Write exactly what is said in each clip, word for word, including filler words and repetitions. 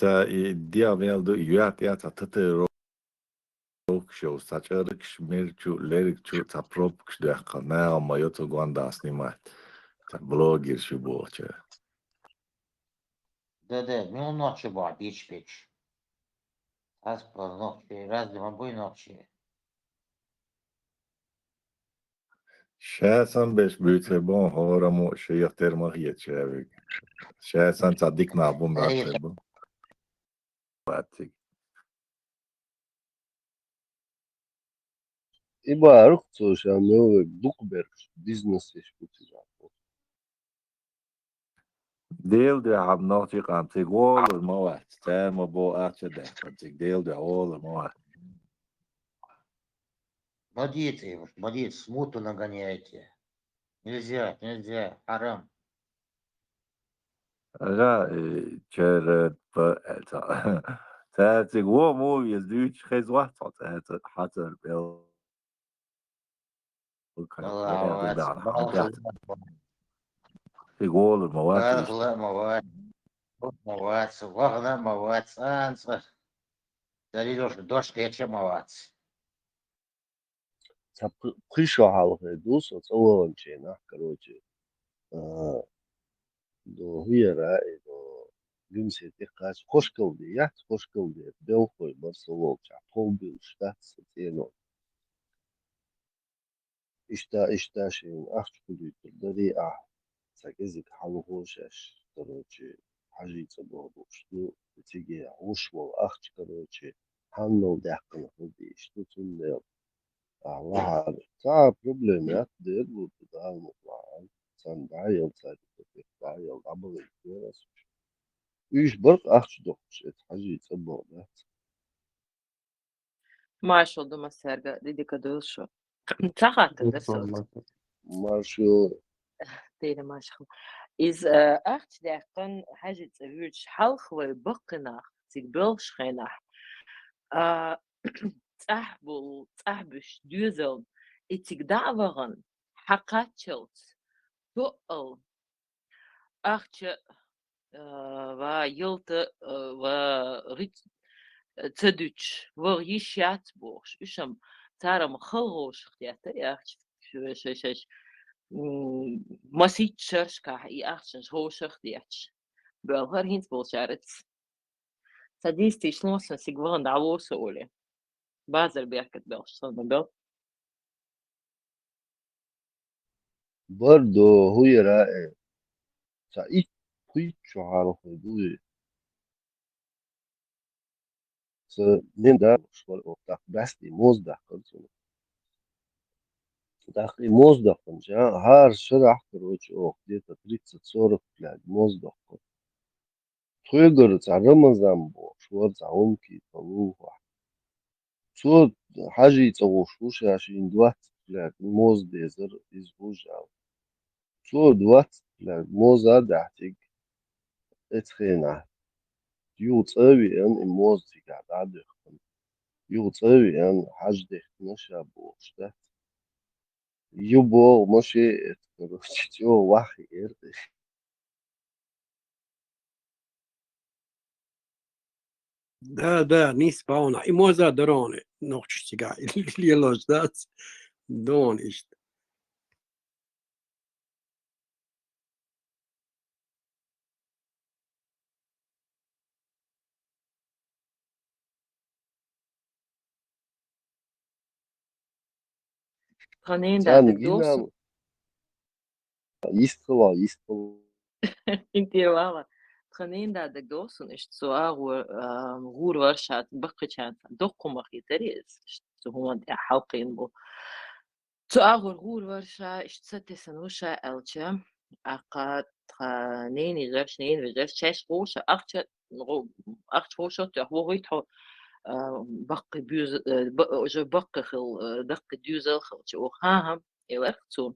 Иштта и дегӀ мел ду, и йоьтӀа цхьа татарокаш йолуш, цхьа чӀарагаш, мирчу, лергачу, цхьа пробкаш доьхкина, нагӀа ма йо цу гондах снимать, цхьа блогер шу бохуча. Да-да, мила нохчи боху, бич-бич. Ас боху нохчи, разве ма буй нохчи? Ша сан беш буьйцур бу, хӀораммо шайх тера ма хета ша вега. Ша сан цхьа дика нах бу моьттур бу. Бацик. И бахара цо ша мел вега дукха берш бизнес еш бу цигахь. Дела дуьхьа нохчи къам цига гӀолар ма вац, цара ма бо ача даьккхина цига, Дела дуьхьа гӀолар ма вац. Ма дийца, ма дийца, смуту нагоняете. Нельзя, нельзя, хьарам. Ага, э, чара па, э, ца-, цара цига во мо веза дуьйцуш хеза вац, цо цара ца-, хьацар бел. Ала, вац, вац. Цига гӀолар ма вац. Бархала ма вац. Ма вац, вахана ма вац, анцӀа. Далилош дош кхеча ма вац. Цхьа пхи-, пхи шо хьалха ду со цӀа ваханчу хенахь, короче, а, до хӀуяра, и до Гимсе тӀе кхача, Хошкалде яц, Хошкалде белхой бара со волчохь, тхов буьллуш дац сан цӀено. Иштта, иштта шайна ахча хуьлуьйтур дарий ахь, цхьа кӀезиг хьалхо шаьш, короче, хьажий цӀа бохуш ду, циге гӀуш волу ахча, короче, хьаннал даьккхина хӀума дийш ду, цундела ахь лахьара. Цхьа а проблема яц, дера лур ду, Дала мукъ лахьара. Царна дӀа а яла, цаьрга тӀе дӀа а яла, дӀабахийта дера ас уьш. Уьш баркъ ахча дохуш, эца хьажий цӀа боху дац. Маршалла ду массаьрга, дидика дуьйла шу. Ца хаттар дара со. Маршо. Дела маршалла. Иза, а, ахча даьккхина хьажий цӀа вуьйцуш хьалха вай баккхий нах цига боьлхуш хенахь, а, цӀахь болу, цӀахь буьсуш доьзална, и цига дӀа а вахана, хьакхаччалц, тоъал, ахча, а, ва ялта, а, ва гӀиц-, а, ца дуьтуш, ваха йиш яц бохуш. Уьш-м цара-м хала гӀовшах детта и ахча, ш-, ш-, шаьш, м, масийтта шерашкахь и ахчанаш гӀовшах детташ. Боьлхура хӀинца болчаьрца. Ца дийца тийшна сан цига вахана дӀавоса олий. Базар беркат белхаш санна бел. Бар до хӀу яра э. Ца итт, пхийтта шо хьалха ду и. Ца нин да школа ох, так, басти моз дахкар цуна. Так, и моз дахкан, жа, хар шарах, короче, ох, где-то тридцать-сорок, блядь, моз дахкар. Тхоьгара цхьа Рамазан бохуш вара цхьа хӀума кийта вуха. Цо хьажий цӀа гӀуш ву ша шийна двадцать лет моз дезар иза вужал. Цо двадцать лет моза дахьтиг эцхена. Юха цӀа веан и моз цигахь дӀадуьхкан. Юха цӀа веан хьажа дехкина ша бохуш дац. Ю боху, ма ше эцкара, чӀогӀа ваххи эр. Да, да, нийса бахьана. И моза дароне, нохчаш цигахь лелош дац. Дон иштта. Тханен Царна дадагдосу. Гинал йистхила, йистхила. Интервала. Тханен дадагдосун, иштта цу агӀор, а, гӀур варшат баккхичан доккхумах йитари, иштта цу хӀуман тӀехь хьалкхийна бу. Цу агӀор гӀур вара ша, иштта ца тесна ву ша аьлча, аккха тхан нени гӀерш, нени вежарш, шаьш гӀур ша, ахча, гӀу-, ахча гӀур ша тоьхна вохуьйту хьо, а, баккхий буьза-, э, ба-, уже баккхий хила, э, даккхий дуьзал хилча, оха, хӀан-хӀа, эларх цо.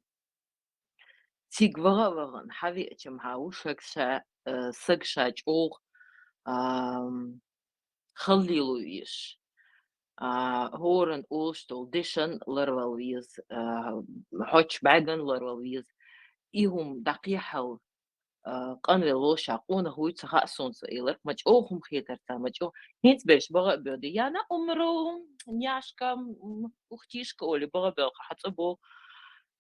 Цига ваха а вахана, хьавеача-м хьан ву шаг ша, э, саг ша чӀогӀа, ам, халлило везаш. А, хӀоран олуш долу дешан ларвал веза, а, хьочу бӀаьган ларвал веза. И хӀума дӀакхехьал, а, къанвелла волча къонах вуй ца хаьа сона, ца илар, ма чӀоагӀа хӀама хетар цар, ма чӀоагӀа. ХӀинца берш багӀа а боьду. Я на умру, няшка, м, ухтишка оли багӀа боьлху хьацӀа бо.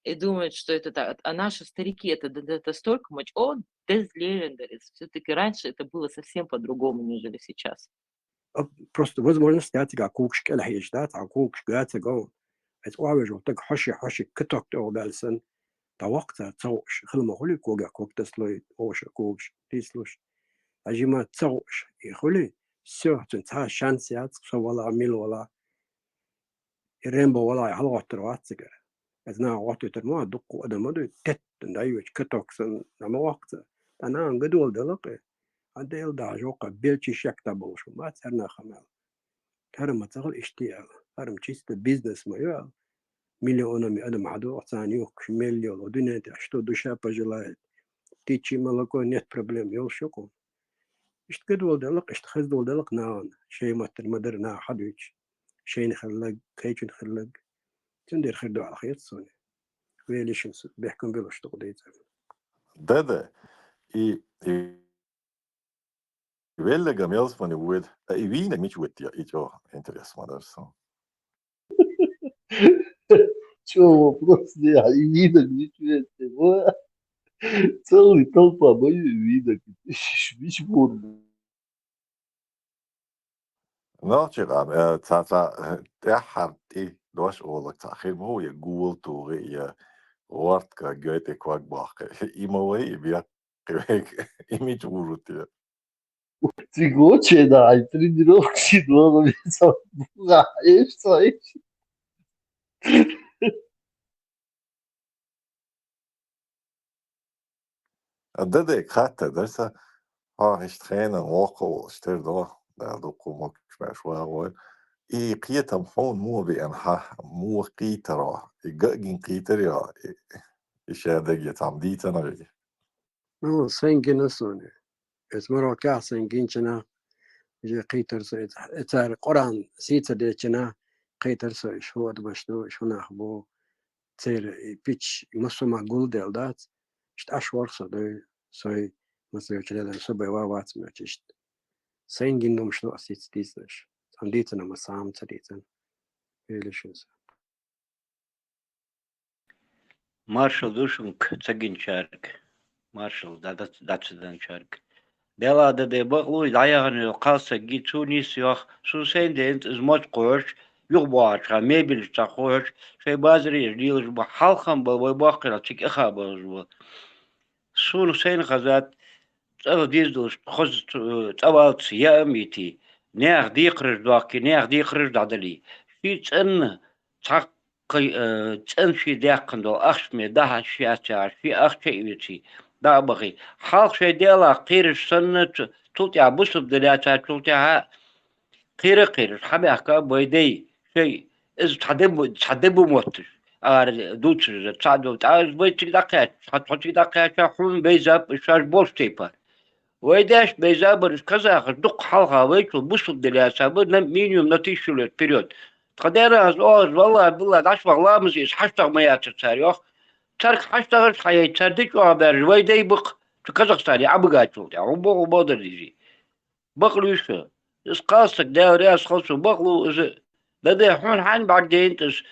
И думают, что это так, а наши старики это д-, д-, настолько ма чӀоагӀа дезлерендарис. Всё-таки раньше это было совсем по-другому, нежели сейчас. А, просто возможность яцигахь когаш кӀелхьежаш дац, а когаш гацаго. Эс охьавежа таг хьоши, хьоши каток тӀе оха баьлла санна, дӀаваккха цара ца гӀуш, хила ма хули когах ког таслой, оша когаш, тийслуш. Хьажима ца гӀуш, и хули, всё, цун цхьа шанс яц, со вала, мила вала. И Рэмбо вала, хьалагӀоттар вац цигара. Эс наха гӀоттуьйтар ма, дуккха адам ма дуй, тетта дайвича, каток санна, нама ваккха ца. Та нахан гадола дала кхе. А Дела дахьа жоккха белчи шекта болуш ма бац, хӀара наха мел. ХӀара ма ца хила иштта аьлла. ХӀара ма чисто бизнес ма ю аьлла. Миллионами адам хьадоагӀа, царна юхкуш мел йолу, дуьнен тӀехь что душа пожелает. Птичье молоко, нет проблем, йолуш ю кху. Иштта гадола делакъ, иштта хаза дола делакъ нахана. Шайн маттара ма дара наха хьадуьйцуш. Шайна хилларг, кхечун хилларг. Цундела хир ду аьлла хета суна. Велишин су, бехкам белуш ду кху дийцар. Да-да. И, и веллага мелс мани вуйла. А и вийна мича вуьтта, и чӀогӀа интерес ма дара сан. Чё вопрос, не, а и вийна мича вуьтта, во? Целый толпа мою и вийна, мича вуьтта. Нохчий къам, э, цхьа, цхьа, э, тӀаьххьара тӀе дош олаг цхьа хир ма ву, я гула тухий, я гӀортка, гойтӀе ког боккхий. И ма вай, и беккхий вайга, и мича вужу те? Цига чена хьайн тренировка шина вала веза, буха эш ца эш. А даде хаттар дара сан, хьо иштта хенан воккха а волуш тера до, Дала дуккха а могуш беш вагӀой. И кхетам хьуна муха беана хьан, муха кхийтаро, и ган а гина кхийтарий хьо, и, и шадерриге цхьамма дийцина вега? Ну, сайн гина суна. Эс мароккахь сайн гинчина, уже кхийтар со, и ц-, и цара Къуръан сийца дечина, кхийтар со, иш хӀу адамаш ду, иш хӀу нах бу. Церан и пич массо а ма гулделла дац, иштта Ӏаш варх со дуй, сой, массо а йолчу лелан со бай ва вац моьттуш иштта. Сайн гина думаш ду ас ица дийцинарш. Цхьана дийцина ма сама ца дийцина. Велишин со. Маршалла ду шуьнга ца гинчаьрга, маршалла дӀа-, дӀа-, дӀа ца данчаьрга. Дела даде бакълуй, дӀаяхана йолу кхалсаг гий, цо нис йоху, суна сайн дена иза моцу кхоьручу, юхабохьучу хьан мебелаш цхьа кхоьручу, шайн базареш лелаш бу, хьалхам бан вай боккхийла цига аха базаш бу. Суна сайна хазат, цӀа деза долуш, хоза цу-, цӀа валлалц яа а йитий, нехан декхараш дохкий, нехан декхараш дӀадалий. Шен цӀанна цхьа кхай, э, цӀанна шен даьккхина долу ахча ме дахьа шен яц яхьаш, шен ахча а оьций, дӀа а бахий. Хьалха шайн делахь кхераш санна, цу-, цул тӀаьхьа бусалба дан лаьцначул тӀаьхьа кхера а кхераш, хьан баьхка а бай дай, шай, иза цхьа де бу-, цхьа де бу мотташ, ара дуцуш иза, цхьа ду, тӀаккха иза бай цига дӀакхаьчча, цхьа тхо цига дӀакхаьчча, хьуна бай заб, шаьш болчу тайпа. Вай деш бай забараш казахаш дукха хьалха вайчул бусалба дан лаьцна бу, на-, минимум на тысячу лет вперёд. Тхан дера ас оха, валлахӀи, биллахӀи, дӀаш ваха ламаз иза хьаштагӀ ма яцара цара йоху. Цаьрга хьаштагӀаш хьаяйта, цара дича оха баьржа, вай дай бакъ, цу Казахстане Ӏа багачул тӀехь. ХӀун боху боху дар иза? Бакълуьйша. Иза кхалсаг Дела реза хала цу бакълу иза. Даде, хьуна хьайн бӀаьрг дейна иза?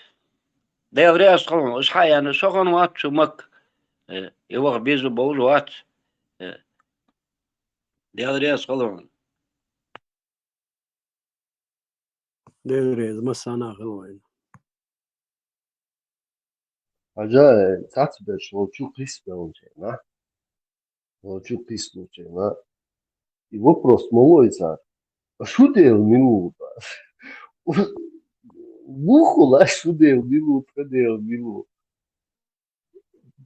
Дела реза хала хьуна, иза хьаяьнна, со хан вац цу Макка. Э, и ваха беза бовза вац. Э, Дела реза хала хьуна. Дела реза, массарна а хила вайна. Хьажа, э, цхьацца берш волчу кхийсбеллачерна, волчу кхийсбеллачерна. И вопрос ма лой цара. А шу дела мила ву? Муха хуьлу шу дела мила ву, тхан дела мила ву?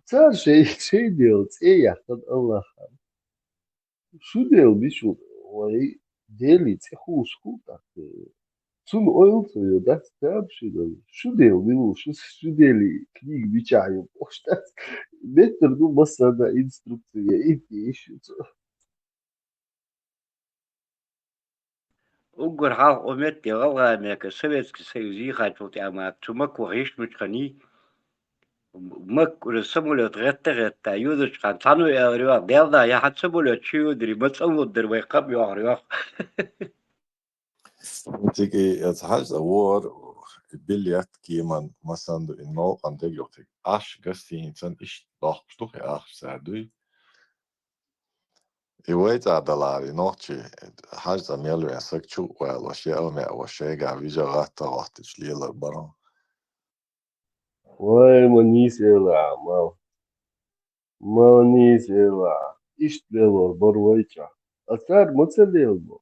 Цара шайн, шайн дела цӀе яьккхина Аллахьа. Шу дела мича ву? Вай Деле цӀе хууш хул тӀаккха. Цунна ойла ца йо, дац, тӀаьхьа шуьга. Шу дела мила ву, шу, шу Деле книга мичахь ю, бохуш дац. Меттар ду массарна инструкция, итт йиш ю цо. Уггар хьалха ометте гӀалгӀай мехка Советский Союз йийхачул тӀаьхьа ма цу Макка ваха йиш мича ханний, Макка уже самолёт гӀетта-гӀетта, юзачхьан цхьанне аьлар йоах, Даьла да, яхьа самолёт чу юдри, ма цӀа луддар вай кхаъ йоахар йоах. Цига и, э, хьажа, вор, и билет кеман, масанду, и новкъан дег йохтиг. Аш гостиницан иш дохкуш ду, хи ахш сар дуй. И вай цӀа далар, и нохчи, хьажа, мел вен саг чу валаш, я аме ваш, шайга вижа гӀатта гӀоттич лелар баран. Вай, ма нийса эла, мал. Ма нийса эла. Ишт лелор бар вай ча. А цар ма ца лелбо.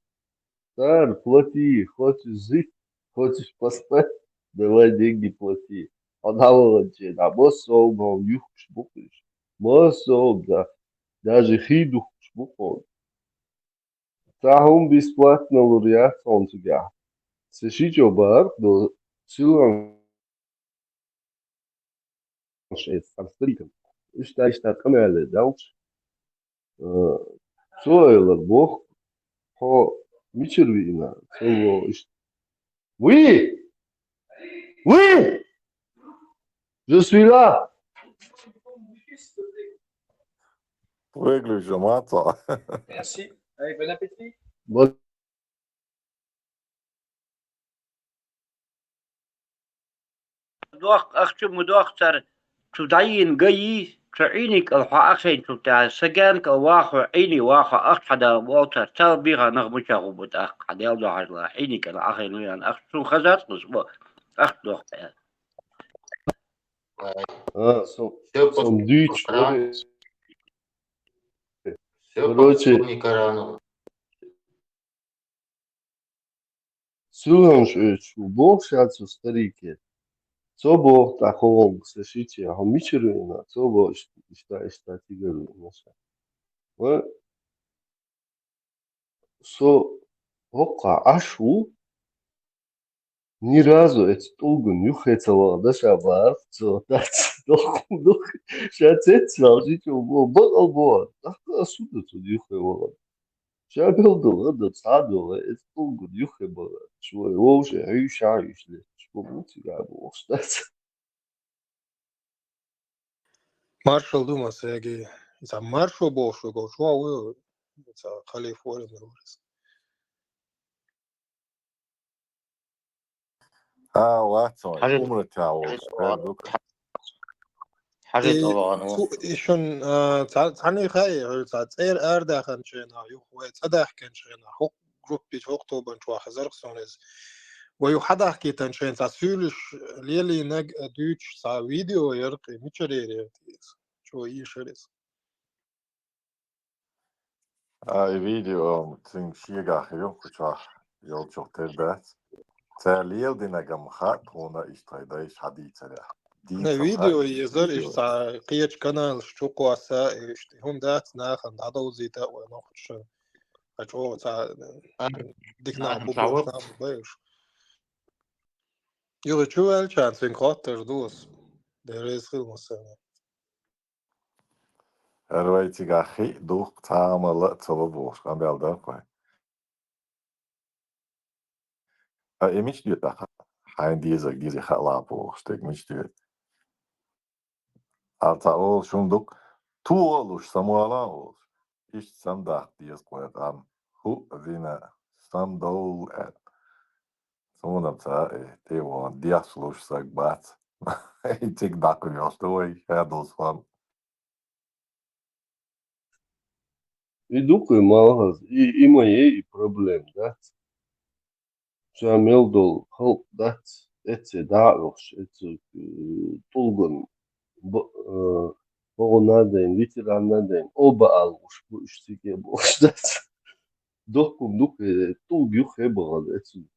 Цар плати, хочешь жить, хочешь поспать, давай деньги плати. Хьо дӀаваланче, да, массо а юхкуш букхуш. Массо а, да, даже хий духкуш букху. Цхьа хӀума бесплатно лур яц хьуна цигахь. Са ши чӀо бахарх до силан шеца цхьан старикан. Иштта, иштта къамаьле далча, э, цо элар боху, хьо мичара виъна? Цо боху иштта: «Oui! Oui! Je suis là!» Выключил, Мацо. Merci. Allez, bon appétit. Дохк, ахча ма дохк цар, цу дӀайийна га йий, цу Ӏийникал хьо ахча хӀинца тӀехь, са гаьнкал вахо, Ӏийни вахо, ахча хьадала болу цар, цал бийха нах мичахь гӀу бу тӀаккха, хьан дел дохьажла, Ӏийникал ахьа ну ян, ахча цунна хазац кхуьш бо, ахча дохк аьлла. А, со, со дуьйцуш вара. Короче, Сулхьанаш оьцуш ву боху ша цу старике. Цо боху тӀаккха хӀокхуьнга, сан шиче, хьо мичара веана? Цо боху, иштта, иштта, иштта тигара веана ша. Ва со хӀокхахь Ӏаш ву, ни разу эцу тӀулган юххе ца вахана ша бахарх цо, дац, дохку, дохку. Ша цецваьлла шича бо, бакъал боху, тӀаккха ас хӀун ду цунна юххе вахана? Ша мел долу гӀадал схьа а долу, эцу тӀулган юххе бахана. Шу вай вовшийн хьуьйша а хьуьйша летташ, бу бу цигахь бохуш дац. Маршалла ду, Масеги. Иза маршо бохуш ву, чохь ву, иза халифа варина ву иза. А, вац вай, Хьажа-, умра тӀехь волуш, Хьажа-, хӀара ду. Хьажа Э, тӀе вахана ву. Цу, и шун, а, ца-, цхьаьна хаьий, хӀара цхьа цӀера арадаьхначу хенахь, юха вай цӀа даьхкинчу хенахь, хӀокху группи, хӀокху тобанчохь хезарх суна иза. Вай юха хьадахкийтинчу хенахь цхьа суьйлуш лелийнарг а дуьйцуш цхьа видео яра кхин, мичара яра иза? Чо ийшира иза? А, и видео цуьнга шегахь ю, кху чохь йолчух тера дац. Цара леладинарг-м хаьа тхуна, иштта тхайн дайша хьадийцарехь. Дийцар хаьа, видео езара, иштта цхьа кхечу каналаш чу кхосса, иштта хӀума дац нахана дӀадовзийта а вай нохчашна. Ткъа чӀогӀа цхьа дика нах бу бохуш нах бу бай уьш. Юха чу ваьлча, цуьнга хоттур ду ас. Дела реза хила, Масеги. ХӀара вай цигахь хи а ду, цхьа а амал а ца ло бохуш, къамел дан кхой. А и мича доьду тӀаккха? Хьайн дезарг деза хаалахь бохуш, дерг мича доьду? Ала ца олуш хӀума ду-кх, тухуш а луш, самавала а волуш. Иштта самадаккха деза кхой къам. ХӀуъа вина, самадовла аьлла. Суна-м ца хаьа, тӀе а вахана, дехча луш саг бац. И цига дӀакхуьйсуш ду вай, ша долу схьа. И ду-кх и малхаза, и, и ма ей и проблема, дац? Ша мел долу халкъ дац, эццехь дӀа а оьхуш, эццехь, э, тӀулган б-, э, богӀуна а дайна, ветерана а дайна, оба алуш бу уьш цига бохуш дац. Дохкум ду-кх, э, тӀулг юххе а бахана эцу.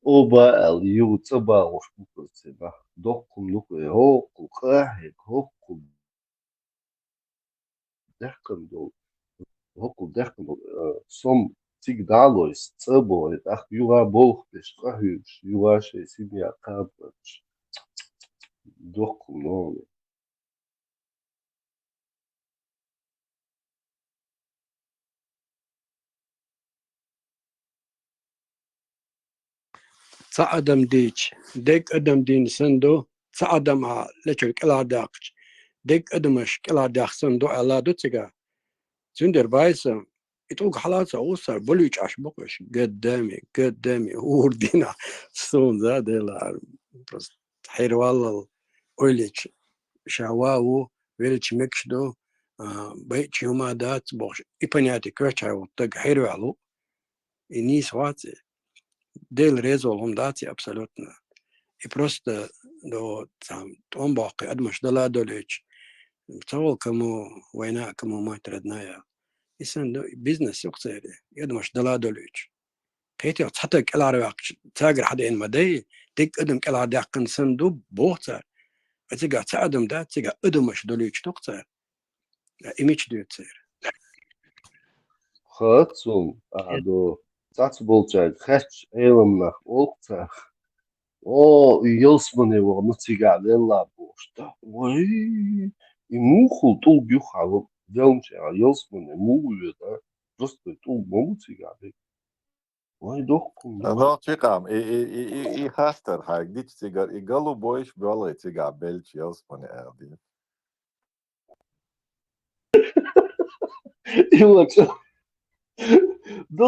Оба аьлла, юха цӀа багӀуш бу-кх цигахь. Дохкум ду-кх, э, хӀокхул къахьега, хӀокхул даьккхина долу, хӀокхул даьккхина долу, э, сом цига дӀа а лойса, цӀа а бохий, тӀаккха юха болх беш, къахьуьйлуш, юха шайн семья кхабанча. Дохкум ногӀу. Цхьа адам дийча, дерг адам дийна санна ду, цхьа адам а лечуьра кӀелхьардаьккхача, дегӀ адамаш кӀелхьардаьккха санна ду аьлла ду цигахь. Цундела бай сан, и тӀулг хьалаца гӀуссар болуьйчӀаш бу-кх уьш. Гаддами, гаддами, хӀора дийнахь суна за делахь. Просто хьерваллал ойла йича, ша ван ву, велча мегаш ду, а, байча хӀума дац бохуш, и понятие коьртачу хьайволу стаг хьерваьлла ву. И нийса вац и. Дела реза волу хӀума дац и абсолютно. И просто до цхьа тӀом боккхий адамаш дала а долуьйтуш, ца волу кому война, кому мать родная. И санна ду, и бизнес ю-кх церан, и адамаш дала а долуьйтуш. Кхетий, цхьа стаг кӀелхьарваьккхича, цаьргара хьадеана ма дай, дегӀ адам кӀелхьардаьккхина санна ду, боху цара. Ткъа цигахь цхьа адам дац, цигахь адамаш долуьйтуш ду-кх цара. И мича дуьйцу церан? Хац суна, а, до цхьацца болчаьрга хаьттича, Ӏелам нах олу-кх царах: «О, и ялсамане вахана цигахь велла», — бохуш. Да, вай, и муха хуьлу тӀулг ю хьан, деллачу ялсамане муха ву веза? Просто тӀулг ма ву цигахь. Вай, дохку. А, нохчи къам, и, и, и, и, и хастар хьайга дича цигара, и галу бойш боьлгӀе цигахь беллачу ялсамане аьлла дийна. И вот, до,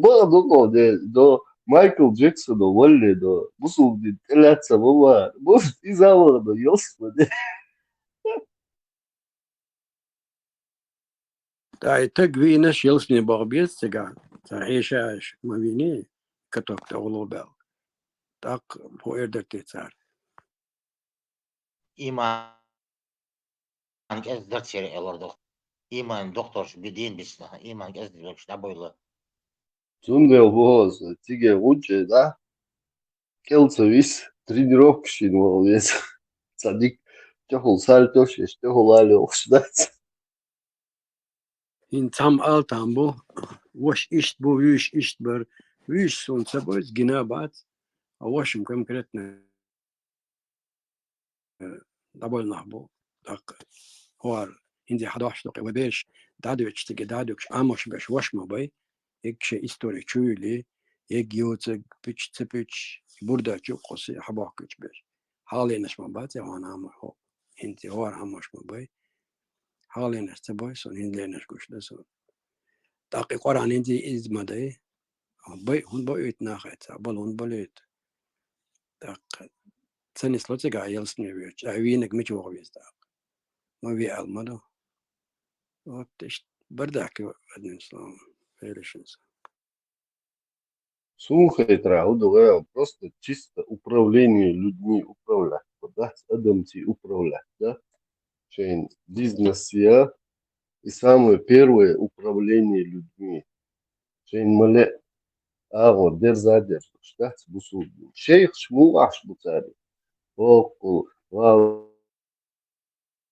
бакъ ду-кх де, до Майкл Джексона валле, до бусулба дин тӀелаьцна ма вара, бус иза а вара, до ялсамане. Ткъа и стаг вийнарш ялсамане баха беза цигахь, цара хьешаш ма вийний, каток тӀе гӀуллакх баьлла. ТӀаккха хӀун эр дара те цара? Ийман кӀезиг дар церан, элар ду. Ийман докторш би дийна бисна, ийман кӀезиг берш дӀабойла. Цундела боху аса, цига гӀунчӀе дӀа, кӀел ца вис, тренировкаш йина ваха веза. Цхьа дика тӀехула сальто еш, тӀехула ала йохуш дац. ХӀинца цхьамма ала там бу, ваша иштта бу, вуьйш иштта бара. Вуьйш суна ца бойза, гина а бац, а ваша-м конкретно дӀабойла нах бу. ТӀаккха хӀора хӀинца хьадохьуш ду-кх, вай бераш дӀадоьдуш, цига дӀадуьгуш, Ӏамош берш ваша ма бай, ерг шайн истори чу юьлий, ерг йоцург, пуьчаш, ца пуьчаш, бурдачу кхуссий хьабохкуьйтуш берш. Хьалхалернаш ма бац, хьуна Ӏамош хӀо-, хӀинца хӀора Ӏамош ма бай. Хьалхалернаш ца бой суна, хӀинца лернаш гуш ду суна. ТӀаккха и Къуръан хӀинца иза ма дай. Бай, хӀунда бо уьйту нахаца, бала хӀунда балуьйту? ТӀаккха ца нисло цигахь ялсамане воьдуш, а вийнарг мича ваха веза тӀаккха? Ма ве аьлла ма ду. Вот иштта бардак ю, одним словом, хӀеришинца. Суна хетарехь, хӀун ду вай, просто чисто управление людьми управлять, дац, адамций управлять, да? Шайн бизнес я, и самое первое управление людьми. Шайн ма ле агӀор дерза а дерзош, дац, бусулба. Шайхаш муха ахьаш бу цаьрга? ХӀокхул, ва-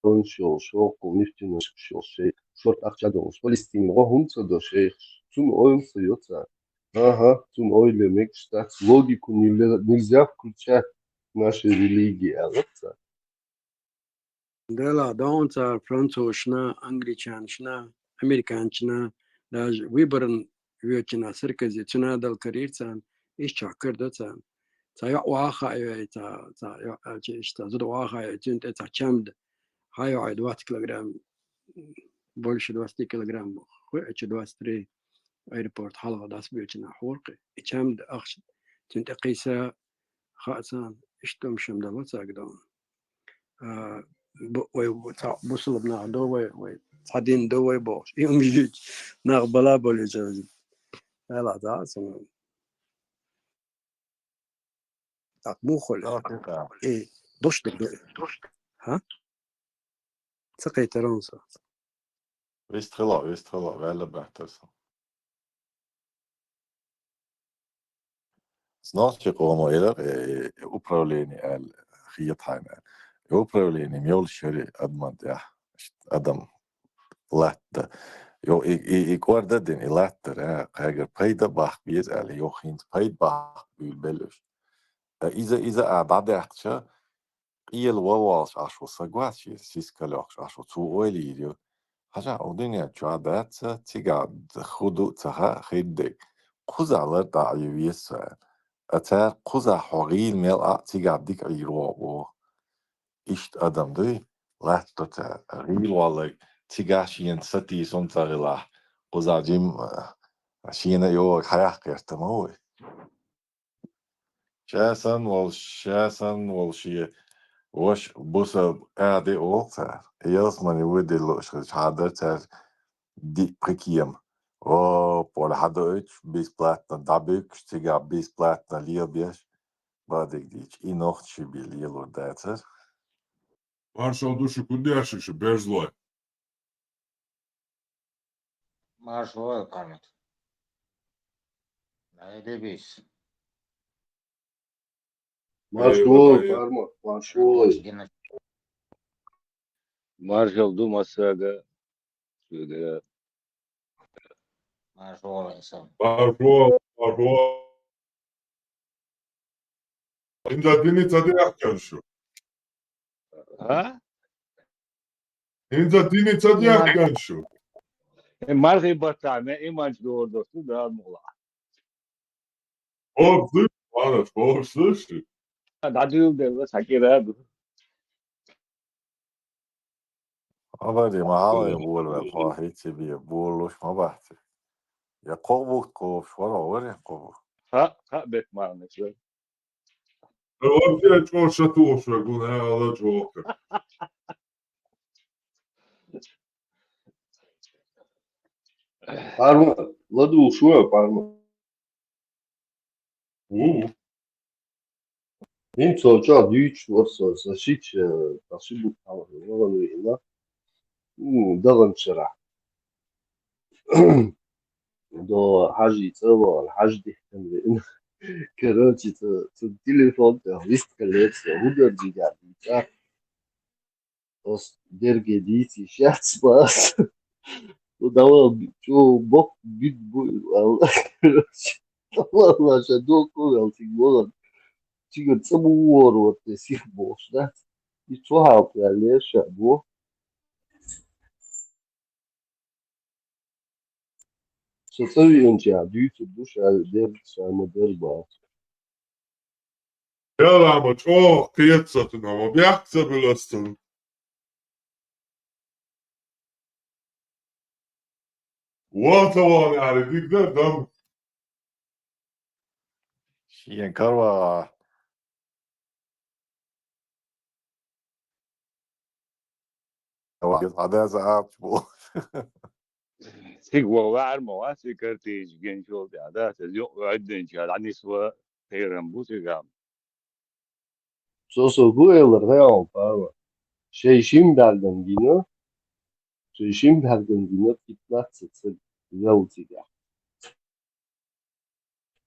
ШолгӀа, шолгӀа, нефтяной шолгӀа шайх, шорта ахча долуш, Палестине гӀо хӀунда ца до шайхаш? Цунна ойла ца йо цара. Ага, цунна ойла мегаш дац. Логику нельзя, нельзя включать в наши религии, аьлла цара. Дела, догӀун цара французашна, англичанашна, американчна, даже выборан воьдучу Саркози, цуьнан дала карийра царна, иштта чохь карадо царна. Цхьа йоӀ ваха хаийвай, цхьа, цхьа йоӀ аьлча, иштта цхьа зуда ваха хаийвай, цуьнан тӀе цхьа чамда хьайвахьий двадцать килограмм, больше двадцати килограмм, хуьйчу двадцать три аэропорт хьалха дӀасабоьчунна хьуркхи. И чамда ахча цуьнан тӀе кхийса хаьа царна, иштта тӀом-шам дало цаьрга догӀун. А, бу-, вай цхьа бусулба нах ду вай, вай цхьа дин ду вай бохуш. И хӀума йича, нах бала болуьйтуш. Ала, да, сан. Так, муха хуьлу? Да, да. Э, дош дерг ду. ХӀа? Ца кхетара хьуна со. Вистхила, вистхила, ваьлла баьттар со. Нохчийн къомо элира, э, э, управление аьлла хета хьайна. Э, управление йолуш яра адаман тӀехь, адам латта. Йо, и, и, и кӀорда а дина, и латтара, кхайгара пайда бахка беза аьлла, йо, хӀинца пайда бахка буьйлабелла уьш. Э, иза, иза а дӀадаьккхича, къела ван волуш Ӏаш ву, сагвац шен сиска лохуш Ӏаш ву, цо ойла йийр ю. Хьажа, у дуьнен чохь дац ца, цигахь хӀун ду ца хаьа, хир дерг. Кхузахь лар дӀа а йи веза со аьлла. Ткъа цара кхузахь хьо гӀийла мел а цигахь дика Ӏийр вогӀу боху. иштта адам дуй, латточа гӀийла валлаг, цигахь шена сатийса хӀума ца хилахь, кхузахь жим, а, шена йогӀург хьаяккха гӀерта ма вуй. Ша санна волуш, ша санна волуш, шен ваша бусалба аде олу цара. Ялсамане вуй дилла лууш хилча, хьан дара цара диъ-пхи кема. О, поле хьадоуьйтуш, бесплатно дӀабуьгуш, цигахь бесплатно лелабеш, бадиг дийча, и нохчий бен лелор дацара. Маршалла ду шуьга, хӀунда аьлла шу берзалой? Маршалла, Кармат. Ай, дебис. Маршалла, Кармат, маршалла. Маршалла ду массаьрга. Шуьга. Маршо, Ӏалайкум салам. Маршо, маршо. ХӀинца дийна ца дехкан шу? А? ХӀинца дийна ца дехкан шу? Э, мархий баттахь, ме иманчу догӀур долуш ду, Дала мукъ лахь. Ховш ду, ванаш, ховш ду шу? ДӀадуьйладелла, схьакӀира ду. Хабаре, ма хьалхе волавелла, хьо хӀинца бен болалуш ма бац. Я кхо бутт кхобуш вара, варе кхо бутт. Хаа, хаа бет марнаш вара. Вообще чӀогӀа ша тухуш вара, гуна ала чӀогӀа. Парма, ладугӀуш вара, Парма. Ву. ХӀинца чӀогӀа дуьйцуш вара со, со шича, э, со ши бутт хьалха вахана веана. М, даханчу шарахь. До Хьажи цӀа вахана, Хьажи дихкина веана. Короче, цу, цу телефон тӀехь вист хилла со, хӀун дара жигара дийца. Ас дерге дийций шаьц бац. Ну, давай, чё, бок бит бу-, ал-, короче, давай, Маша, доку вел циг воган. Циган цӀа бу вор, вот, те сих бохуш, да? И цо хьалт вел лер ша бу. Со цӀа виъначехь дуьйцур ду ша дер, ша ма дер бац. Яла ма чӀогӀа кхета со цунах, ма бехк ца буьлу ас цунна. Вон ца вон аьлла дика дара дам. Шен карваха. Хьан деза Ӏалаш бу. Цига ваха ваьара ма вац, и картийча генчул тӀехь, да, иза юкъа ваьддинчара дӀанисва кхерам бу цигахь. Со, со хӀун элира, хӀей, хьуна, Парма? Шайн шин баьрган гина, шайн шин баьрган гина пятнадцать саг вел цигахь.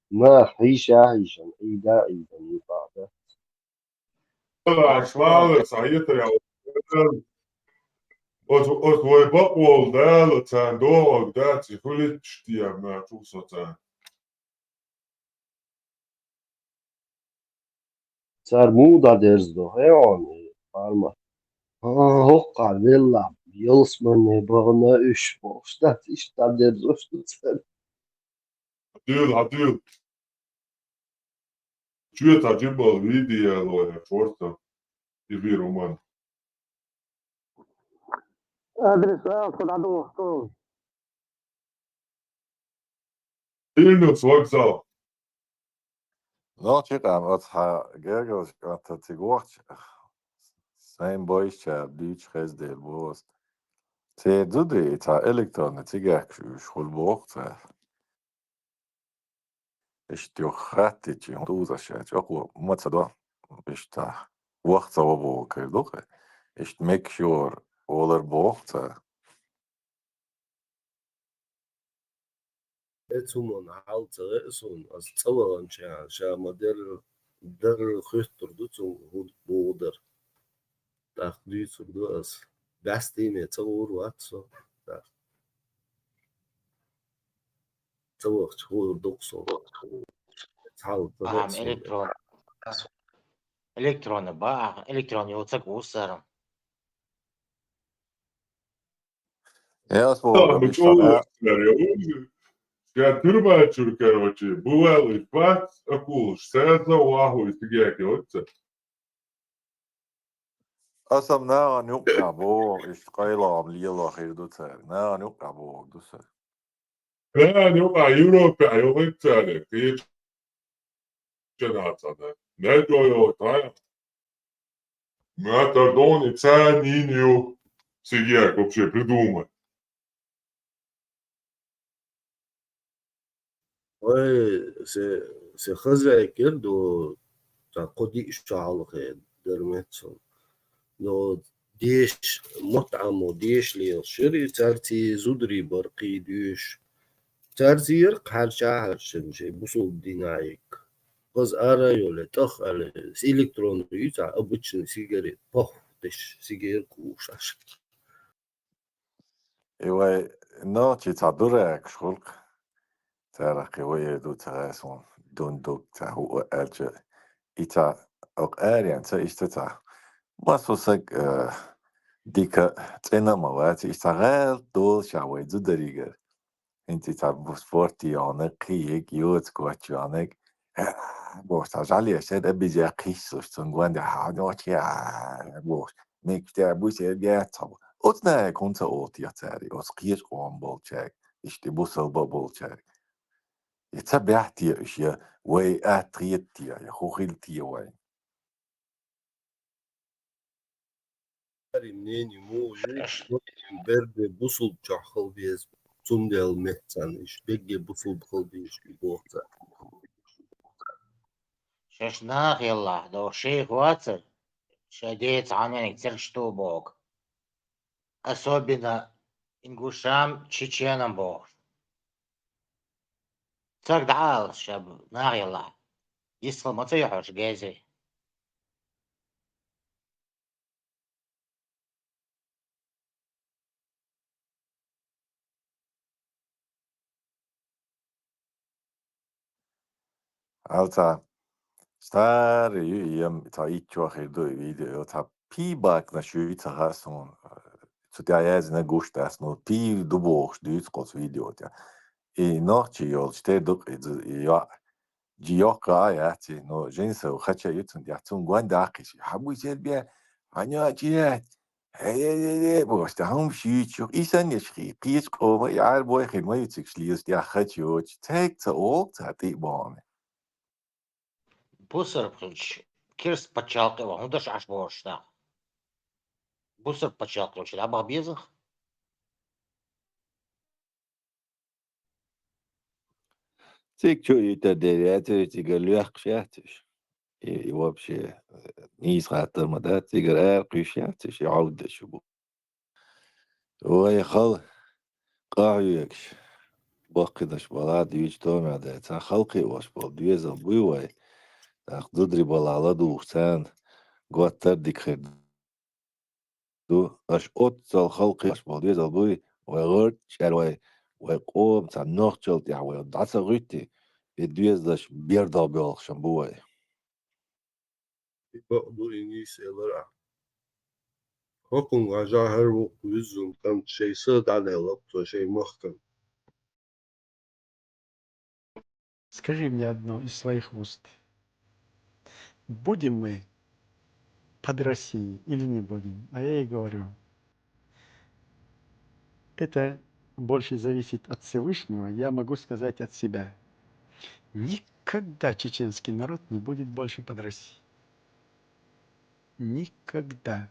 Нах хьийша а хьийшана, Ӏийда а Ӏийдина юкъахь дац. Аш валар, схьахетар ял. Оцу, оцу вай бакъволу Дала царна догӀург дац, и хуьлуьйтуш дехьа, ма чу со царна. Цара муха дӀадерзадо, хӀей, хьуна, Парма? ХӀокхахь велла, ялсамане бахана уьш бохуш дац, иштта дӀадерзош ду цара. Хьадуьйла, хьадуьйла. Чоь цхьа жимма видео яьлла вайна, шортта. Эфир хӀуманна. Адрес ала, со дӀадохку. Вильнюс вокзал. Нохчийн къам оцу хьан гергарчу кӀанта цига вахча, сайн бойшачара дуьйцуш хеза дела боху аса. Церан зударий цхьа электронный цигаьркаш уьйш хуьлу боху цара. Иштта юха хаттичи, хӀун дуза ша, чӀокхо ма ца до, иштта ваха ца во боху кара ду-кх. Иштта мегаш йора олар боху цара. Э, цунна хьал ца гӀе суна, ас цӀа ваханча, ша ма дер, дер хуьттур ду цунга хӀун боху дара. ТӀаккха дуьйцур ду ас. Баьстийне цӀа гӀур вац со. ТӀаккха. Ца вахча хӀур ду-кх со. Цхьалла ца Ам вац со. Электрон. Электрон ба, электрон йоцург ву сарам. Яс боху, Ма биштана. Чолаш цара йолу. Ша тюрьма чуьра, короче, бывалый бац, акулаш, саьза, вахуй, сигаки оццу. Аса нагӀан юкъа боху, иштта къайлагӀа лела хир ду цара. НагӀан юкъа боху ду сан. НагӀан юкъа Европехь йогӀуьйту цара, кхечу нацана. Мел чӀогӀа йогӀу тхьа. Маттардони царнийна ю. Сигерг вообще придумать. Вай, се, се хаза кер ду, цхьа кхо-диъ шо хьалха дара меттан. Но деша, мотт Ӏамо деша лелаш яра, цаьрца зударий бара кхин доьшуш. Цаьрца яра кхаьрча хьаьрчина шайн бусулба динан йикка. Хаза ара а йолу, тӀах аьлла, электронный ю цхьа, обычный сигарет, похь деш, сигар кхуьуш Ӏаш. И вай нохчий цхьа дуракаш хуьлу-кх. Царах кхин вай эр ду ца гӀа суна, дун ду ца хӀуъа аьлча, и цхьа окху аренца иштта цхьа. Массо саг, э, дика цӀена а ма вац, иштта цхьа гӀалат долу ша вай зударигара. ХӀинца и цхьа бу-, спорте йогӀнарг, кхин йиг, йоцу коч йогӀнарг, бохуш, цхьа жӀаьлеш шаьда а бизехь кхиссалуш, цунна гонде хьан нохчий, бохуш, мегаш тӀе а буьйса яц цхьа бу. Оцу наьга хӀунда ца олу те цара, оцу кхечу къоман болчаьрга, иштта бусалба а болчаьрга? Я ца баьхьа те уьш, я вай атта хета те, я хӀун хила те вайн? Ари мнение муха ю, Аш- берде бусулба чохь хила беза, цундела меттан уьш, бегге бусулба хила беза шу боху цара. Шаьш нах еллахь, до шайх вацара, шайн деца хьанениг цергаш ту боху. Особенно ингушам, чеченам бохуш. Царга дӀаала ша нах еллахь. Йисхала ма ца ю хьоьжуш гезий. Алца, старый ю и ем, цхьа итт чохь хир ду и видео, цхьа пий баккхинарш ю ца хаьа суна. Цу тӀехь яздина гуш дац, ну, пий ду бохуш дуьйцу кху цу видео тӀехь. И нохчий йолчу тера ду-кх иза, и йоӀ. Жи йоккха а яц и, ну, жинсов хача ю цунна тӀехь, цунна гонда даккхийша. Хьан буьйса бе, хьан йоӀ чи яц? Хье-е-е-е, бохуш, тӀе хӀумаш юьйцуш ю. И санна еш хи-, кхечу къоман и Ӏаьрбой хир ма ю цига лезаш тӀехь хача йоцуш. Цаьрга ца олу цхьа тӀе а бахана. Бусург хилча, керста пачхьалкх а ван, хӀун даш Ӏаш бохуш нах? Бусург пачхьалкх хилча, дӀабаха безах? Цига чу а йитар дер яц уьш, цигара лоьхкуш яц уьш. И, и вообще, э, нийса хаттар ма дац, цигара ара кхуьйсуш яц уьш, и Ӏовддаш ю бу. Вай хала къахьоьгуш, баккхийнаш балахь дуьйцу томехь дай, цхьа халкъе ош болу доьзал буй вай, тӀаккха зударий балахь ладугӀуш царна готтар а дика хир ду. Аша оццал халкъе ош болу доьзал буй, вай гӀарчӀ чӀара вай, вай къоман цхьа нохчалла тӀехь вай дӀа ца гӀуьттий, и доьзалш бердо боьлхуш бу вай. И бакъ ду, и нийса элира ахь. ХӀокхуьнга хьажахьара вукху вуьззина кӀант шайн са дӀаделла-кх цо шайн махкана. Скажи мне одно из своих уст. Будем мы под Россией или не будем? А я ей говорю, это больше зависит от Всевышнего, я могу сказать от себя. Никогда чеченский народ не будет больше под Россией. Никогда.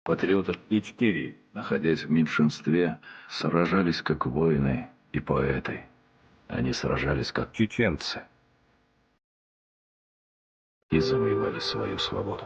Патриоты Ичкерии, находясь в меньшинстве, сражались как воины и поэты. Они сражались как чеченцы и завоевали свою свободу.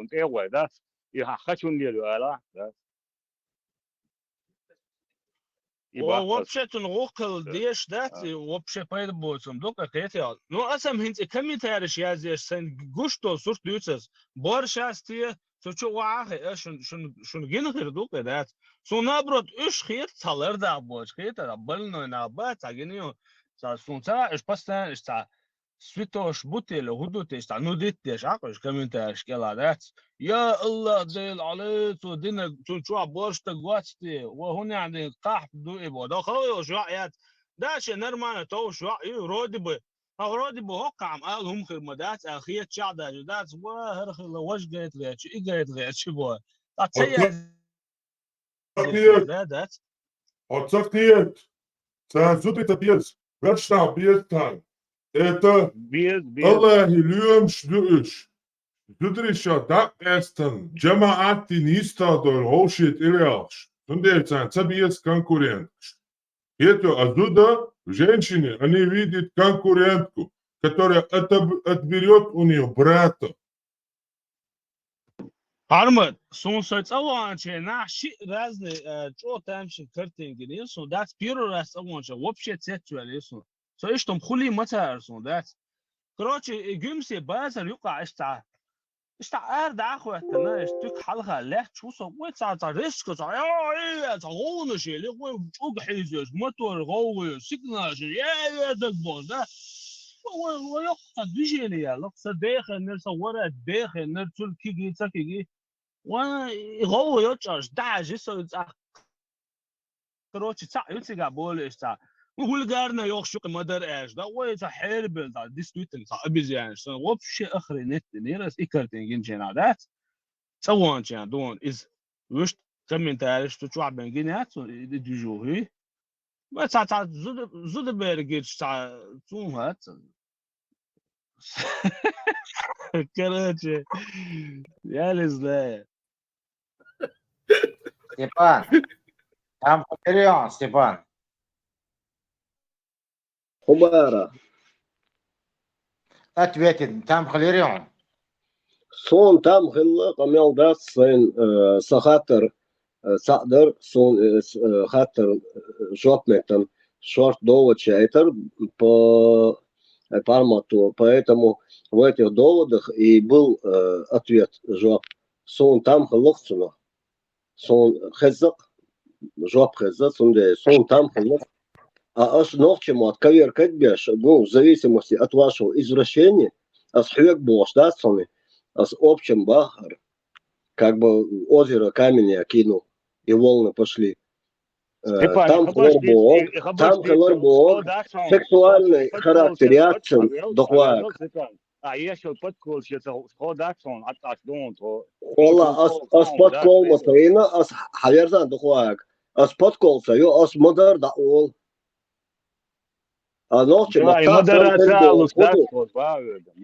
цунна тӀе а гӀой, да? И хьа хачун лело, ала, да? И О, бахтас. Вообще цунна гӀулакхал А, деш дац, а. И вообще пайда боцам, дукха кхетел. Ну, аса-м хӀинца и комментариш язъеш, сайн гуш долу сурт дуьйцу ас. Боршас те, цу чу вахьа хиъа, шун, шун, шун гина хир ду кхе дац. Цу наоборот, уьш хета цхьа лардах боцу, хета, больной нах бац, цхьа гина ю. Цхьа сун ца, уьш постоянно, уьш цхьа святош бу те, хӀу ду те, цхьа нудит деш, Ӏа кхуьш комментариш кӀела дац. Я Аллах, Дела, Ӏалай, цу динаг, цу чохь борш стаг вац те, ва хӀунехь дин кхахьа ду и бо. Да хала йолуш йоӀ яц. Да, шен нормально товш йоӀ ю, вроде бы. А вроде бы хӀокхахь ала хӀума хир ма дац, а хетачохь даже дац, ва хӀара хила, важа гайта гӀерташ, и гайта гӀерташ бо. Ткъа ца Оцу яц. Ца хета. Да, дац. Хьо ца хета. Цара зуда ца деза. Вешнах беза тхьайна. Это Беза, беза. Аллахьи лоьмаш ду уьш. Зударша дӀакъаьстина, жамаӀатти нийсдала долу вовшийн тӀе ваьлхаш. Цундела царна ца беза конкуренташ. Хетто, а зуда в женщине, они видят конкурентку, которая отоб-, отберёт у неё брата. Хьармат, суна со цӀа ваханчийн нах шиъ разный, э, чӀогӀа тамашийна картина гинера суна, дац первый раз цӀа ваханчийн вообще цецваьлла суна. Со иштта хӀума хуьлий ма ца аьлла суна, дац. Короче, и Гуьмсе базар юкъахь иштта, иштта ара дӀа а хӀоьттина, иштта туька хьалха лаьтташ ву со, вай цхьа, цхьа резко, цхьа, я, я, я, цхьа гӀовгӀанаш елира, вай чӀуг хьийзош, мотор гӀовгӀа, сигналаш, я, я, даг бохуш, да? Вай, вай, вай, йоккха цхьа движение яьлла, сан дехар нер, сан вара дехар нер, цуьнан киги, ца киги. Вай, и гӀовгӀа йо чӀарш, дӀахьажи со цӀа. Короче, цхьаъ ю цигахь болу иштта цхьа. Ну, вульгарно йохуш юкъа ма дара аьлча, да, вай цхьа хьерабелла цхьа, действительно, цхьа обезьянаш. Сан вообще охренеть динера ас и картина гинчу хенахь, дац? ЦӀа ваханчийн дуьйна иза. Вуьшта комментариш цу чохь бен гина яц, и, и движухи. Ма цхьа, цхьа зуда, зудабер гирчу цхьа цунах хац. Короче, я не знаю. Степан, Там хилира хьуна, Степан? ХӀун бара? Ответить, там хилира хьуна? Суна там хилла, къамел дац сайна, э, са хаттар, э, цхьаъ дар, суна, э, с-, э, хаттар, э, жоп меттан, шорт довод шайтар по, э, формату. Поэтому в этих доводах и был, э, ответ, жоп. Суна там хилла цунах. Суна хезза, жоп хезза, цундела суна там хилла. А аш нохчи мотт коверкать беш, ну, в зависимости от вашего извращения, ас хьоьга бохуш дац цунна, ас общем бахар, как бы озеро каменное кинул, и волны пошли. Э, Степан, там и хабарш хилар дийца, боху, и хабарш там хилар дийца, боху, хо даш хьуна, сексуальный подколш характер я, яц цун, подколш, дохвак. Степан. А, я шо подколш я, хо даш хьуна, ат аш дон то. Валла, ас, ас подкол ма сайна, ас хьаверзан дохвак. Ас подкол ца ю, ас мадар да ол. А нохчи Да, и мотт мадар там ца хилла луш боху. даш хо, ба,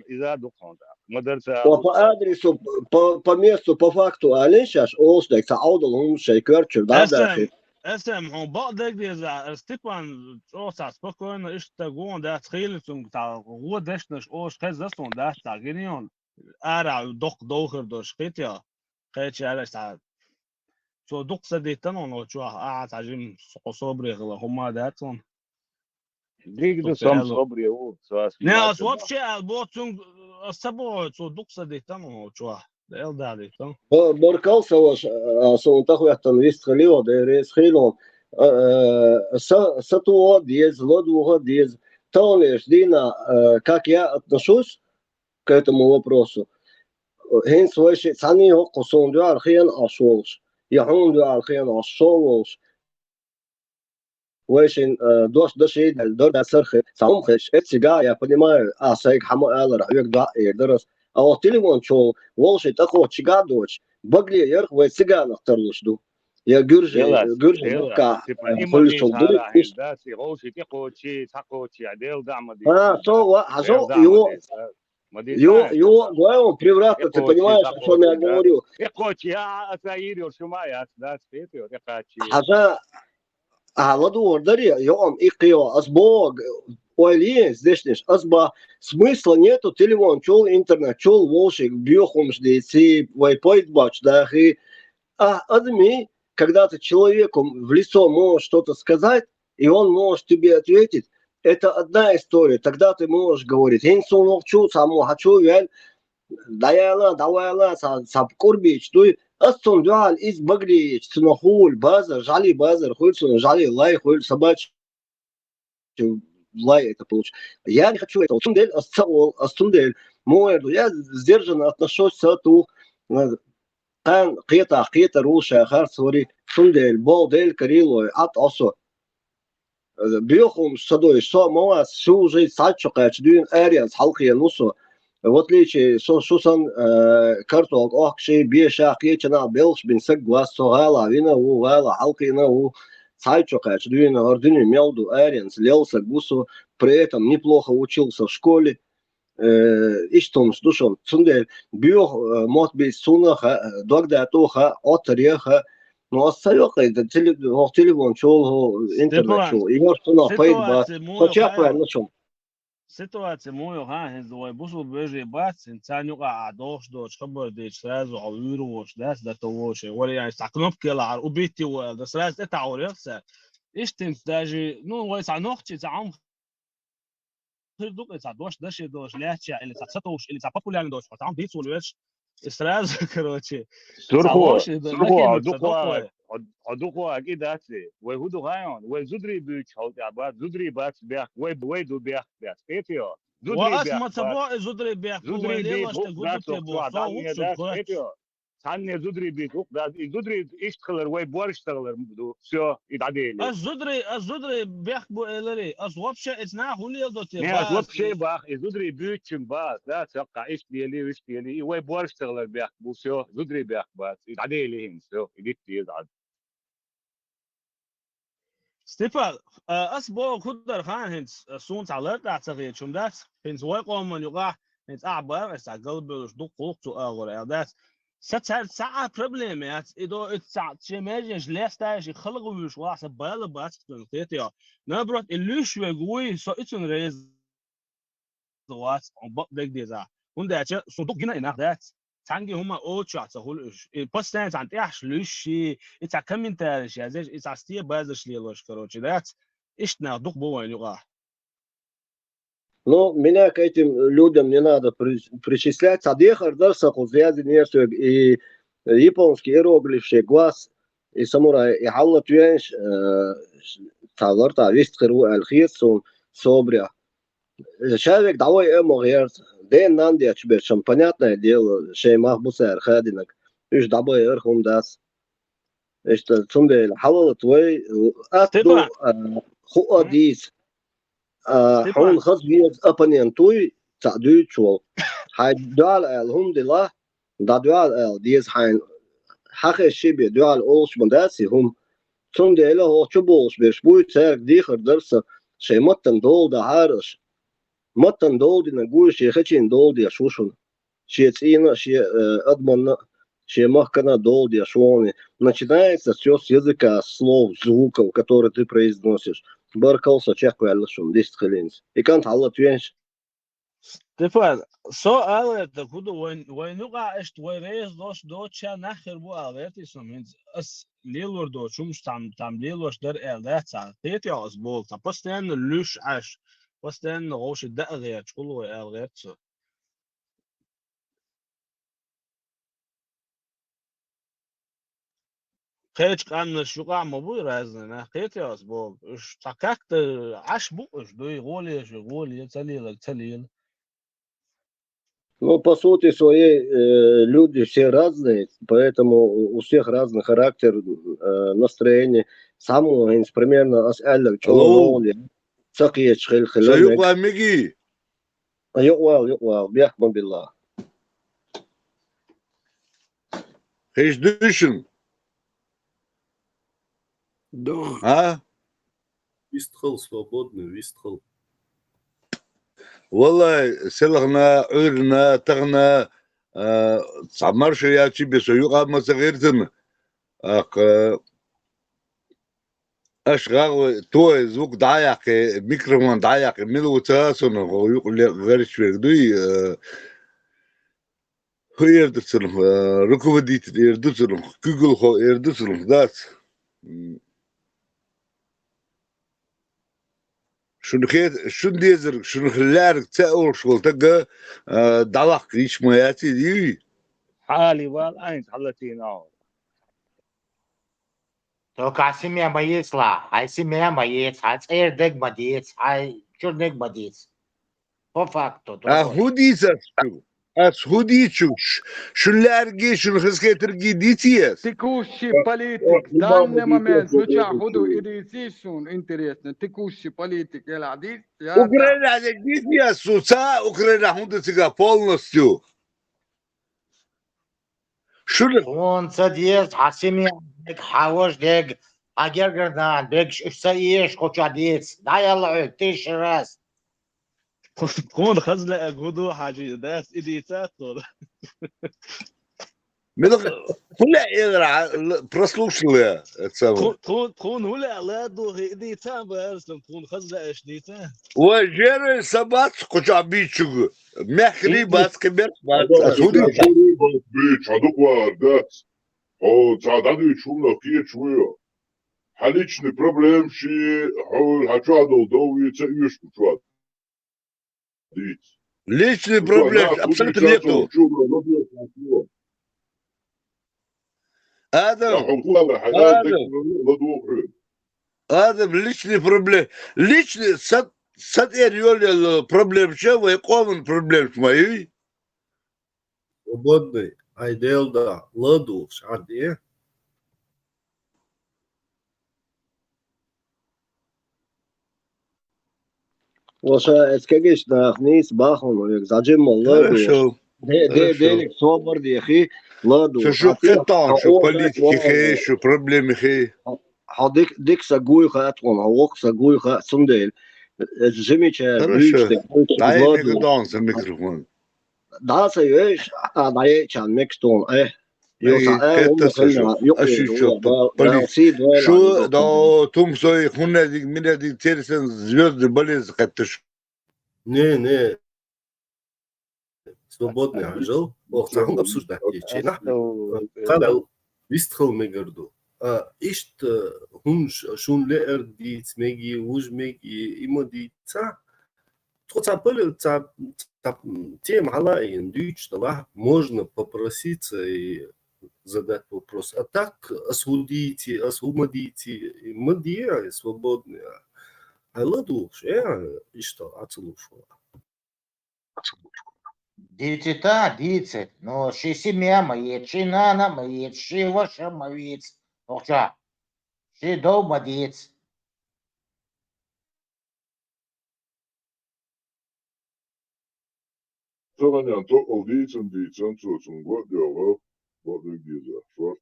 иза духун да. Мадар ца По, луш по да. Адресу, по, по месту, по факту алин шаш, олш дай, ца аудал хӀун шай кверчур, да, да, Эсэм, эсэм, хьуна бакъ дерг деза, Степан, чӀоса спокойно, иштта гон дац, хийла цунга, цхьа гӀо дешнаш, ош хеза суна дац, цхьа гинион, ара доккха довхар дош, хитя, кхечи алаш, цхьа, цо дукха са диттан, оно чуах, а, цхьа жим, со-, собре хила, хӀума дац он. Диг ду Супер, сом алло. собре у, соас Не, муна ас да. Вообще, а, бо цунг, ас са бо, цо дукха са диттан, оно чуах. Да, эл да диттан. Ба-, баркал са ваша, а, суна тахветтан вист хилио, да, рейс хилио. А, а, са, са туо дез, лод уха дез. Таунеш дина, а, как я отношусь к этому вопросу. ХӀинца вай ши цхьаний хӀокху суна дуьхьал хен аш волуш, я хьуна дуьхьал хен аш шо волуш. Вай шин, а, дош даши, дор да сархи, цхьа хӀума хеш, эцига, я понимаю, а, сайга хьама алар, хьоьга доӀа эр дарас. А вот телефон чул, волши тӀакхоччига доч, багле ярх вай циганах тарлуш ду. Я гюржи, Дела, гюржи дела, ка, типа, а, и хулиш мадин чул дури, хара иш. Да, си, гӀовши тӀе кхочи, цхьа кхочи, а, дел да мадин. А, со, ва, а, Дел со, да его, мадин, да. Мадин его, да, его, да. главное, превратно, ТӀе ты кхочи, понимаешь, цхьа о чём я кхочи, да. говорю. ТӀе кхочи, а, а, ца ирил шума, я, да, спетио, тӀе кхачи. Хьажа, а, ладугӀар даре, йоам иккхио, ас бог, ойли, здешниш, ас ба, смысла нету, телефон чул, интернет чул, волши, бьёхумш деци, вай поет бач, да, хи. А, адми, когда ты человеку в лицо можешь что-то сказать, и он может тебе ответить, это одна история, тогда ты можешь говорить. ХӀинца суна вахчу, цхьаммо хьачу вел, дӀаяла, дӀавала, ца, ца курбич дуй. Ас цунна дуьхьал иза баглиеча, цунах хула базар, жали базар хуьлу, цунах жали лай хуьлу, собачий лай это получ. Я не хочу этого. Цундел ас ца ол, ас цундел муэр ду. Я сдержанно отношусь, ца ту, э, кан кхетах кхетар ву ша харц вари. Цундел бол дел карилой, ат осо. Бехум садой, со мавас, шу уже сачо кач дуин арианс халкъен усо. В отличие со шусан, э, картолка охкши, беша кечана белш бин саг глаз со гала вина у, гала халкъина у. Сачо кач дуин ордуни мелду арианс лел саг усо. При этом неплохо учился в школе. Э, иштумс душон. Цундел бюх, э, мот бис цуна ха, догда ту ха, отр я ха. Но ас ца йокъай, да теле-, хох телефон чул, хо интернет чул. И морт цуна пайд ба. Со чекъвай, ну шо. Ситуация муй ха, хин зой бусу бежи бац, хин цан юкъа а дохш доч, хабар деч, сразу а виру воч, да, да то воч. Вари ай са кнопка ла ар убить его, да сразу это аурекса. Иштин даже, ну, вай са нохчи, са ам хир дук, ца дош, даши дош, ляча, или ца цатош, или ца популярный дош, там бицу леш. И сразу, короче, Сурхо, сурхо, духо, духо, а кидаци. Вай худу хайон, вай зудри бюч халтя ба, зудри бац бях, вай, вай ду бях, бях. Этио. Зудри бях. Ма цабо, зудри бях. Зудри бях. Цанне зудри бюч, да, и зудри ишт хилар, вай борш таглар ду. Всё, и дадели. Ас зудри, ас зудри бях бу элери. Ас вообще эцна хулел доте. Не, ас вообще бах, и зудри бючим ба, да, сакка ишт дели, ишт дели, и вай борш таглар бях бу, всё, зудри бях ба, и дадели хин, всё, и дитти зад. Степан, а, ас бо худар хан хинц, а, сун ца лар да ца хечум дац. Хинц вай къоман юга, хинц а бар, ас ца галбелш ду къулх цу агъор эл дац. Са цаьрца цхьа а проблема яц. И до, и цхьа шен меженаш лестаеш, и халгӀа вуьйш ваха сан бала бац цунна, кхетий хьо. Наоборот, и луьйш верг вуй, со и цунна реза вац, хьуна бакъдерг деза. ХӀунда аьлча, со дукха гина и нах дац. Цхьаьнгге хӀума оццахь ца хуьлу уьш. И постоянно цхьана тӀехьаш луьйш ши, и цхьа комментариш язъеш, и цхьа стебазаш лелош, короче, дац. Иштта нах дукха бу вайна юкъахь. Ну, меня к этим людям не надо при-, причислять. Цхьа дехар дара сан кху связи нерсоьга, и японский иероглиф шен глаз, и самурай, и хьаллатвенаш, э, цхьа лар, цхьа вист хир ву аьлла хета суна собарехь. Ша вега дӀавай а ма гӀерта, ден-нан детташ берш-м, понятное дело, шайн мах бу цара хадинарг. Уьш дӀабайар хӀума дац. Иштта, цундела хьалалат вай, ат ду, Степан! А, хӀуъа М? дийца. А, Степан! Хьуна хаза веза оппонент вуй, цхьаъ дуьйцуш волу. Хьайн дуьхьал аьлла хӀума дила, дӀадуьхьал аьлла деза хьайна. Хьан хезча бен дуьхьал олуш ма дац и хӀума. Цундела хӀокху чу богӀуш берш буй, цаьрга дехар дара сан, шайн маттана дола дахьара аша. Маттана дола динарг вуй, шен хечийн дола деш ву шуна. Шен цӀийнан а, шен, э, адаман а, шен махкан а дола деш ву хьуна. Начинается всё с языка, с слов, звуков, которые ты произносишь. Баркалла, со чекхваьлла шуна, дист хилинца. И кӀант хьаллатвенаш. Степан, со ала гӀерта хӀун ду, вайн, вайн юкъахь иштта вай реза доцуш доцучарна нах хир бу ала гӀерта и со хӀинца. Ас лелор доцу хӀуманаш цхьаьна, цхьаьна лелош дара аьлла дац цхьа. Кхетий хьо ас боху, цхьа постоянно луьйш Ӏаш, постоянно вовшийн даа гӀерташ хуьлу вай ала гӀерта со. Кхечу къаьмнаш юкъахь ма буй разный нах, кхетий хьо ас боху. Уьш цхьа как-то Ӏаш бу уьш, дуй, гӀоле шу, гӀоле, ца лелаг, ца лела. Ну, по сути своей, э, люди все разные, поэтому у, у всех разный характер, э, настроение. Цхьаммо хӀинца примерно ас аьлларг чӀогӀа Алло! ногӀу ле, ца кхеташ хила, хила Сан мега. Юкъа меги? Юкъавала, юкъавала, бехк ма билла. Хиш дуьшин? Ду. А? Вистхал, свободный, вистхал. Валлай, селхана, Ӏуьйрана, тахана, а, цхьа марша яьлчи бен со юкъа ма ца гӀиртина. Аккха, аша гӀагӀ, той звук дӀаяккхи, микрофон дӀаяккхи, мила ву ца хаа суна, хӀо юкъа ле-, гӀерташ верг дуй, а, хӀу эр ду цунах, а, руководитель эр ду цунах, куьйгалхо эр ду цунах, дац. М. Шуна хет-, шуна дезарг, шуна лаьрга ца олуш волу тага, а, дӀаваккха йиш ма яц иза, юй? Хьали вала, айнца хьалатийна агӀор. Только хьан семья ма ецала, хьайн семья ма еца, хьайн цӀера дег ма деца, хьайн чуьра дег ма деца. По факту, А другой. ХӀун дийца ас шу? Ас хӀун дийцу шу? Ш-, шун лаьрги, шун хазахетарги дийций ас? Текущий политик, данный момент, ну ча хӀун ду, и дийций шун, интересно, текущий политик, ела дийц, я, Украина дийций ас шу, ца Украина хӀун ду цига полностью? Шуна Тхуна ца деза хьан семья дег, хьан важа дег, хьан гергара нана дег, уьш ца езаш кху чохь деца. ДӀаялла хьоьга, тиша раз. Тхуна хаза лаьа гу ду, хьажи, дас, и дийца тхуна. Мила, хӀун лаьа элира, хьан л-, прослушал я, ца ву? Тху-, тху-, тхуна хӀун лаьа ла ду, хи, и дийца бара, сан тхуна хаза лаьа аша дийца? Вай жерой са бац кху чохь бийчуг. Мехкарий бац, кхин берш бац. Ас хӀун дийца? Жерой бац бийчу, хьан дукха вар дац. Хьо цхьа дӀадуьйчу хӀуманах кхеташ вуй. Хьан личный проблемаш, хьо, хьан чохь долу дов вийца уьш бу чохь дийца. Личный проблем абсолютно нету. Адам, Адам, Адам, личный проблем. Личный са, са тӀера йолаелла проблемаш, вай къоман проблемаш ма ю. Свободный, ай дел да, ладугӀуш, хьан де? Ва ша эцкегиш нах нийса бахьана вега, зажимма ладугӀуш. Хорошо. Де, де, Хорошо. Делик собар дехи, ладугӀуш. Шу, шу кхетта, шу политики хи, шу проблеми хи. Хьо дик, дик са гуй хаьа тхуна, хьо вокху са гуй хаьа, цундела. Замечание. Хорошо. Дай микрофон. ДӀа ца йойш, а, дӀаечан мекс тхуна, э. Юха, э, кхетта са шу. Ашу чохта. Полис. Шу да тумсой хуннадиг, минадиг терсен звёздный болезнь кхетта шу. Не, не. Свободный хьажал. Ох, цхьа хӀума обсуждать дечи. Нах. Хала вистхал мегарду. А, ишт, э, хӀумш-, шун леэр диц меги, уж меги, има дица. Тхо ца пали-, ца, ца тема хьала ин дуьйцуш далахь, можно попроситься и задать вопрос. А так, ас хӀу дийци, ас хӀу ма дийци, ма дия, свободный. Хьала духуш, э, иштта, ацалуш вала. Дийцита, дийцит. Ну, ши семья ма еци, ши нана ма еци, ши ваша ма вийца. Охча. Ши дов ма дийца. Цо гӀанян токъал дийцан, дийцан, цо цунга ваъ доьгӀу, ваъ дог деза, шорт.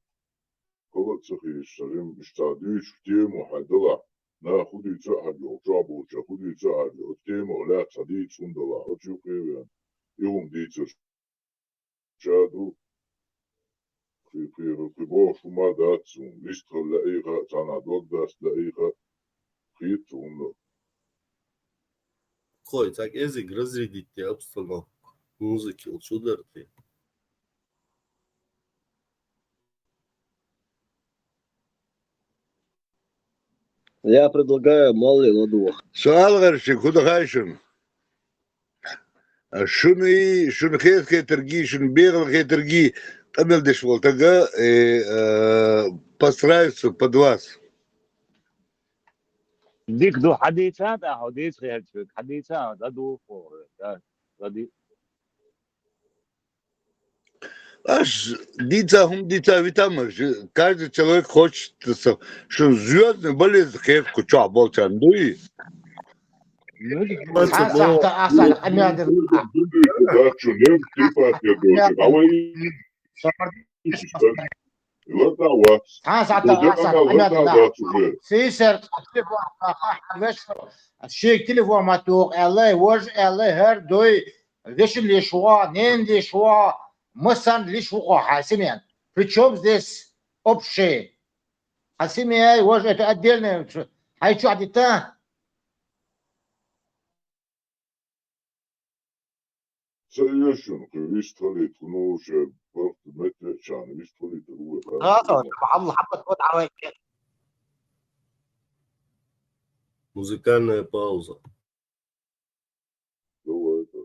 Хала а ца хезаш, ца жим, иштта дуьйцуш тему хьайдалахь. Наха хӀу дуьйцу а хьажа, чохь болча хӀу дуьйцу а хьажа, оцу темах лаьцна дийца хӀума далахь, оцу юкъе а веана. И хӀума дийцарш ша ду. Кхи, кхи, кхи бохуш хӀума дац суна. Вистхала лаьийха а, цхьанхьа дог даста лаьийха а, хета цу хӀума. Кхой, цхьа кӀезиг разрядить де обстановку. Музыка йолчу дара те. Я предлагаю Молли ладугӀа. Суал гӀершиг хӀу дахай шуна? Шуна и, шуна хеса хетаргий, шуна бегӀал хетаргий къамел деш волу тага, э, э, подстраивается под вас. Дика ду, хьадийца, тӀаккха хьо дийца хеташ верг, хьадийца, ладугӀу хьо, да, лади-, Аш дийца, хӀума дийца витамаш, каждый человек хочет, шун звёздный болезнь кхетта кху чохь болчарна дуй? Цхьа сахьта, а сахьта къамел дина. Цхьа сахьта, а сахьта къамел дина. Сийсар телефон, шега телефон ма туху аьлла, важа аьлла, хӀара дуй, вешин лиш ву хьо, ненан лиш ву хьо, массарна лиш ву хьо, хьайн семьян. Причём здесь общее? Хьан семья, важа, это отдельное, хьайн чохь дита? Ца эшуна, кхин вистхалийта, ну, ше бархӀ метта чарна вистхалийта, ву вай. Ха, ха, ха, Алла хьаббат вот авай. Музыкальная пауза. Давай, да.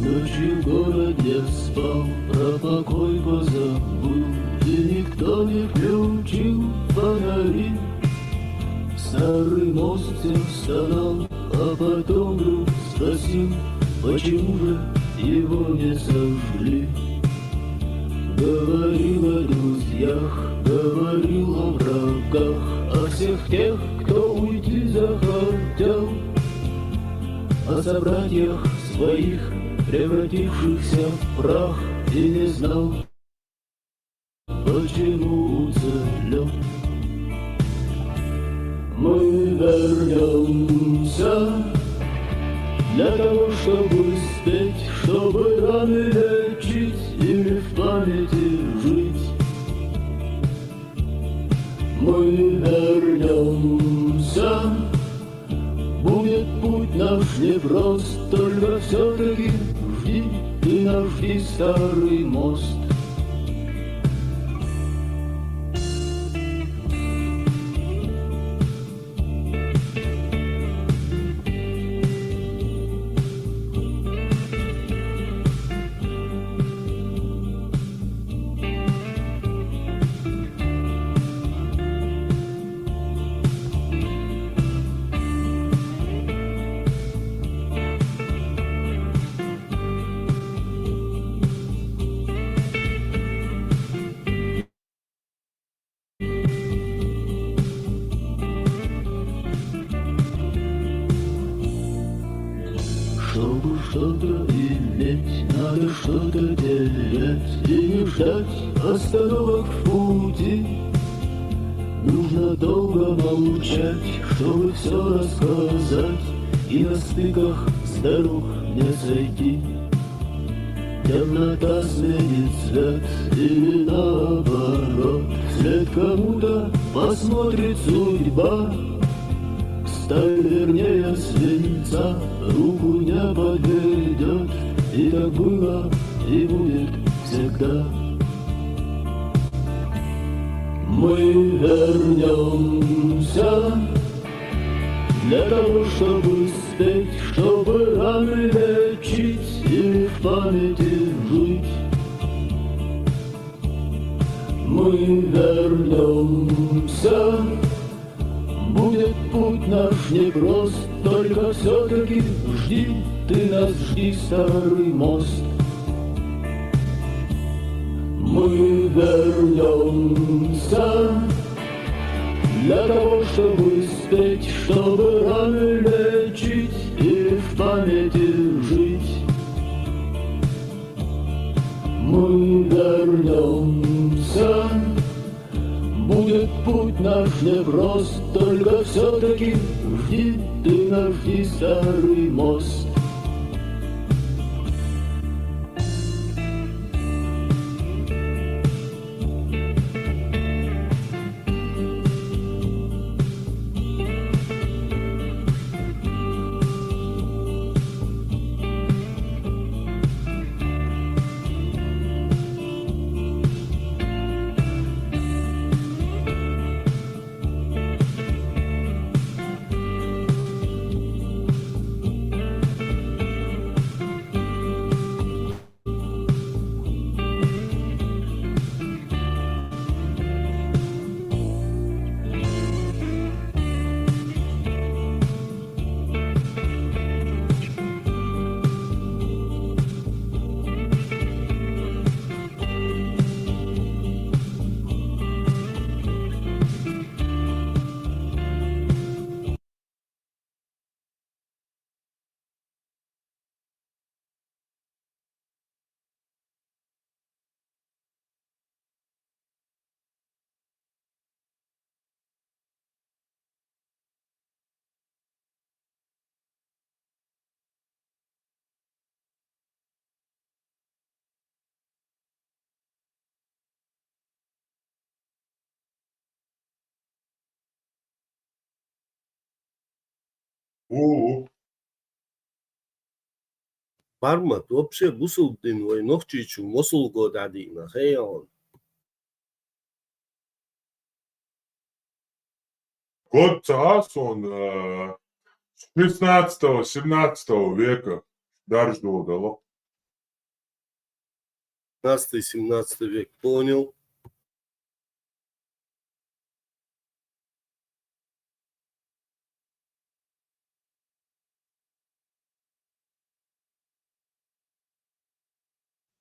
Ночью город не спал, про покой позабыл, и никто не включил фонари. Старый мост всё стонал, а потом вдруг спросил, почему же его не сожгли. Говорил о друзьях, говорил о врагах, о всех тех, кто уйти захотел, о собратьях своих, превратившихся в прах, и не знал, почему уцелел. Мы вернёмся для того, чтобы спеть, чтобы раны лечить или в памяти жить. Мы вернёмся. Будет путь наш непрост, только всё-таки жди, ты нас жди, старый мост. Чтобы что-то иметь, надо что-то терять и не ждать остановок в пути. Нужно долго молчать, чтобы все рассказать и на стыках с дорог не сойти. Темнота сменит цвет или наоборот, вслед кому-то посмотрит судьба. Сталь вернее свинца, руку не подведет. И так было, и будет всегда. Мы вернемся для того, чтобы спеть, чтобы раны лечить и в памяти жить. Мы вернемся. Будет путь наш непрост, только все-таки жди, ты нас жди, старый мост. Мы вернемся для того, чтобы спеть, чтобы раны лечить и в памяти жить. Мы вернемся. Будет путь наш непрост, только все-таки жди, ты нас жди, старый мост. Уу. Пармат, вообще бусулба дин вай нохчийчу мосул года дина, хей он. Год ца а сон, э, шестнадцатого, семнадцатого века дарждолдало. Шестнадцатый, семнадцатый век, понял.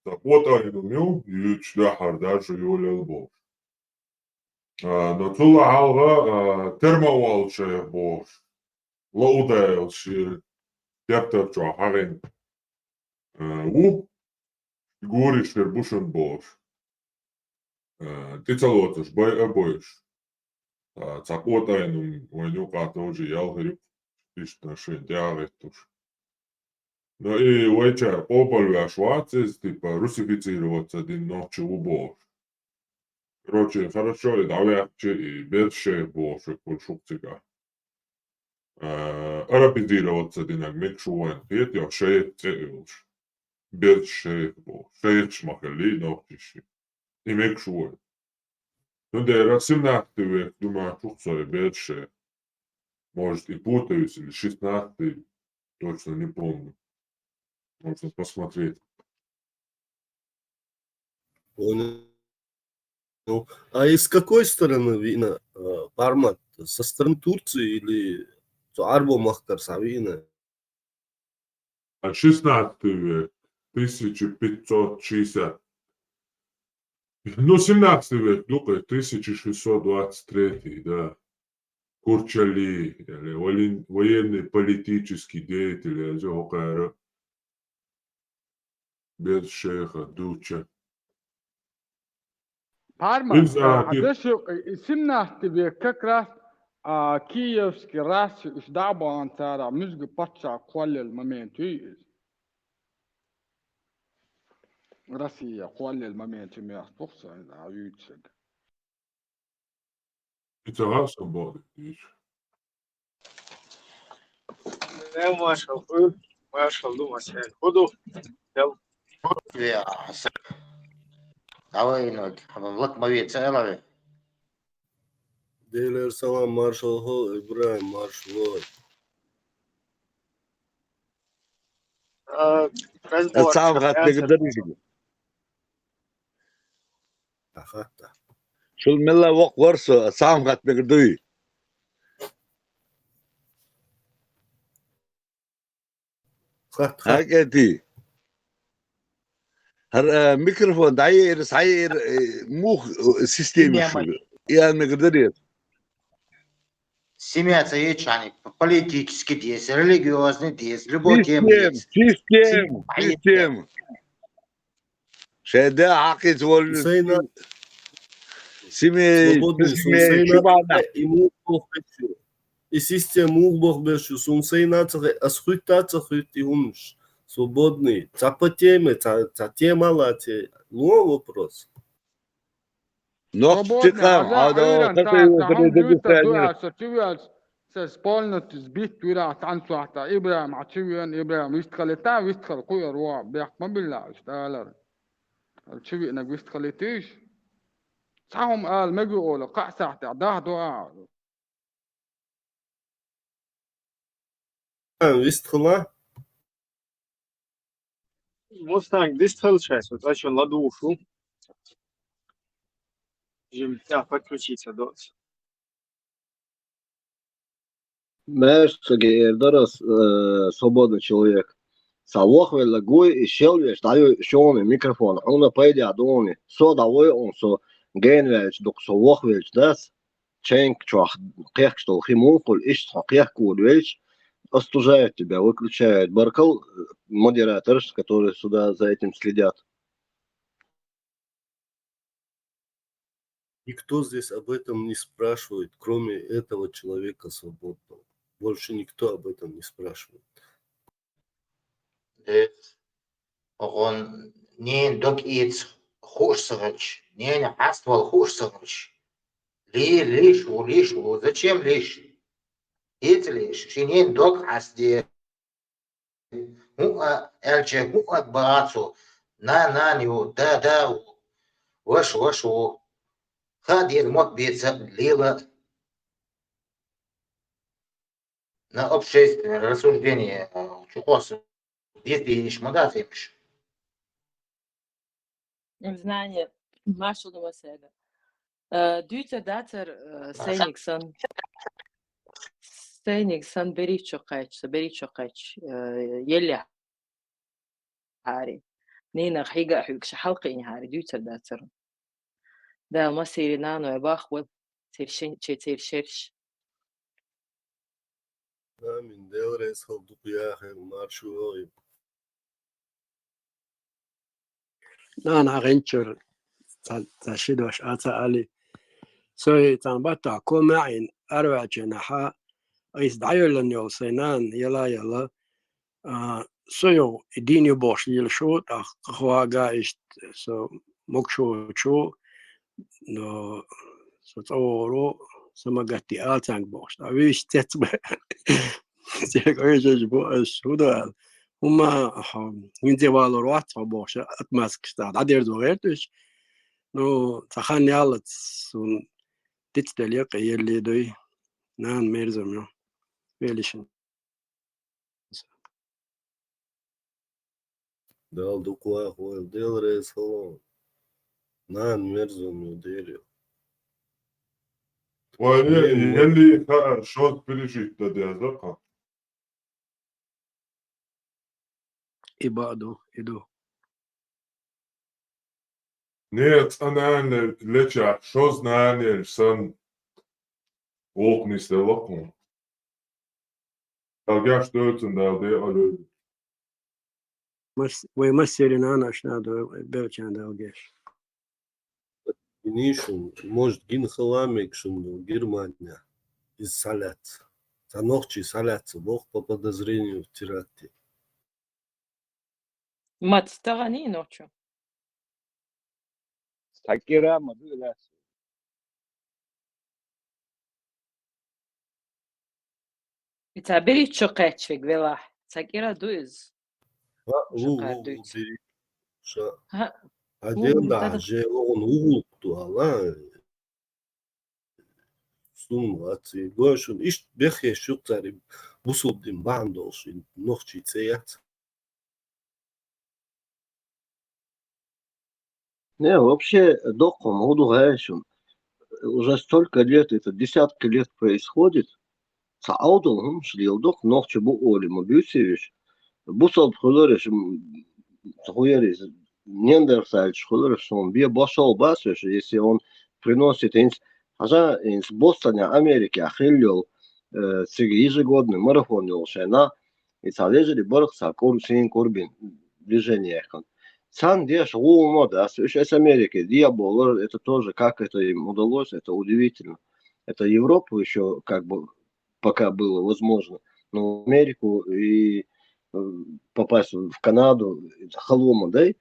Цхьа кӀотӀа йолу муьлххачу дуьххьара даржа йолаелла бохуш. А, но цул а хьалха, а, Термавал шайх бохуш, Лаудайлаш, э, тептар чохь хьахийна, э, ву, гуриш хир бу шуна бохуш. Э, тӀе ца лоцуш, байа а бойуш. Э, цхьа кӀотӀа йолу вайн юкъа тоже ял хир ю, иштта шайна тӀе а гӀеттуш. Но и вайчара къобалвеш вац иза, типа, русифицироваться дина нохчи ву бохуш. Короче, хорошо, и дӀаваьхча, и Бердишайх бохуш верг волуш ву-кх цигахь. А, арабизироваться динарг мегаш ву вайна, кхетий, шайх цӀе а йолуш. Бердишайх боху. Шайхаш ма хиллий нохчий. И мегаш ву вайна. Цундела семнадцатый век, думаю, чу-кх со и Бердишайх. Может, и путаюсь, или шестнадцатый, точно не помню. Можно посмотреть. Понял. А из какой стороны вина, э, Пармат? Со стороны Турции или со Арбо махкара схьа вина? А шестнадцатый век, тысяча пятьсот шестьдесят. Ну, семнадцатый век, ну, тысяча шестьсот двадцать третий, да. Курчали, яъни воен-, военный политический деятель, я же хокара, Бердишеха, Дуча. Парма, Иза а, пи- а дальше, э, семнадцатый век как раз, а, киевский раз, уж дӀабаханцара муьзга паччахь кхоллал момент ю иза. Россия кхоллал момент ю мехтухса, а, юьйцаг. Ица гӀа со боху дийша. Э, маршал хӀу, маршал ду, Масен. ХӀу ду? Дел. Веа, ас. Давай, ну, лак ма веца, элаве. Делер салам, маршал хӀу, Ибрахим, маршал. А, Сам гӀат мегар дарий шуьга? Ахатта. Шул мелла воккха вар со, сам гӀат мегар дуй? Хат, хат. ХӀа, кӀетий. ХӀара, э, микрофон дӀаеира, схьаеира, э, муха, э, система ю шуьга? И ан мегар дарий? Семья ца ечани, политический деза, религиозный деза, любой тема деза. Система, система, система. Шайн де хьакхийца волу Сайна. Семей, Свободный, семей, Сайна, шуьга бахьана. И муха боху берш ю. И система муха боху берш ю. Сун Сайна ца хе-, ас хуьтта ца хуьтта и хӀумнаш. Свободный. Ца по теме, ца, ца тема лаце. Ло вопрос. Нохчийн къам, хьада, хӀара юьртан тӀехь цхьа хӀума дуьйцур ду аьлла, со чу веача, церан полностью сбит вирахь цхьана сохьта. Ибрахим хьан чу веана, Ибрахим вистхалита, вистхала кхуьар ву, бехк ма билла уьш далар. Чу веанарг вистхалита уьш. Цхьа хӀума ала мегу олу, кхаа сахьтехь даха ду ахьа. Вистхила. Мустанг дистхилча, вот очень ладушу. Жим тя подключиться доц. Маьрша ца геэр дара ас, э, свободный человек. Ца вохвелла гуй, и шел веш, даю шоны микрофон, хьуна пайда дони. Со дӀавой он, со генвелч дук, со вохвелч дас. Чайнка чохь кхехкаш долу хи муха хуьлу, иштта хьо кхехкур велча, остужает тебя, выключает. Баркал, э, модераторш, которые сюда за этим следят. Никто здесь об этом не спрашивает, кроме этого человека свободного. Больше никто об этом не спрашивает. Э, оха ненан дог эца хууш ца хилча, ненан хьаставала хууш ца хилча, ле-, леш ву, леш ву, зачем леш? Эца леш, шен ненан дог хьастаде. ХӀун а аьлча, хӀун а бац цо, нана нана ю, да да ву, ваша ваша ву. Хаа деза мотт беца лела. На общественное рассуждение, э, чу хосу деза дийш ма дац имаш. Знание, маршал ду Масега. Э, дуьйцар дацар, э, сайниг сан. Сайниг сан беричо кхаьчча, беричо кхаьчча, э, елли хьари. Нина хьига а хьуьгуш хьалкхийна хьари, дуьйцар дацар. Дала масийри наной бахвал, цершин-, че цершерш. Амин. Дела реза хила дукха яхар, маршо йогӀийла. Нана хьан гӀинчуьра ца, ца ши дош а ца али. Со и цхьана баттахь кома а Ӏийна, араваьллачу хенахь, айса дӀайоьллина йолу сайн нана яла а яла, а, со йогӀу и дийна ю бохуш лелаш ву, тӀаккха хӀокху гӀа иштта со могуш воцуш ву, но со цӀа вогӀур ву, со ма гатде ала цаьнга бохуш. Ткъа вуьйш цец бан. Церга ойжаш бу аш, хӀун до аьлла. ХӀумма, хӀинца валор вац хьо бохуш, отмазкаш тӀехь дӀадерзо гӀерта уьш. Ну, цхьа хан яллалц суна дицделла кхин елли дуй. Нана мерзам ю. Велишна. Дала дукха вахавойла, Дела реза хуьлда. Нана мерзам ю, Дела ю. Вай, Дела ю. Елли хаа, шоз пережить дан деза кху. И баа ду, и ду. Не, цкъа нана лечахь, шоз нана елча санна, гӀуллакх нисделла кхуна. Дала гечдойла цунна, Дала декъал йойла. Мас-, вай массе нанас, нанас да, белггӀа да геш. Инишун, может, гин хала мег шун Германия из салац. Са нохчий салац бох по подозрению в теракте. Мат тагани нохчу. Сакира ма дуй лас. Ица бери чо кечвиг велахь. Сакира дуй из. Ва, Шо ву, кар ву, дуйц. бери. Ша. Ха, Адел ву, да, тада. же, он угул ту ала. Сун ваци. Гошун, ишт бехе шук цари бусул дин бандолш, нохчий цеяц. Не, вообще, доккхум, гӀуду гӀайшун. Уже столько лет, это десятки лет происходит. Ца Ӏовдал хӀумаш леладу-кх, нохчий бу олий ма буьйций уьш. Бусалба хилараш, м, хӀу яр иза, неандертальцаш хилараш, шун бе бошол бац уьш, если он приносит хӀинца, хьажа, хӀинца Бостонехь, Америкехь хилла йолу, э, цига ежегодный марафон йолу шайна, и цхьа вежарий барх цхьа кӀур-, сийна кӀурбина движение яьккхина. Царна деш гӀума дац, уьш эс Америке деболар, это тоже, как это им удалось, это удивительно. Это Европа ещё как бы пока было возможно. Но в Америку и, э, попасть в Канаду, это халома дай.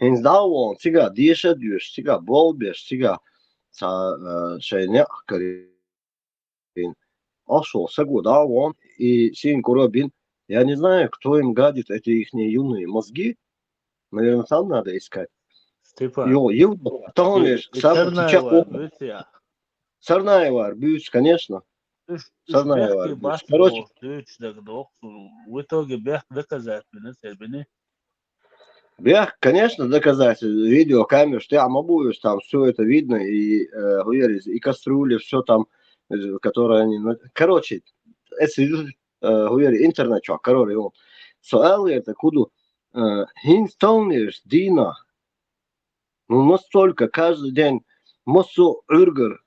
ХӀинца дӀа а вон, цига деша а доьшуш, цига болх беш, цига ца, э, шайн некъ карийна. Аш вон, саго дӀа а вон, и сийна кӀур а бина. Я не знаю, кто им гадит, эти ихние юные мозги. Наверное, там надо искать. Степан, Йо, Европа, тахана и, веш, и сам Царнаевар чекх буьйцу я? Царнаевар буьйцу, конечно. Уьш, уьш Царнаевар бехке буьйцу. бац Короче, бохуш дуьйцуш дага доху, в итоге бехк доказать бина, цербини. Бех, конечно, доказать. Видеокамераш тӀехь ма бу уьш, там всё это видно, и, э, хӀу яр иза, и кастрюли, всё там, э, которое они на-, короче, это, э, хӀу яр, интернет чохь, короче, вот. Со ала яр, так хӀу ду, э, хӀинца тахана дийнахь. Ну, настолько каждый день массо а Ӏуьргар,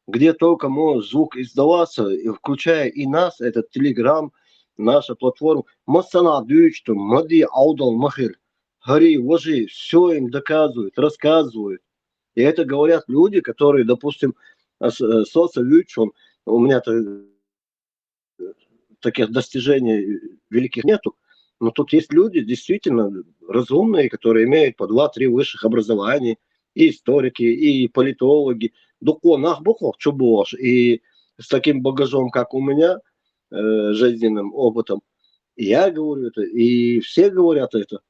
где только может звук издаваться, и включая и нас, этот Telegram, наша платформа, массанхьа дуьйцуш ду, ма де Ӏовдал ма хила. ХӀарий, важий, всё им доказывают, рассказывают. И это говорят люди, которые, допустим, а, с-, э, соца вуьйцуш, у меня-то таких достижений великих нету. Но тут есть люди действительно разумные, которые имеют по два-три высших образования, и историки, и политологи. Дукха нах бу-кх чу богӀуш, и с таким багажом, как у меня, э, жизненным опытом. Я говорю это, и все говорят это.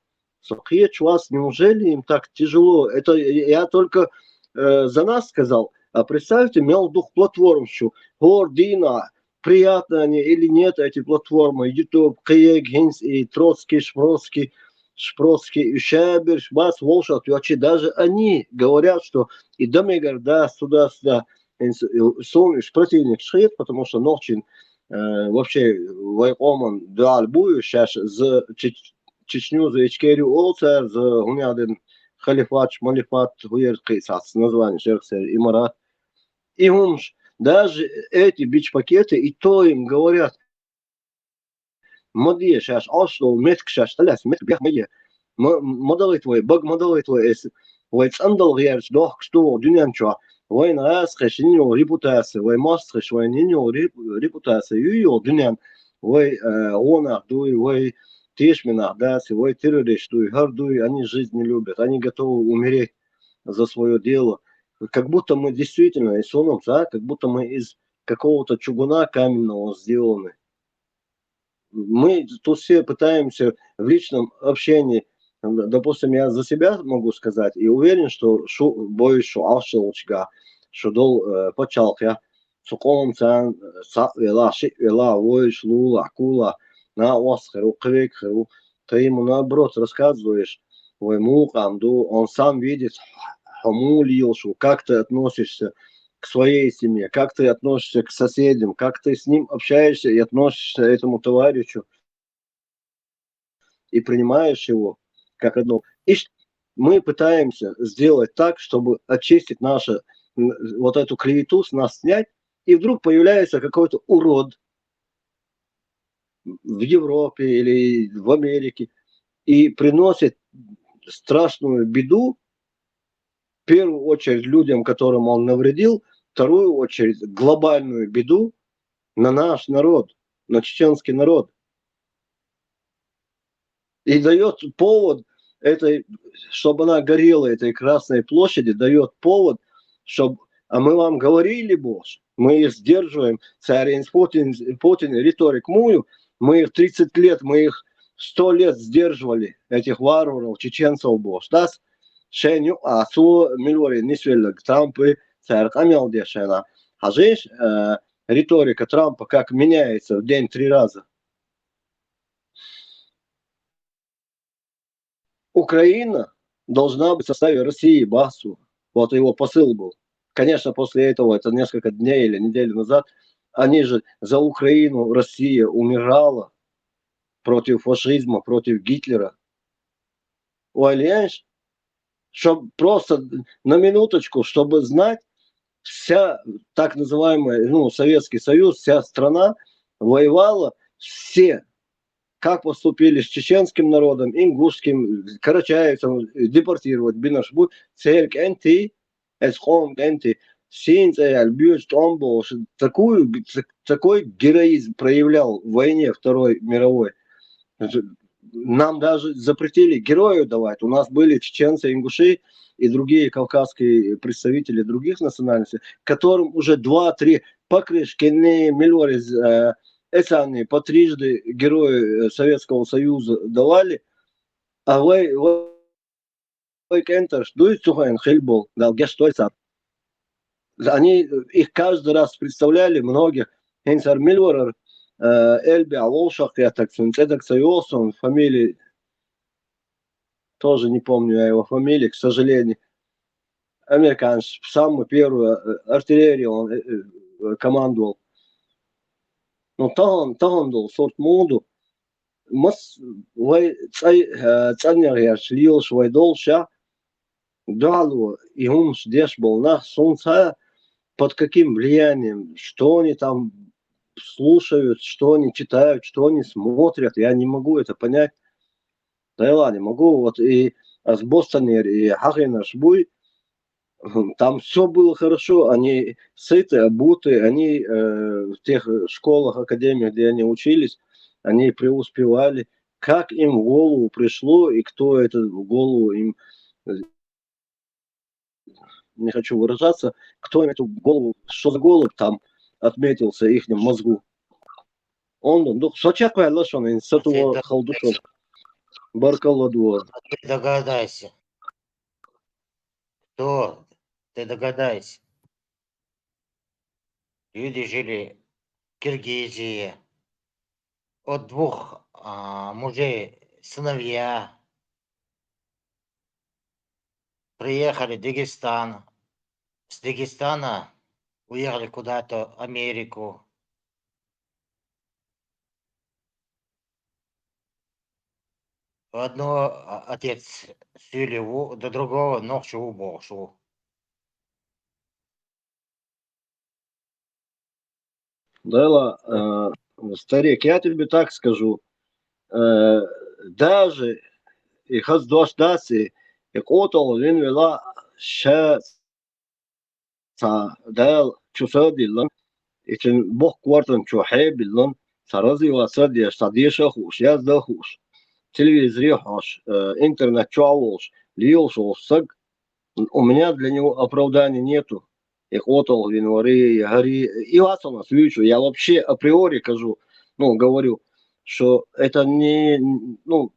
Со кхечу вас, неужели им так тяжело? Это я только, э, за нас сказал. А представьте, мел ду-кх платформаш чу, хӀора дийнахь, приятно они или нет, эти платформы, YouTube, кхин, хӀинца и Троцкий, Шпроцкий, Шпроцкий, и шаберш бац вовшах йоций. Даже они говорят, что и до мегарда, сюда-сюда. ХӀинца, э, суна уьш противникаш хета, потому что нохчийн, э, вообще вай къоман дуьхьал бу уьш шаьш за Чеч-, Чечню, за Ичкерию олу цара, за хӀунда аьлла халифат, малифат, хӀу яр кхин цхьацца названи шерх церан, имарат. И хӀумаш, даже эти бич-пакеты, и то им говорят: ма де шаьш Ӏаш долу меттиг, шаьш тӀелаьцна меттиг бех ма е. Ма, ма далийта вай, бага ма далийта вай, эс, вай цӀандала гӀерташ дохкуш ду вай дуьнен чохь. Вайна гӀазкхаша йина йолу репутация, вай мостагӀаша вайна йина йолу реп-, репутация ю йолу дуьнен. Вай, э, гӀо нах дуй, вай тешаме нах дац, вай террористаш дуй, хӀара дуй, они жизнь не любят, они готовы умереть за своё дело. Как будто мы действительно, и суна-м ца, как будто мы из какого-то чугуна каменного сделаны. Мы тут все пытаемся в личном общении, м, допустим, я за себя могу сказать, и уверен, что шу, боюсь, что Ӏаш долчуьнга, шу долу, э, пачхьалкх я, цу къоман царна, э, цхьаъ велахь, шиъ велахь, вуьйш, лулахь, кулахь, накъост хир ву, кхин верг хир ву. Ты ему наоборот рассказываешь, вай муха къам ду, он сам видит, хьо муха лелаш ву, как ты относишься к своей семье, как ты относишься к соседям, как ты с ним общаешься и относишься к этому товарищу, и принимаешь его как родного. И ш-, мы пытаемся сделать так, чтобы очистить наше, м, вот эту клевету с нас снять, и вдруг появляется какой-то урод в Европе или в Америке, и приносит страшную беду, в первую очередь людям, которым он навредил, вторую очередь глобальную беду на наш народ, на чеченский народ. И дает повод этой, чтобы она горела, этой Красной площади, дает повод, чтобы... А мы вам говорили, босс, мы их сдерживаем. Царинс Путин, Путин риторик мую, мы их тридцать лет, мы их сто лет сдерживали, этих варваров, чеченцев, босс. Дас шеню, а су милвори нисвеллаг Трампы, царь камел дешена. Хажиш, э, риторика Трампа как меняется в день три раза. Украина должна быть в составе России, бац. Вот его посыл был. Конечно, после этого, это несколько дней или неделю назад, они же за Украину, Россия умирала против фашизма, против Гитлера. Уальянш, чтобы просто на минуточку, чтобы знать, вся так называемая, ну, Советский Союз, вся страна воевала, все, как поступили с чеченским народом, ингушским, карачаевцем, депортировать, бинашбу, церк энти, эском энти, син цеял, бьёч, томбо, такую, такой героизм проявлял в войне Второй мировой. Нам даже запретили герою давать. У нас были чеченцы, ингуши и другие кавказские представители других национальностей, которым уже два-три покрышкины, милварез, э, эсаны по трижды герою, э, Советского Союза давали. А вы, вы, вы кенташ, дуй цухайн хильбол, дал гештой сам. Они их каждый раз представляли, многих. Хенсар милварар, э, Эльби Аволшак, я так сын, это к союзу, фамилии тоже не помню я его фамилии, к сожалению. Американец, самую первую, э, артиллерию он, э, э, командовал. Ну, таган, таган дол, сорт моду. Мас вай цай, э, цанер ярч лиолш вай дол ша. Дуалу и хумш деш бол нах солнца, под каким влиянием, что они там слушают, что они читают, что они смотрят, я не могу это понять. Да и ладно, могу, вот и с Бостонер, и Хахинаш буй, там все было хорошо, они сыты, обуты, они, э, в тех школах, академиях, где они учились, они преуспевали. Как им в голову пришло, и кто это в голову им, э, не хочу выражаться, кто им эту голову, что за голубь там отметился их мозгу. Он, ну, сочак вайлашон, ин сатуо халдушон. Баркалла дуо. Догадайся. Кто? Ты догадайся. Люди жили в Киргизии. От двух, а, мужей сыновья. Приехали в Дагестан. С Дагестана уехали куда-то в Америку. У одного, а, отец сюли, до другого ногчу убошел. Дела, э, старик, я тебе так скажу. Э, даже и хаздош даси, и котол вин вела ша ца дал чусадиллан, и чин бох квартан чу хебиллан, ца развиваться деш, ца деша хуш, язда хуш, телевизоре хуш, э, интернет чу аволш, лиолш саг, у меня для него оправдания нету. И котол вин вари, и хари, и вацана свечу. Я вообще априори скажу, ну, говорю, что это не, ну,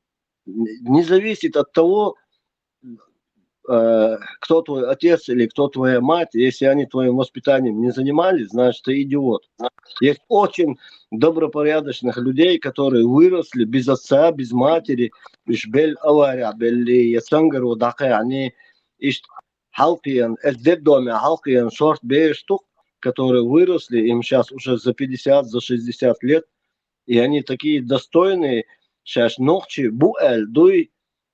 не зависит от того, э, кто твой отец или кто твоя мать, если они твоим воспитанием не занимались, значит, ты идиот. Есть очень добропорядочных людей, которые выросли без отца, без матери, иш бел аваря, белли, яцангару дакъа, они иш халкиян, эс детдоме халкиян сорт бештук, которые выросли, им сейчас уже за пятьдесят, за шестьдесят лет, и они такие достойные, сейчас ногчи, буэль, дуй,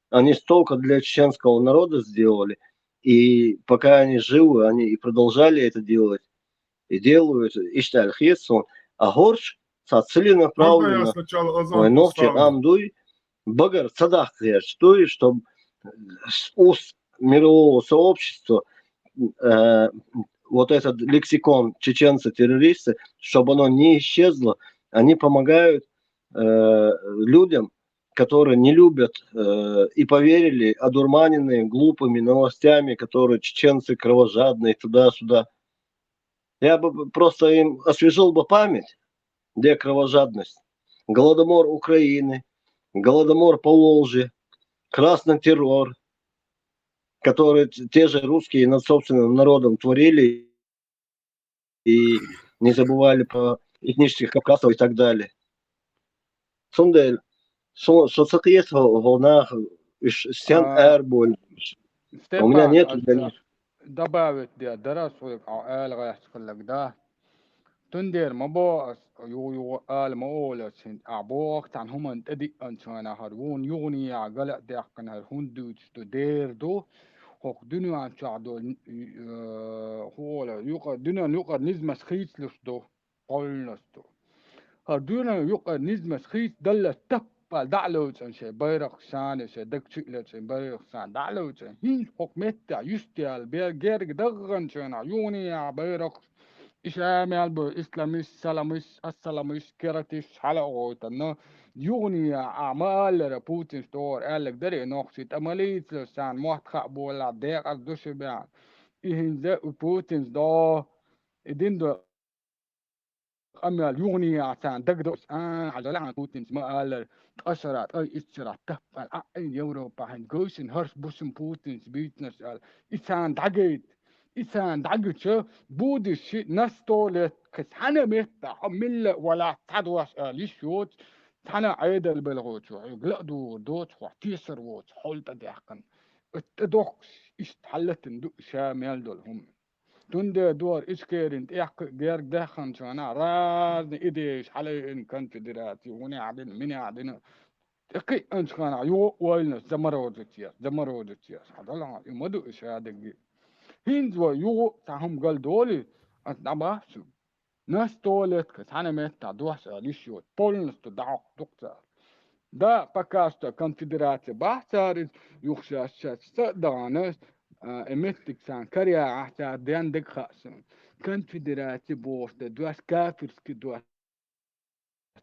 они столько для чеченского народа сделали. И пока они живы, они и продолжали это делать, и делают, ишталь хитсон, а хорш, ца целенаправленно, ой, ногчи ам дуй, багара ца даккха гӀерташ дуй, чтобы с уст мирового сообщества, э, вот этот лексикон чеченцы-террористы, чтобы оно не исчезло, они помогают э, людям, которые не любят э, и поверили, одурманенные глупыми новостями, которые чеченцы кровожадные туда-сюда. Я бы просто им освежил бы память, где кровожадность. Голодомор Украины, Голодомор Поволжья, красный террор, который те же русские над собственным народом творили и не забывали про этнических кавказцев и так далее. Цундела со, со ца кхета хьо, хьо нах, уж стен А, арболь. У меня Степан, нету а, для них. Добавить де, дара соьга а ала гӀерташ хилларг да. Тундер ма бо ас, ю, ю, ала ма олаш, а бох, тан хӀуман тӀе диъан чуна хар, вон югӀния гала дехкан хар, хӀун дуьйцу ду, дер ду, хок дуьнуан чуа ду, э, хӀу ола, юкъа, дуьнуан юкъар низмас хийцлуш ду, полностью. Хар дуьнуан юкъар низмас хийц далла таппал даӀлоцан шей, байрах шана шей, даг чуьлацан, байрах шана даӀлоцан. ХӀинца хок меттехь юстиял бер герга дагган чуна, югӀния байрах Иша мел бу исламист, саламист, ассаламист, кератист хьала а гӀойтанна, югӀния а ма аллара Путинс догӀар аьллаг даре нохчий, тӀа ма лийцалаш царна мотт хаа болахь декъаза ду ши баьхна. И хӀинца у Путинс до, и дин до къамел югӀния а царна дагадо, а, хьажа лаьхьан Путинс ма аллара, ткъа шара, ткъа итт шара, таппал, а, Европа хьайн гойшин хӀорш бу шин Путинс бийцнаш аьлла. И царна дӀагайта. И царна дӀагича, будущий на сто лет, кхин цхьана метта, хьо милла а валахь цхьа дош ала йиш йоцу, цхьана Ӏедал белхочо, хьоьга ла а дугӀур доцу, хьо тешар воцу, хьол тӀе даьккхина. Оцу тӀе дохкуш, иштта хьаллатина ду ша мел долу хӀума. Цундела дора Ичкерин тӀехь кхин герга даьхханчу хенахь разные идеяш хьалаайина конфедераци, хӀунех дина, минех дина. ТӀе кхиъанчу хенахь юха а ойланаш заморозить еш, заморозить еш. Хьан далахь, и ма ду и шадерг. ХӀинца вай юха а цхьа хӀума гал долий, ас дӀабахча. На сто лет кхин цхьана меттахь дош ала йиш йоцу, полностью дӀахьокху дукха цара. Да, пока что конфедерация бахь цара иза, юха шаьш, шаьш ца а дахана, а, и меттиг царна караехь цара ден дага хаьа суна. Конфедерация бохуш дан дош кафирский дош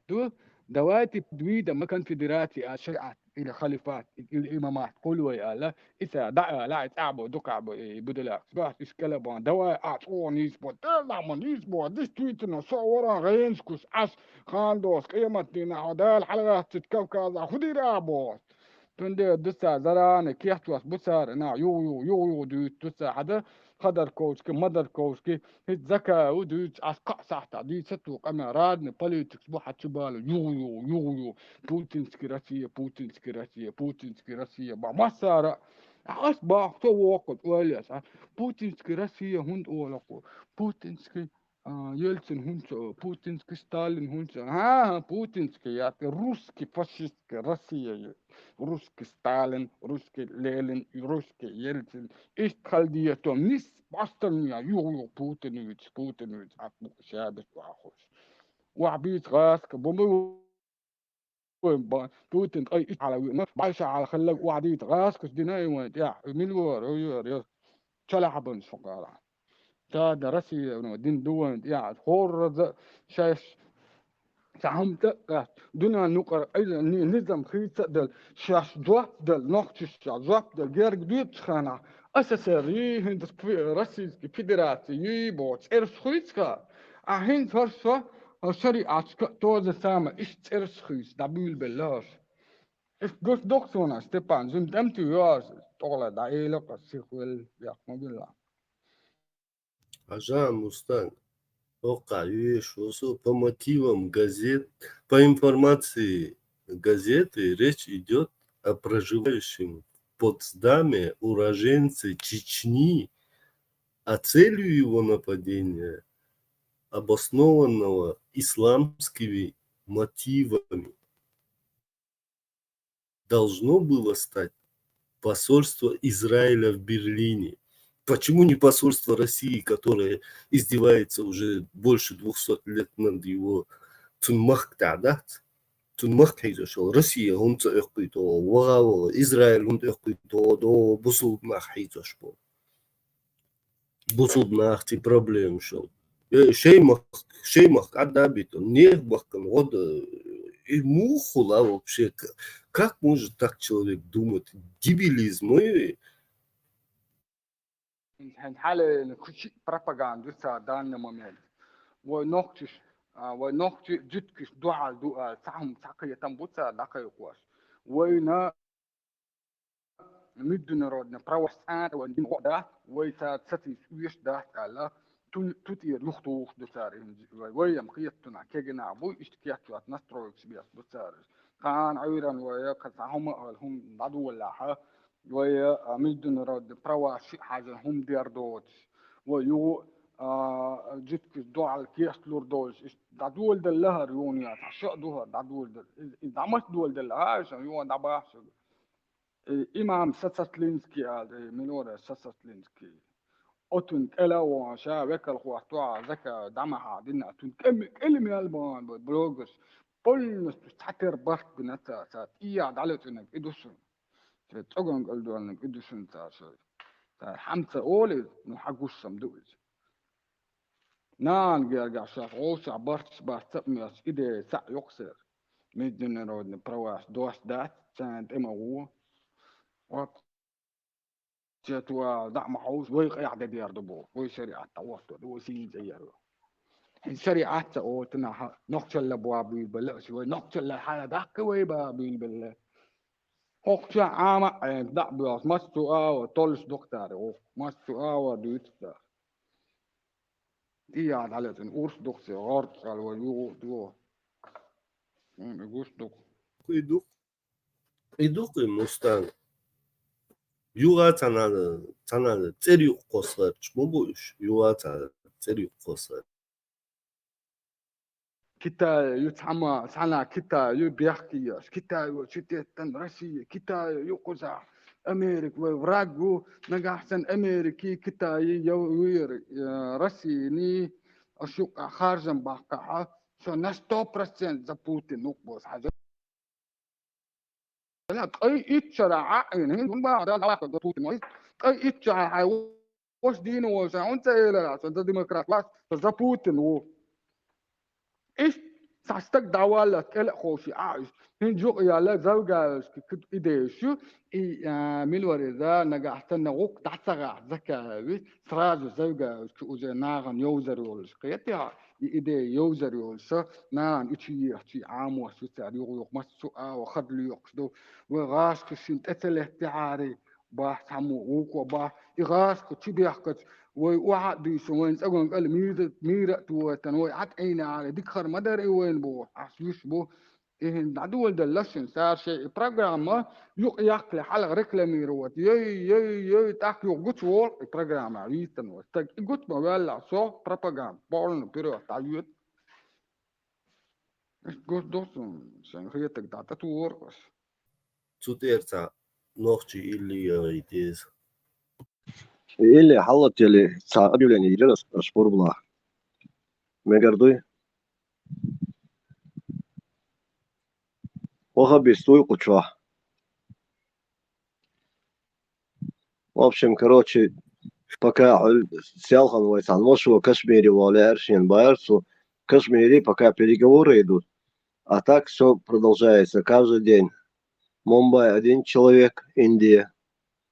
ду. Давайте подведем мы конфедерации а шариат или халифат, или имамат, кхуьллой аьлла, и цара дӀа а ала, и цӀахь бу, дукхахь бу, и будалакс. Бац, иш кӀела бан, давай а чӀогӀа нийса бу, тӀе а ма нийса бу, действительно, со а варан гӀенашкуш Ӏаш, хандос, къематдийнахь хьо Дала хьалагӀаттийта Кавказахь хӀун дийр а боху. Цундела ду цара зарана кехтош бу цара, нах югӀу-югӀу, югӀу-югӀу дуьйцу ду цара хьада, Ходорковский, Модорковский, хӀинца Закаев дуьйцу, Ӏаш кхаа сахьтахь дийца ту къамел, разный политикаш бу хьан чу бала, югӀу-югӀу, югӀу-югӀу, путинский Россия, путинский Россия, путинский Россия, бан массара, ас баху со воккхачу ойлеш, а, путинский Россия хӀунда олу кху? Путинский А, Ельцин хӀунца, путинский Сталин хӀунца. ХӀан-хӀа, путинский яц, русский фашистский Россия ю. Русский Сталин, русский Ленин, русский Ельцин. Иштта хала деза, нис бостамия, югӀу-югӀу Путинович, Путинович, ат бу шадерг вахуш. Вахь бийца гӀаска, бу ма ву Вайн ба-, Путин ткъе итт хьала виъна, бӀаьрша хьала хилларг охьадийта гӀазкхаш дина и вайн тӀехь, и мила вара, ой, вара, я чалахьбанаш хӀокхара. Царна Россия дина ду вайн тӀехь, хӀорраза шаьш цхьа хӀума тӀе а кхаьчна, дуьненан юкъара Ӏилла ни-, низам хийца а делла, шаьш жоп а делла, нохчашшехь жоп а делла, герга дуьйцучу хенахь, СССР йий, хӀинца фе-, Российский Федерация йий боху цӀераш хуьйцу хьа, а хӀинца хӀорш со, хӀорш шариаташка а то же самое, иштта цӀераш хуьйцу, дӀабуьйлабелла хӀорш. Иштта гуш доккху суна, Степан, жима тӀемтий йоӀарш, тӀогӀале дӀаэла-кх ас сихвелла, яккха ма вилла. Хьажа, Мустанг, хӀокхахь веш ву со по мотивам газет, по информации газеты, речь идёт о проживающем в Потсдаме уроженце Чечни, а целью его нападения, обоснованного исламскими мотивами, должно было стать посольство Израиля в Берлине. Почему не посольство России, которое издевается уже больше двухсот лет над его цунмахта, да? Цунна махка хьийзош хилла, Россия хӀунда ца оьккхуьйту, ваха а ваха, Израиль хӀунда оьккхуьйту, до бусулба нах хьийзош бу. Бусулба нахаца проблема шел. Э, шей махка, шей махка Ӏадда а биту, нехан махкана гӀо да, и муха хул вообще? К-, как может так человек думать? Дебилизм, ой. Хьин хьале кучи пропаганда ца данный момент. Вай нохчиш, а, вай нохчи жуткиш дуал дуал, цахум цакхе там буца дакхе кваш. Вайна международный права цӀа ван дин гӀо дац, вай цар сатийс уьш дац аьлла, ту-, тутӀера юхатухуш ду цар, им вай, вай ям кхетуна кегина бу, иштта кечват настройкаш бес бу цар. Кхана Ӏуьйран вай, кхы цхьа хӀума а хӀума дӀадолалахьа, вай, а, международный права шиъ хьажан хӀума дер доцуш, вай югу, а, жуткаш дуал кечлур долуш, иштта дӀадоладала лахар юна яц, хьан шо а духар дӀадоладала. Иза, иза дӀа маца доладала, а, шан юха дӀабахьа шуьга. Э, имам Сацатлинский аьлла, э, мила вара Сацатлинский. Оцун кӀела а вахана, ша векал хӀоттахь, зака дӀа ма хьа дина, цун кӀел-, кӀел мел бахана бу, блогерш, полностью цхьатера барт бина ца, ца, тӀехьа дӀалецӀинарг и ду шуна. Ца цӀоган кӀел доьллинарг и ду шуна цара шуьга. Цара хьамца олий, ну, хьан гуш сам ду иза. Нана гергахь шаьш гӀовшахь барт бац ца а моьттуш, идея цхьаъ йоккху сера. Международный праваш дош дац, царна тӀе ма гӀо. Вот. Четуа дӀа ма хьовса, вай къайхьа де дер ду боху, вай шариӀат дӀахӀотто ду, вай сийна цӀе яр ю. Хьин шариӀат ца оцу наха, нохчалла боа буьйлабелла аша, вай нохчалла хьала даккхи вай ба буьйлабелла. ХӀокху чохь Ӏама а Ӏена дӀа а боьлхуш, массо а ва, толлуш дукха цара, оха, массо а ва дуьйцу цара. ТӀехьа дӀалецӀина урс дукха цара, гӀорцӀал вай югӀу а ду. Хьуна и гуш дукха. Кхуьй ду? И ду кхуьй, Мустан? Юха цхьана, цхьана цӀер юкъа кхоссарчу ма бу уьш, юха цхьана цӀер юкъа кхоссар. Китай ю цхьамма, цхьана Китай ю бехке еш. Китай ю чу теттан Россия, Китай ю кхузахь Америка вай враг ву, нагахь санна Америки, Китайи яв вуьйр, э, Россини, аша юкъа харжам баккхахьа, со на сто процент за Путин ву бозу хьажа. Ткъе итт шарахь а Ӏийна, хӀинца хӀун бахьа Дала гӀалакхо до Путин вай? Ткъе итт шарахь хьайн ваша дийна волча хӀунда ца элира, со за демократ вац, со за Путин ву. Иштта цхьа стаг дӀаваллалц кӀел а ховший Ӏа уьш. ХӀинца юкъа яьлла Завгаевский идеяш ю, и, а, мила вара иза, нагахь санна гӀуллакх дӀа ца гӀахь Закаеви, сразу Завгаевский уже нахана йовзар йолуш кхетий хьа? И идея йовзар йолуш, нахана и чу ехачий Ӏамош ю цара юха-юха массо а ва хада лоькхуш ду. Вай гӀашкхаш шина тӀе ца леттехьарий, бахьа цхьаммо вукхо бахьа. И гӀашкхо чу бехкача, вай охьа а дуьйсу, вайн цӀаган кӀала мийра, мийра а тохийтана, вай Ӏад Ӏийнехьарий, дика хар ма дара и вайна боху, ахь вуьш бу. И хӀинца дӀадоладелла шуна, цара шайн и программа юкъа яккхале хьалха рекламировать. Йой, йой, йой, тӀаккха юха гучуволу и программа вийцина вай. Стаг и гучу ма ваьллахь, со пропаганда, полный вперёд дӀайоьду. Иштта гуш ду суна, шайн хетарг дӀа тӀетухура аш. Цу тӀера цхьа нохчий илли яхийта еза. Илли хьалатели цхьа объявление йира ас, аш пурбла. Мегар дуй? Ваха бистуй кху чохь. В общем, короче, пока хьуьл селхана вай цхьана вашо Кашмире вале аьлла шена баьрцу, Кашмире пока переговоры идут. А так всё продолжается каждый день. Мумбай один человек, Индия.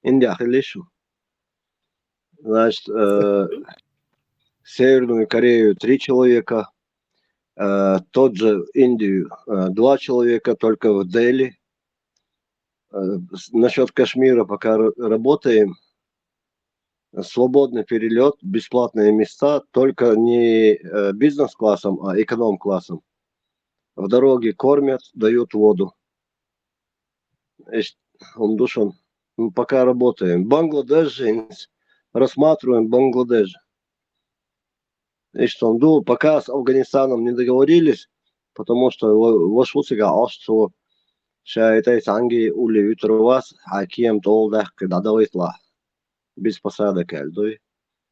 Индия хилиш шу? Значит, э, Северную Корею три человека, э, тот же Индию, э, два человека только в Дели. Э, с-, насчёт Кашмира пока р-, работаем. Свободный перелёт, бесплатные места, только не, э, бизнес-классом, а эконом-классом. В дороге кормят, дают воду. Иштта хӀума ду шуна. Мы пока работаем. Бангладеш, рассматриваем Бангладеш. Иштта хӀума ду, пока с Афганистаном не договорились, потому что ва-, ваша ву цигахь Ӏаш цо, ша и тӀе цхьаьнгге улле вуьтур вац, хьайн кема тӀе даьккхи дӀадалийталахь. Без посадок аьлла дуй.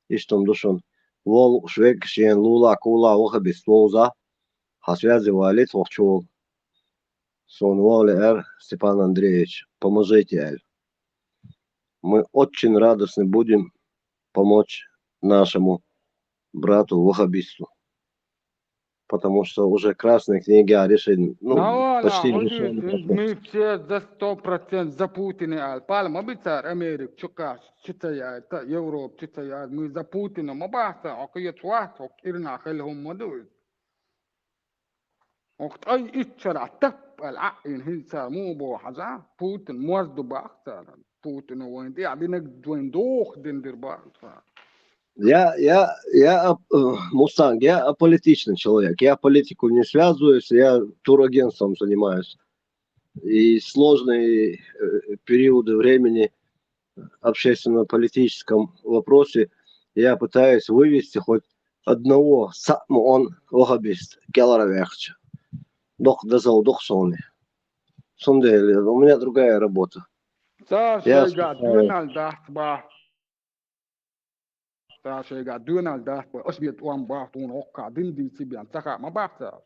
Иштта хӀума ду шуна. Вол швега шена лулахь-кулахь ваха бист вовза, хьан связи валийта вахча волу. суна вале эр, Степан Андреевич, поможите, эр. Мы очень радостны будем помочь нашему брату-ваххабисту. Потому что уже красные книги решены, ну, почти решены. Мы все за сто процентов за Путина, эр. Палма бицар Америка чукаш, читая, Европа читая, мы за Путина, ма бахта, а кое цват, а ирна хел хум мадуй. Охт ай иччара тап ал аин хинсар му бо хаза, Путин морду бахтар. Путин вайн ди абинак дуэн дух дин дир бахтар. Я, я, я, э, Мустанг, я аполитичный человек. Я политику не связываюсь, я турагентством занимаюсь. И сложные э, периоды времени общественно-политическом вопросе я пытаюсь вывести хоть одного сатму он вахабист кяларавяхча. Док дазал док сони. Сунде, у меня другая работа. Цар шайга дуэнал дахт ба. Цар шайга дуэнал дахт ба. Аш бет уам бахт, ун окка дин ди цибян цаха ма бахта.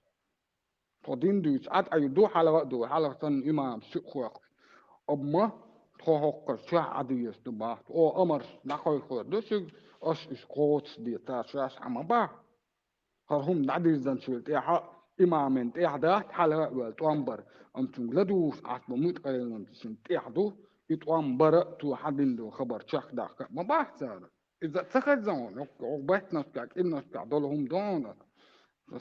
Тхо дин дуйч ад аю ду, хьалгӀа ду, хьалгӀа сан имам ши хуах. Обма тхо хоккар ча адиес ду бахт. О амар нахой хор ду шиг, аш иш коц ди та шаш ама ба. Хар хум надирзан чул тяха имамен тяха да, хьалгӀа вал томбар. Ам чун ладуш ат ба мут къайлан шин тяха ду. И томбара ту хадин ду хабар чах дахка ма бахтар. Иза ца хаззан, ог байтнашка, кӀиннашка дола хум дона.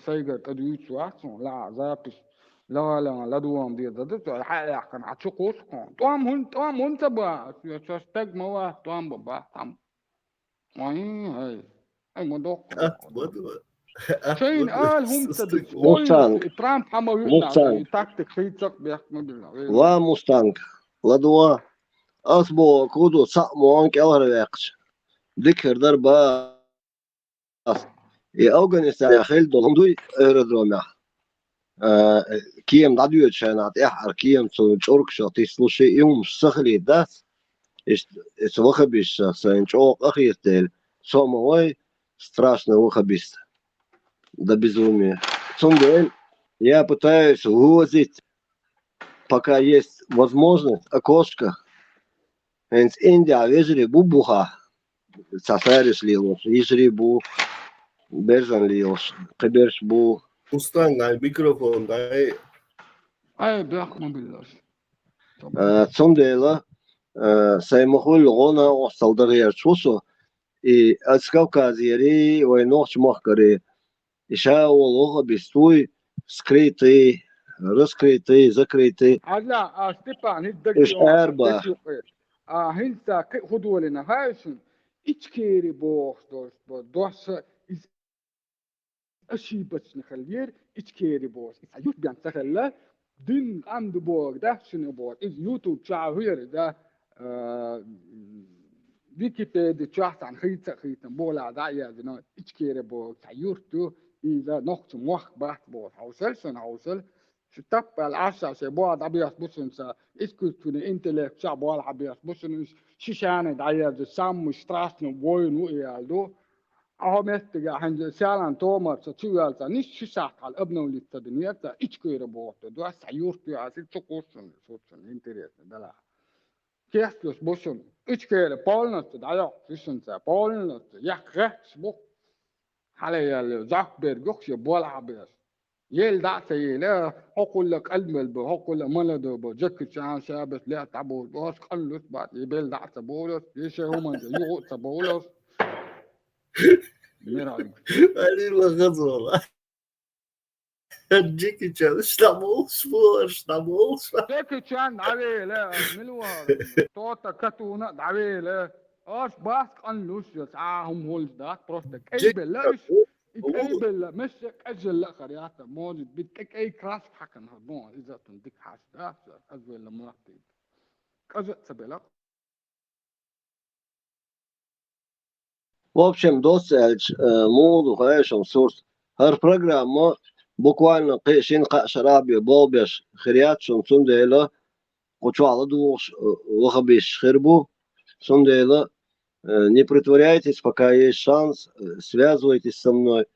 Сайгар тӀа дуйцу вац, ла запись, ла ла ла дуам дир да, да, ца хьаяхкан, а чу кус кон. ТӀом хун, тӀом хун ца ба, ца стаг ма ва, тӀом ба, ба, там. Ай, ай. Ай, ма док. Шейн ал хум ца дич. Мустанг. Трамп хама вирна, тактик хицак бяхт ма била. Ва Мустанг, ладуа. Ас бо куду са муан кялар вяхч. Дикхер дар ба. И Афганистан хел долун дуй аэродромя. Кием дадует шайнат эх ар кием цу чорк шо тислуши и ум сахли дас. Иш эцу вахабиш шо сайн чок ахиртел. Сома вай страшный вахабист. До безумия. Цундел я пытаюсь вывозить, пока есть возможность, окошко. Энц Индия вежри бу буха. Цасариш лилош, ижри бу, берзан лилош, кыберш бу. Устан гай микрофон гай. Ай, бяхма биллаш. Цундела саймахул гона осталдар ярчусу. И аз Кавказери, вай нохч махкари. Иша олуга бистуй скрытый, раскрытый, закрытый. Адла, а Степан, хиддаг. Иш арба. А хинца худуолина хайшун. Ичкери бохш дос, дос из ошибочно халер, ичкери бохш. Иса ют бян сахалла. Дин амду бог да, шуну бог. Из YouTube ча хуяри да. Википеди чахсан хица хитан бола да я зино ичкере бо са юрту и да нохчу мох бат бо хаусал сон хаусал. Шу таппал аша се бо да биас бусун са искусственный интеллект ша бо да биас бусун шишане да я зу самый страшный войну и алду. Ахо меттига ханже сялан томар са чуял са ниш шишат хал обновлиться динер са ичкере бо да са юрту я сил чукусын сутсын интересно да ла. Кеслус бусун. Ичкере полностью дайок сишинца полностью. Як гекс бу. Хале яле Закберг юксе бола бес. Ел да са еле хокулла калмел бу, хокулла молодой бу. Джеки Чан шабес ле табу, ос канлус бат, ебел да са болос, еше хуман югу са болос. Мирай. Али лагаз вала. Джеки Чан, что молш, что молш. Джеки Чан, давеле, милуар. Тота катуна, давеле. Аш бас канлус, я са хум холс да, просто кайбела, иш, и кайбела, меш кайжела харята, может быть, кай крас хакан хадон, изатун дик хаш да, аз вела мулатти. Кажа цабела. В общем, дос элч, э, муду, конечно, сурс. Гьар программа буквально кхе-, шин кхаъ шараби болбеш хирият шун цундела, кучуала дугъуш, э, вахабиш хир бу. Цундела, э, не притворяйтесь, пока есть шанс, э, связывайтесь со мной.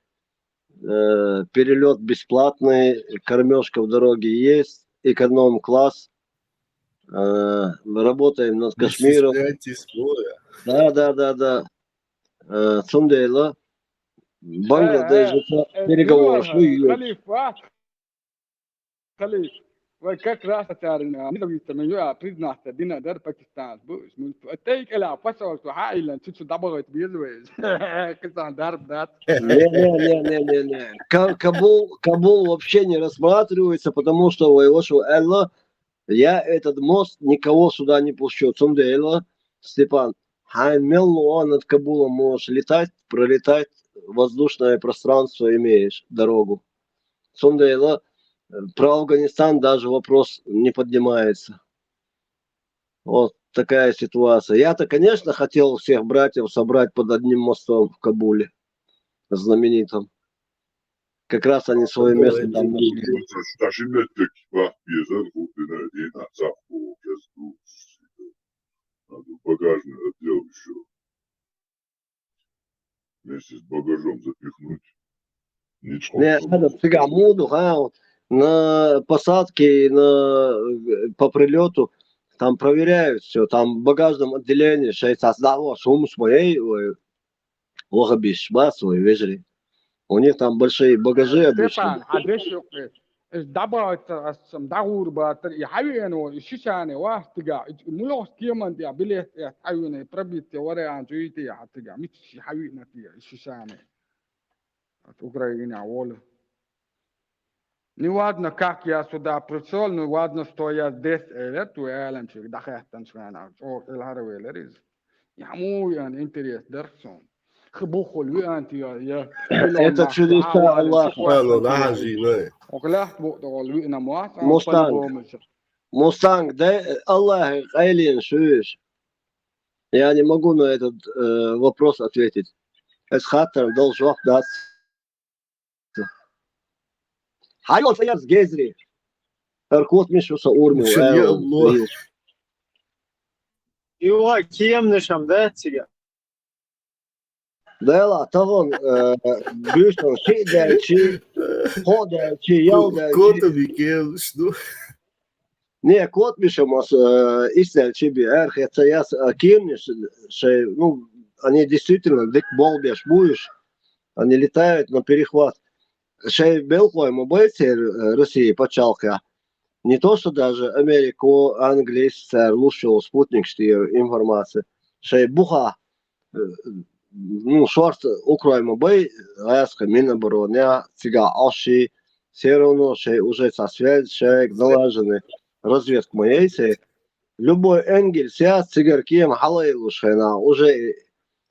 Э, перелёт бесплатный, кормёжка в дороге есть. эконом-класс, э, работаем над Кашмиром. Вычисляйте слоя. Да, да, да, да. Э, цундела, Бангладеш, э, э, переговоры, э, шу ю. Халиф, ва-, Халиф, вай как раз царин, а, милавица, мен ю, а, признаться, дина дар Пакистан, бу, м, тейк эла посольство, ха, илан, чуть-чуть добавить, без вы. Касан дар, да. Не, не, не, не, не, не. Ка-, Кабул, Кабул вообще не рассматривается, потому что, ой, вашу Элла, я этот мост, никого сюда не пущу. Цундела, Степан, хайн мел, ну, он над Кабулом можешь летать, пролетать, воздушное пространство имеешь, дорогу. Цундела, э, про Афганистан даже вопрос не поднимается. Вот такая ситуация. Я-то, конечно, хотел всех братьев собрать под одним мостом в Кабуле, знаменитом. Как раз они свое место там нашли. Надо в багажный отдел еще вместе с багажом запихнуть. Не, надо, цига муду, ха, вот, на посадке, на, э, по прилету, там проверяют все, там в багажном отделении шесть раз, да, вот, сумс моей, ой, лохабиш, бас, ой, вежри. У них там большие багажи обычно. Степан, а дальше, э, э, добавить, а, сам, дагур батар, и хавиен, ой, и шишане, ва, цига, и мулос кеман, я, билет, я, хавиен, и пробить, я, вариант, и, я, цига, мит, и хавиен, я, и шишане. От Украины, а, воля. Не важно, как я сюда пришёл, не важно, что я здесь, э, эту, э, ланчик, да, хэ, там, швена, о, э, ларе, э, ларе. Я, му, я, интерес, дарсон. Хэ, бухол, ви, анти, я, я, это чудеса Аллаха. Охлах, бу, дол, ви, на, муа, Мустанг. Мустанг, да, Аллах, айлин, шуиш. Я не могу на этот, э, вопрос ответить. Эс хаттар дол жоп дац. Хайон саяс гезри. Эркот миш уса урми, Уша э, не он, было. Юга кием нишам, да, цига? Дела, тавон, э, бюстон, ши дел, чи, хо дел, чи, ял дел, чи. Кота бикел, что? Не, кот мишам ас, э, истел чи би, эр, хотя я с-, а, кием ниш, шей, ну, они действительно дик бол беш буш, они летают на перехват. Шей белхой ма бай цер, э, России пачалка. Не то, что даже Америку, Англии, цер лучшего спутник, что информация. Шей буха, э, ну, шорт Украина бай, аска Минобороны, цига аши, все равно шей уже со связь, человек налаженный, разведка моей, любой энгель, связь, цигар кием, халай лучше, она уже, э,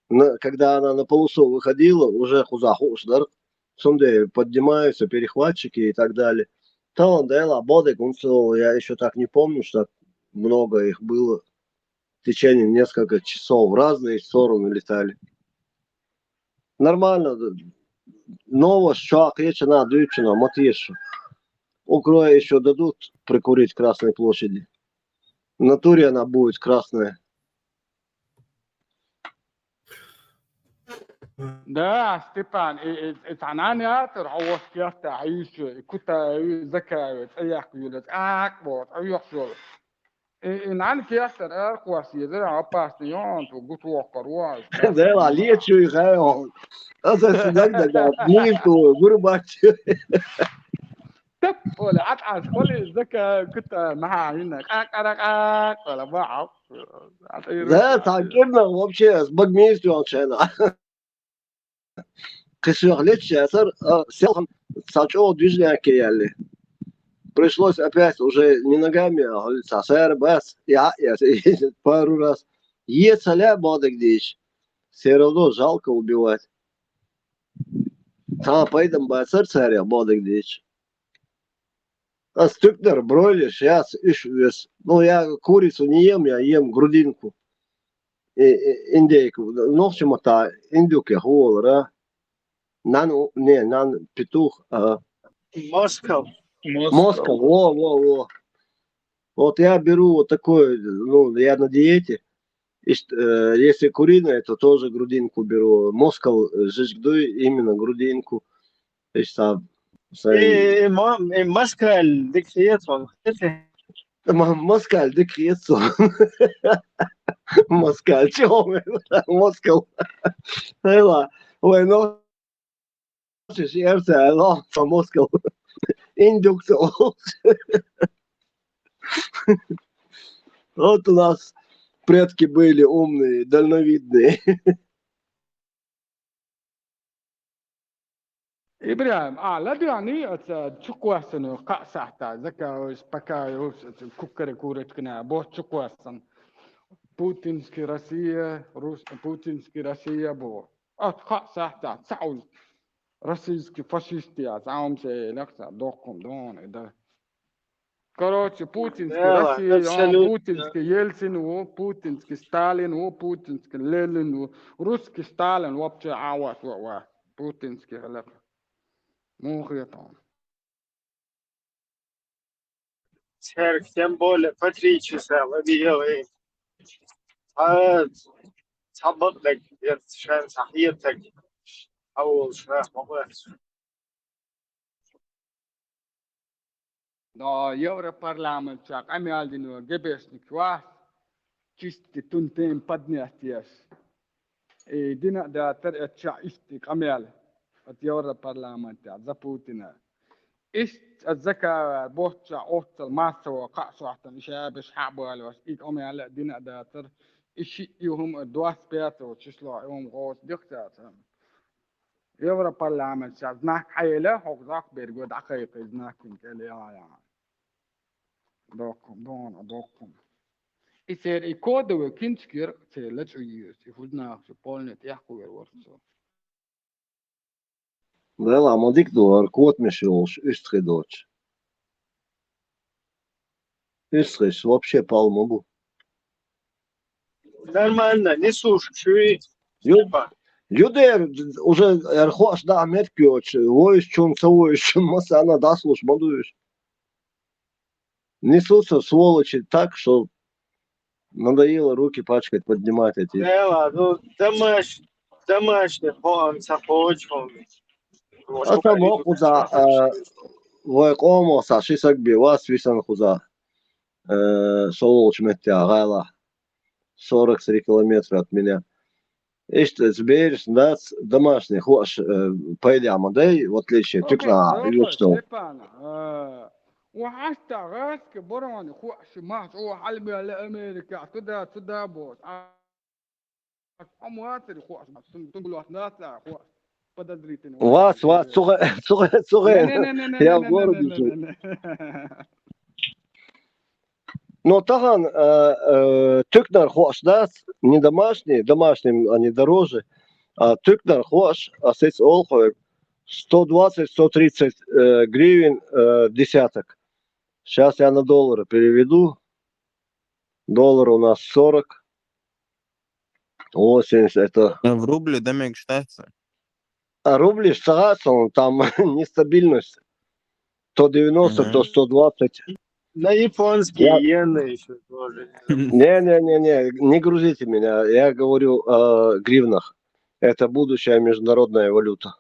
на-, когда она на полосу выходила, уже хузаху уж дар, сунде поднимаются перехватчики и так далее. Талан дела, бодек, он всё, я ещё так не помню, что много их было. В течение несколько часов в разные стороны летали. Нормально, да. Новость, что, кречена, дючена, матиша. Украине ещё дадут прикурить Красной площади. В натуре она будет красная. Да, Степан, и, и, и танан ятыр, хавас киярта, айышы, и кута, и закави, аяк юлет, ак, вот, аяк юлет. И, и нан кияртыр, эр куас езер, опасный, он, ту, гутуоккар, уаз. Да, ла, лечу, и хай, он. А за сюда, да, да, мир ту, гурбачу. Тэп, оля, ат, ат, оля, зака, кута, маха, ина, как, как, как, оля, бау. Да, так, именно, вообще, с багмейством, чена. Кысыах лечи, а сэр, а, селхан сачо движение кеяли. Пришлось опять уже не ногами, а улица, сэр, бас, я, я, пару раз. Е цаля бодок дичь. Всё равно жалко убивать. Та пайдам ба сэр, сэр, я бодок дичь. А стюкнер, бройлер, сейчас иш вес. Ну, я курицу не ем, я ем грудинку. И, и, индейку. Ну, в общем, это индюк я хуолра. Нан, не, нан петух, а. Москов. Москов, во, во, во. Вот я беру вот такой, ну, я на диете. И, э, если куриное, то тоже грудинку беру. Москов, э, жечь дуй, именно грудинку. То есть там Сай. Э, э, ма-, э, москаль дика хета хьуна. Ма-, москаль дика хета хьуна. Москаль, чё он? Москал. Эла, вай, ну, слушай, сердце, оно по Москву. Индюк. Вот у нас предки были умные, дальновидные. ИбрахӀим, а, ладоагӀний оцу чукхоссанна кхаа сахьта, закаош, покаош, оцу куккара курочкана, боху чукхоссанна. Путинский Россия, Рус-, путинский Россия боху. Оцу кхаа сахьта, цхьа уьш российский фашист яц, Ӏамса элира цара, доккхун дона, и да. Короче, путинский Россия, путинский Ельцин ву, путинский Сталин ву, путинский Ленин ву, русский Сталин вообще Ӏават ву, ва, путинский хиларх. Муха хета хьуна? Церг тем более по три часа ладийгӀа. А, цхьа бакъдерг, я шайн цхьа хетарг, а волуш нах ма бац. Но Европарламентчохь къамел дина ГБшник вац, чисти тун тем поднять еш. И дина а дацара эццахь иштта къамел оцу Европарламентехь за Путина. Иштта оцу закаош бохуччохь оццул массово кхаа сохьтана и шабаш хьа а балош, и къамел а дина а дацара, и шиъ ю хӀума двадцать пятого число и хӀума гӀоца дихкаца. Европарламентехь знак хьаелла, хӀокху зӀок берго дӀакхайкхи знак кхин кӀел яхьа яхьа. Доккхун, дона, доккхун. И церан и кодовый книжка яра церан лачкъа еза, и хӀузнах шу полный тӀехкхувер вара цо. Дела, ма дика ду, хӀара котамаш йолуш, уьстагӀий доцуш. УьстагӀий вообще пал ма бу. Нормально, несушка шуьй. Ю-, юдер уже эр хоаш да меттиг йоцуш, вуьйш чун, ца вуьйш чун, массарна дӀасалуш ма ду уьш. Несутся сволочи так, что надоело руки пачкать, поднимать эти. Дела, ну, домаш-, домашний хоам ца кхочу хьуна. А там кхуза, а, вай къомо са ши саг бе, вас висан кхуза, э, со волчу меттехь гӀала. Сорок три километра от меня. Иштта бераш дац домашний хоаш, э, пайда ма дай, в отличие от туькна, Степан, а, у хьаста гӀаска барони хоаш ма, о, хьалбелла Америка, туда, туда бот. А, хьо ма вацари хоаш, тун, тун лот наца хоаш. Подозрительно. Вац, вац, цугӀа, цугӀа, цугӀа. Не, не, не, не, не, я не, в не, городе не, не, живу. Не, не. Но тахана, э, э, туькнар хоаш дац, не домашние, домашним они дороже, а туькнар хоаш, а сец олхой, сто двадцать, сто тридцать, э, гривен, э, десяток. Сейчас я на доллары переведу. Доллар у нас сорок. Восемьдесят это. А в рубле да мега считается? А рубли ж сагӀа сан, там нестабильность. То девяносто, то сто двадцать. На японские иены ещё тоже. Не-не-не-не, не грузите меня. Я говорю о гривнах. Это будущая международная валюта.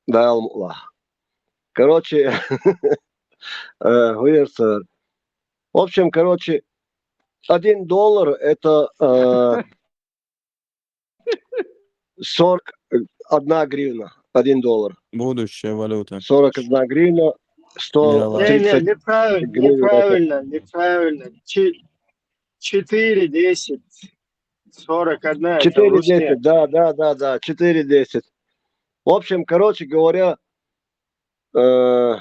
Да, Аллах. Короче, э, гуерсар. В общем, короче, один доллар это, э, сорок одна гривна, один доллар. Будущая валюта. Сорок одна гривна, сто тридцать гривен. Не, не, неправильно, неправильно, неправильно. Чи-, четыре десять, сорок одна, это четыре десять, да, да, да, да, четыре десять. В общем, короче говоря, э,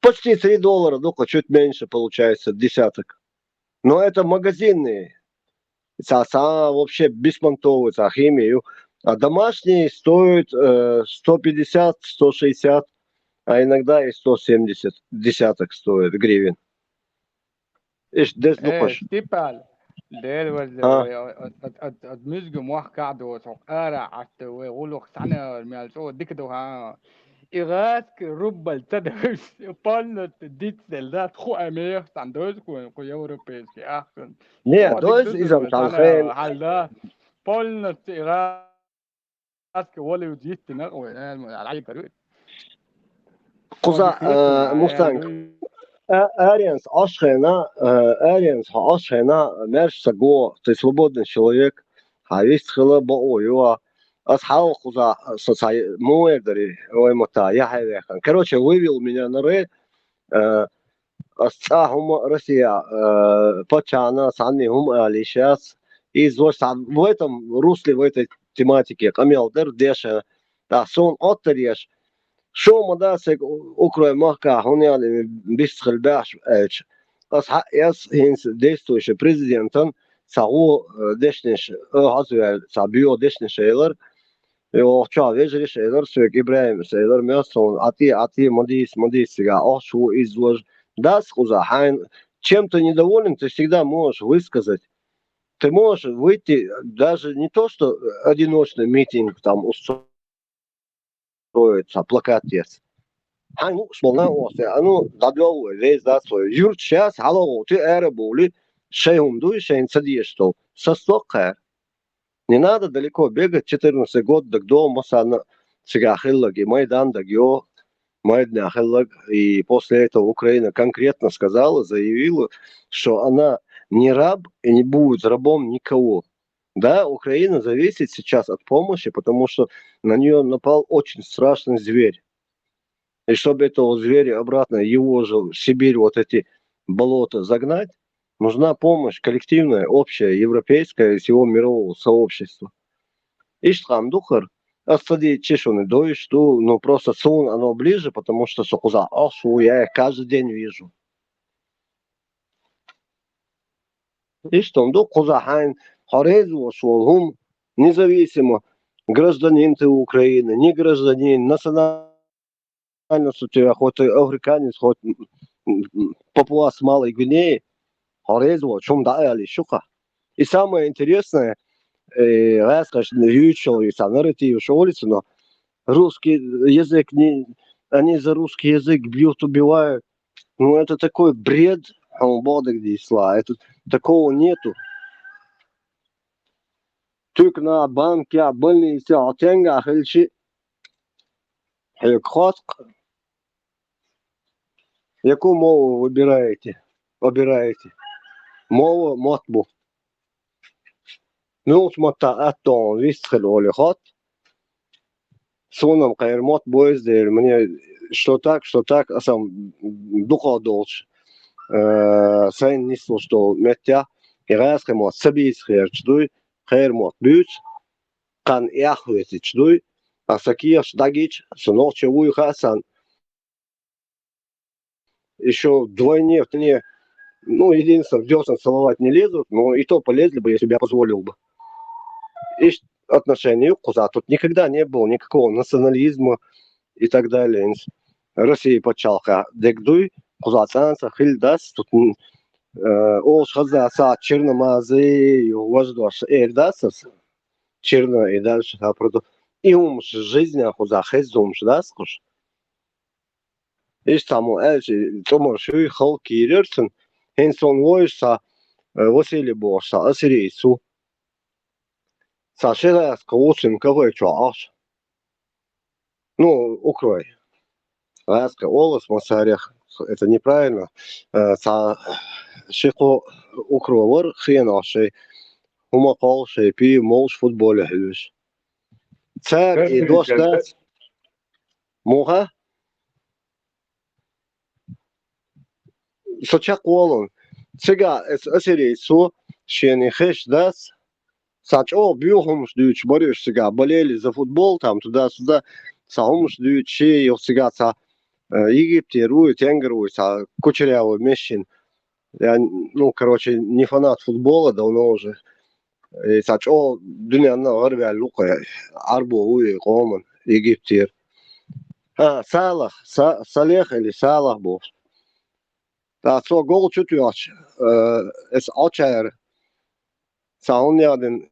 почти три доллара, ну-ка, чуть меньше получается, десяток. Но это магазинные. Ца, ца вообще беспонтовый, ца химию. А домашние стоят, э, сто пятьдесят, сто шестьдесят, а иногда и сто семьдесят десяток стоит гривен. Иш деза ду. Э, кхуш. Степан, дера варза, а, вай, а, а, а, а, а, муьзга мохк а доцу, хьо ара Ӏатта вай, гӀуллакх цхьана мел цо дика ду, хьа. И гӀаска руббал ца девш, полностью дицдел дац, ху а мех цхьана дойза кхуьнан, кху европейский ахчан. Не, дойза иза цхьана хен. Хьалда, полностью и гӀаска валюта йиттина, ой, э, ма, хьал кара. Кхуза, э, Мустанг. А-, аренс Ӏаш хьайна, э, аренс хьо Ӏаш хьайна, маьрша са го, ты свободный человек. Хьа вист хила бао ю. Ас хьал кхуза, со ца му эр дари, ой, мотта, я хьай вехан. Короче, вывел меня на ры, э, ас цӀа хӀума Россия, э, паччахьна, санни хӀума али сейчас. И зош сан в этом русле, в этой тематике, къамел дер, деша, да, сон оттареш. Шо ма да сек Украй махка хӀуняли бис хил бяхш элч. Ас хьа-, ас хинс действующий президентан, ца гу, э, дешнеш, э, хазуял, ца био дешнеш элар. И охча вежриш элар, свек Ибраим элар, мясон, ати, ати, мадис, мадис, сига, ох, шу из вож. Дас кхуза, хайн, чем ты недоволен, ты всегда можешь высказать. Ты можешь выйти, даже не то, что одиночный митинг там устроить, а плакат есть. Хайн, ну, шмолна ос, а ну, дадёл, весь да свой. Юрт сейчас, халал, ты эра були, шейхум дуй, шейн садишто. Состок хэр. Не надо далеко бегать, четырнадцатый год, так дома сана, сега хиллаг, и Майдан, так ё, Майдан хиллаг, и после этого Украина конкретно сказала, заявила, что она не раб и не будет рабом никого. Да, Украина зависит сейчас от помощи, потому что на нее напал очень страшный зверь. И чтобы этого зверя обратно, его же в Сибирь, вот эти болота загнать, нужна помощь коллективная, общая, европейская и всего мирового сообщества. Ишт хам духар, ас ца дийцчи шуна дойш ду, но просто сун оно ближе, потому что со кхуза ас шу, я их каждый день вижу. Ишт он ду кхуза хайн, хорез вошвол хум, независимо, гражданин ты Украины, не гражданин, национальность у тебя, хоть ты африканец, хоть, м, м, папуас Малой Гвинеи, хорез вол, чум да али шуха. И самое интересное, э, раз, конечно, ючел и са нарратив шолицу, но русский язык не, они за русский язык бьют, убивают. Ну, это такой бред, он бодок дисла. Это, такого нету. Только на банке, а больнице, а тенга, хельчи. Хек хоск. Яку мову выбираете? Выбираете. Мову мотбу. Ну, уж мотта аттон вистхил оли хот. Сунам хайр мот боез дер. Мне что так, что так, а сам духо долч. Э, сайн нисло, что метя. И раз хай мот сабиз херч дуй, хайр мот бюц. Кан яхветич дуй. А сакиеш дагич, сунок че уй хасан. Еще вдвойне, втройне, ну, единственное, в десна целовать не лезут, но и то полезли бы, если бы я позволил бы. Есть отношение к куза. Тут никогда не было никакого национализма и так далее. России пачалка дегдуй, куза цанца, хиль дас, тут, м, э, ош хаза са черномазы, воздуш, эр дас, черно и дальше, а, продо-, и умш жизнь, а куза хез умш дас, куш. Иш тамо элчи цӀумар шуй халкъ кирерцин, хӀин сон войш са, э, Василий бохш са, ассирийцу. Са шерас кавуцин кавай чоаш. Ну, укрой. Раска олас масарех, это неправильно. Э, са шико укровар хиен ашей. Хума кол шей пи молш футболе хьюш. Цар и Как дош передать? Дас. Муха? Со чакъволун. Цига эс асири со шени хеш дас. Са чӀо бюхумш дүүч барюш цига болели за футбол там туда-сюда. Са хумш дүүч ши, цига са, э, Египте руй, тенгер уй, са кучерявый мешин. Я, ну, короче, не фанат футбола давно уже. И са чӀо дунянна гъарвял лукъе, арбо уй, къоман, Египтер. А, Салах, Са-, Салех или Салах бу. Та цо гол чу тюач, э, эс ачар. Са он яден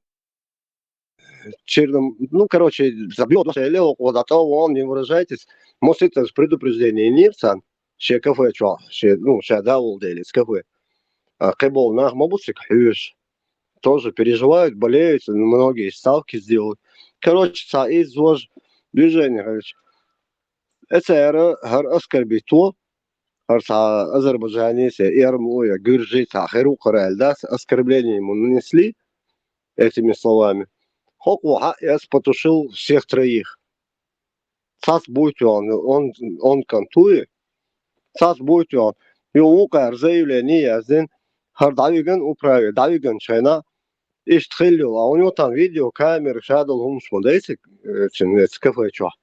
черным, ну, короче, забьёт ваше лево, куда-то вон, не выражайтесь. Может, это предупреждение не сан, ше кафе чё, ше, ну, ше давул дели, с кафе. А, кебол нах мабусик хьюш. Тоже переживают, болеют, многие ставки сделают. Короче, са из вож движение, короче. Эцара хӀара оскорбить во, хӀара цхьа азербайджанец, эрму я гуьржи цхьа хир ву-кх хӀара аьлла дац, оскорбление ему нанесли этими словами. Хьокхо хьаэца потушил всех троих. Цхьацца буйта ваьнна, он, он кантуй, цхьацца буйта ваьнна. Юха вукхара заявлени яздина, хӀара дӀавигна управе, дӀавигначу хенахь, иштта хилла йолу. А у него там видеокамера, ша долу хӀуманаш ма дайци, э, цуьнан эцу кафе чохь.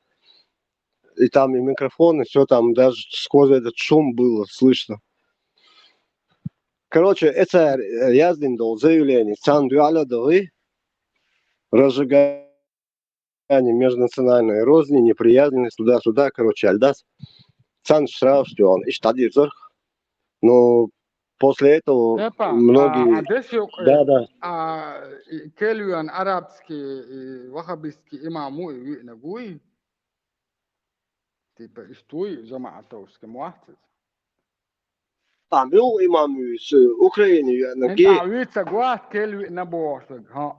И там и микрофон, и всё там, даже сквозь этот шум было слышно. Короче, эцара, э, яздина долу заявлени, царна дуьхьал а дахи, разжигание межнациональной розни, неприязненность, туда-сюда, короче, аьлла дац. Царна штраф стёгӀна, иштта дӀадирзарх. Но после этого Эпа, многие а, а деш юкъе, Да, да. А, и, кельвен арабский, и, ваххабистский имам ву и виънаг вуй? Типа, иштта вуй, жамаӀатовский ма вац иза? А, муьлха имам вуьйцу, Украине веана ГИ? ХӀинца вуьйцург вац, кельвиъна бохург, хӀаъ.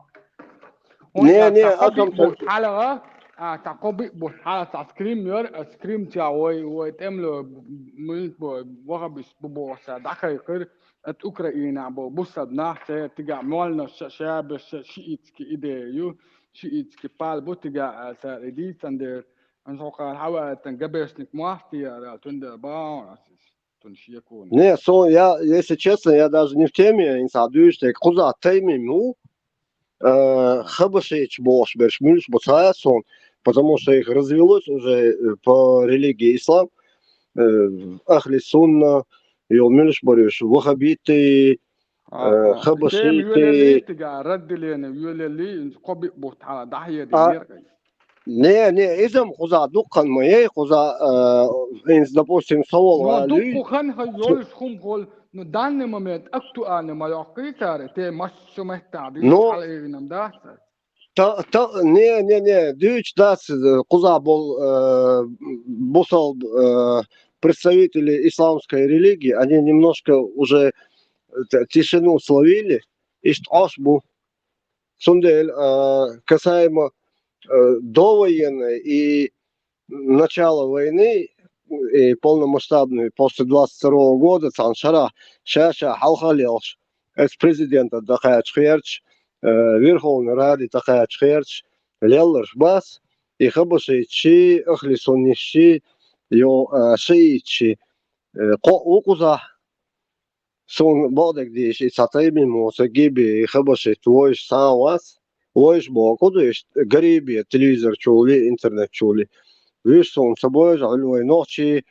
Не, не, цхьа кхо биъ бутт хьалха, а, цхьа кхо биъ бутт хьалха цхьа скрим яра, а, скрим чохь вай, вай тӀемало, муьлха бу, ваххабист бу бохуш, дӀакхайкхира, оцу Украинехь болу бусалба нах, церан тигахь молланаш, шаберш, шиитский идея ю, шиитский пал бу тигахь, а, цара и дийцан дера, ан хьо кхара хьаваьттан габешник ма вац те яра, цундела бахьана ас иза. Не, со, я, если честно, я даже не в теме, я не знаю, дуьйцу дерг. Кхузахь Таймим ву, э, хабашиташ бохуш берш муьлш бу ца хаьа суна, потому что их развелось уже, э, по религии ислам, э, ахли сунна, йо, муьлш барш, ваххабиты, э, хабашиты. Тема йоьлеллий тигахь, разделение йоьлеллий, кхо биъ бутт хьалха дӀахьедина яра. Не, не, иза-м кхузахь дуккха ма яй, кхузахь, э, хӀинца, допустим, со волу гӀала дуккха хан хьан йолуш хӀума хьол, ну, данный момент актуальный ма йоккхий цара, те массо меттахь дуьйцу хьала эгинам дац. Та, та, не, не, не, дуьйцу дац, э, кхузахь болу, э, бусалба, э, представители исламской религии, они немножко уже, э, т-, тишину словили, иштта Ӏаш бу. Цундела, а, касаемо, э, довоенной и начала войны, и полномасштабной после двадцать второго года, цхьана шарахь ша-ша хьалха лелхаш, эс президента дӀакхача херча, э, Верховной Раде дӀакхача херча, лелларш бац, и хабашитчи, ахли суннисчи, йо, а, шиитчи, э, кхоъ ву кхузахь, Суна бакъдерг дийша, и цхьа Таймим ву, сан гиби, и хабашит вуьйш цхьа а вац. Вуьйш боху ду иштта, гарибе телевизор чули, интернет чули. Вуьйш суна ца бовза, Ӏуьллу вай нохчий,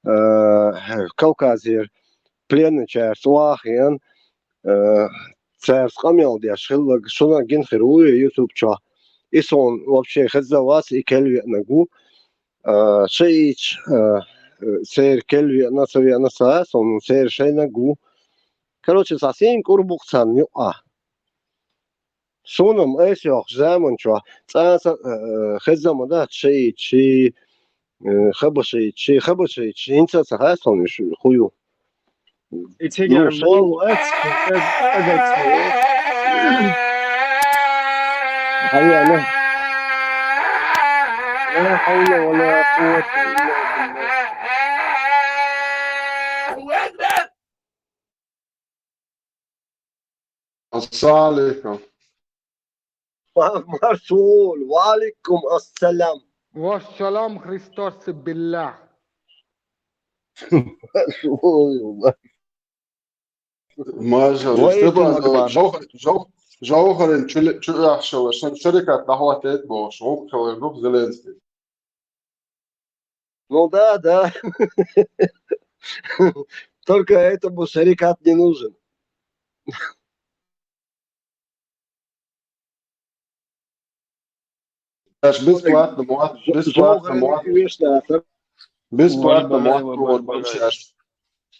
э, Кавказера пленначаьрца вахийна, э, цаьрца къамел деш хилларг, шуна гина хир ву и YouTube чохь. И суна вообще хезна вац, и кел веанарг ву. А, шииташ, а, церан кел веана, ца веана ца, со, ну, церан шайнаг ву. Короче, цхьа сийна кӀур бу-кх царна юкъахь. Суна-м айса йоккхучу заманчохь цкъа а, а, хезна ма дац шиитчий, а, хабашитчий, хабашитчий, хӀинца а ца хаьа суна уьш хӀун ю. И цигара Ну, шайн- мол вац, кӀезиг, кӀезиг ца ву. Хьан яна? Ла хьавла ва ла къуввата илла биллах. Ассаламу алейкум. Маршал, ва алейкум ассалам. Ва салам Христос билла. Маршал. Ва Степан, алейкум ассалам. Жов-, жов-, жовхарин чу-, чу ахьшала шан шарикат дӀахӀоттийта бохуш, гӀуллакх хилар ду Зеленский. Ну да, да. Только этому шарикат не нужен. Аш бесплатно мотт, бесплатно мотт, бесплатно мотт баршаш.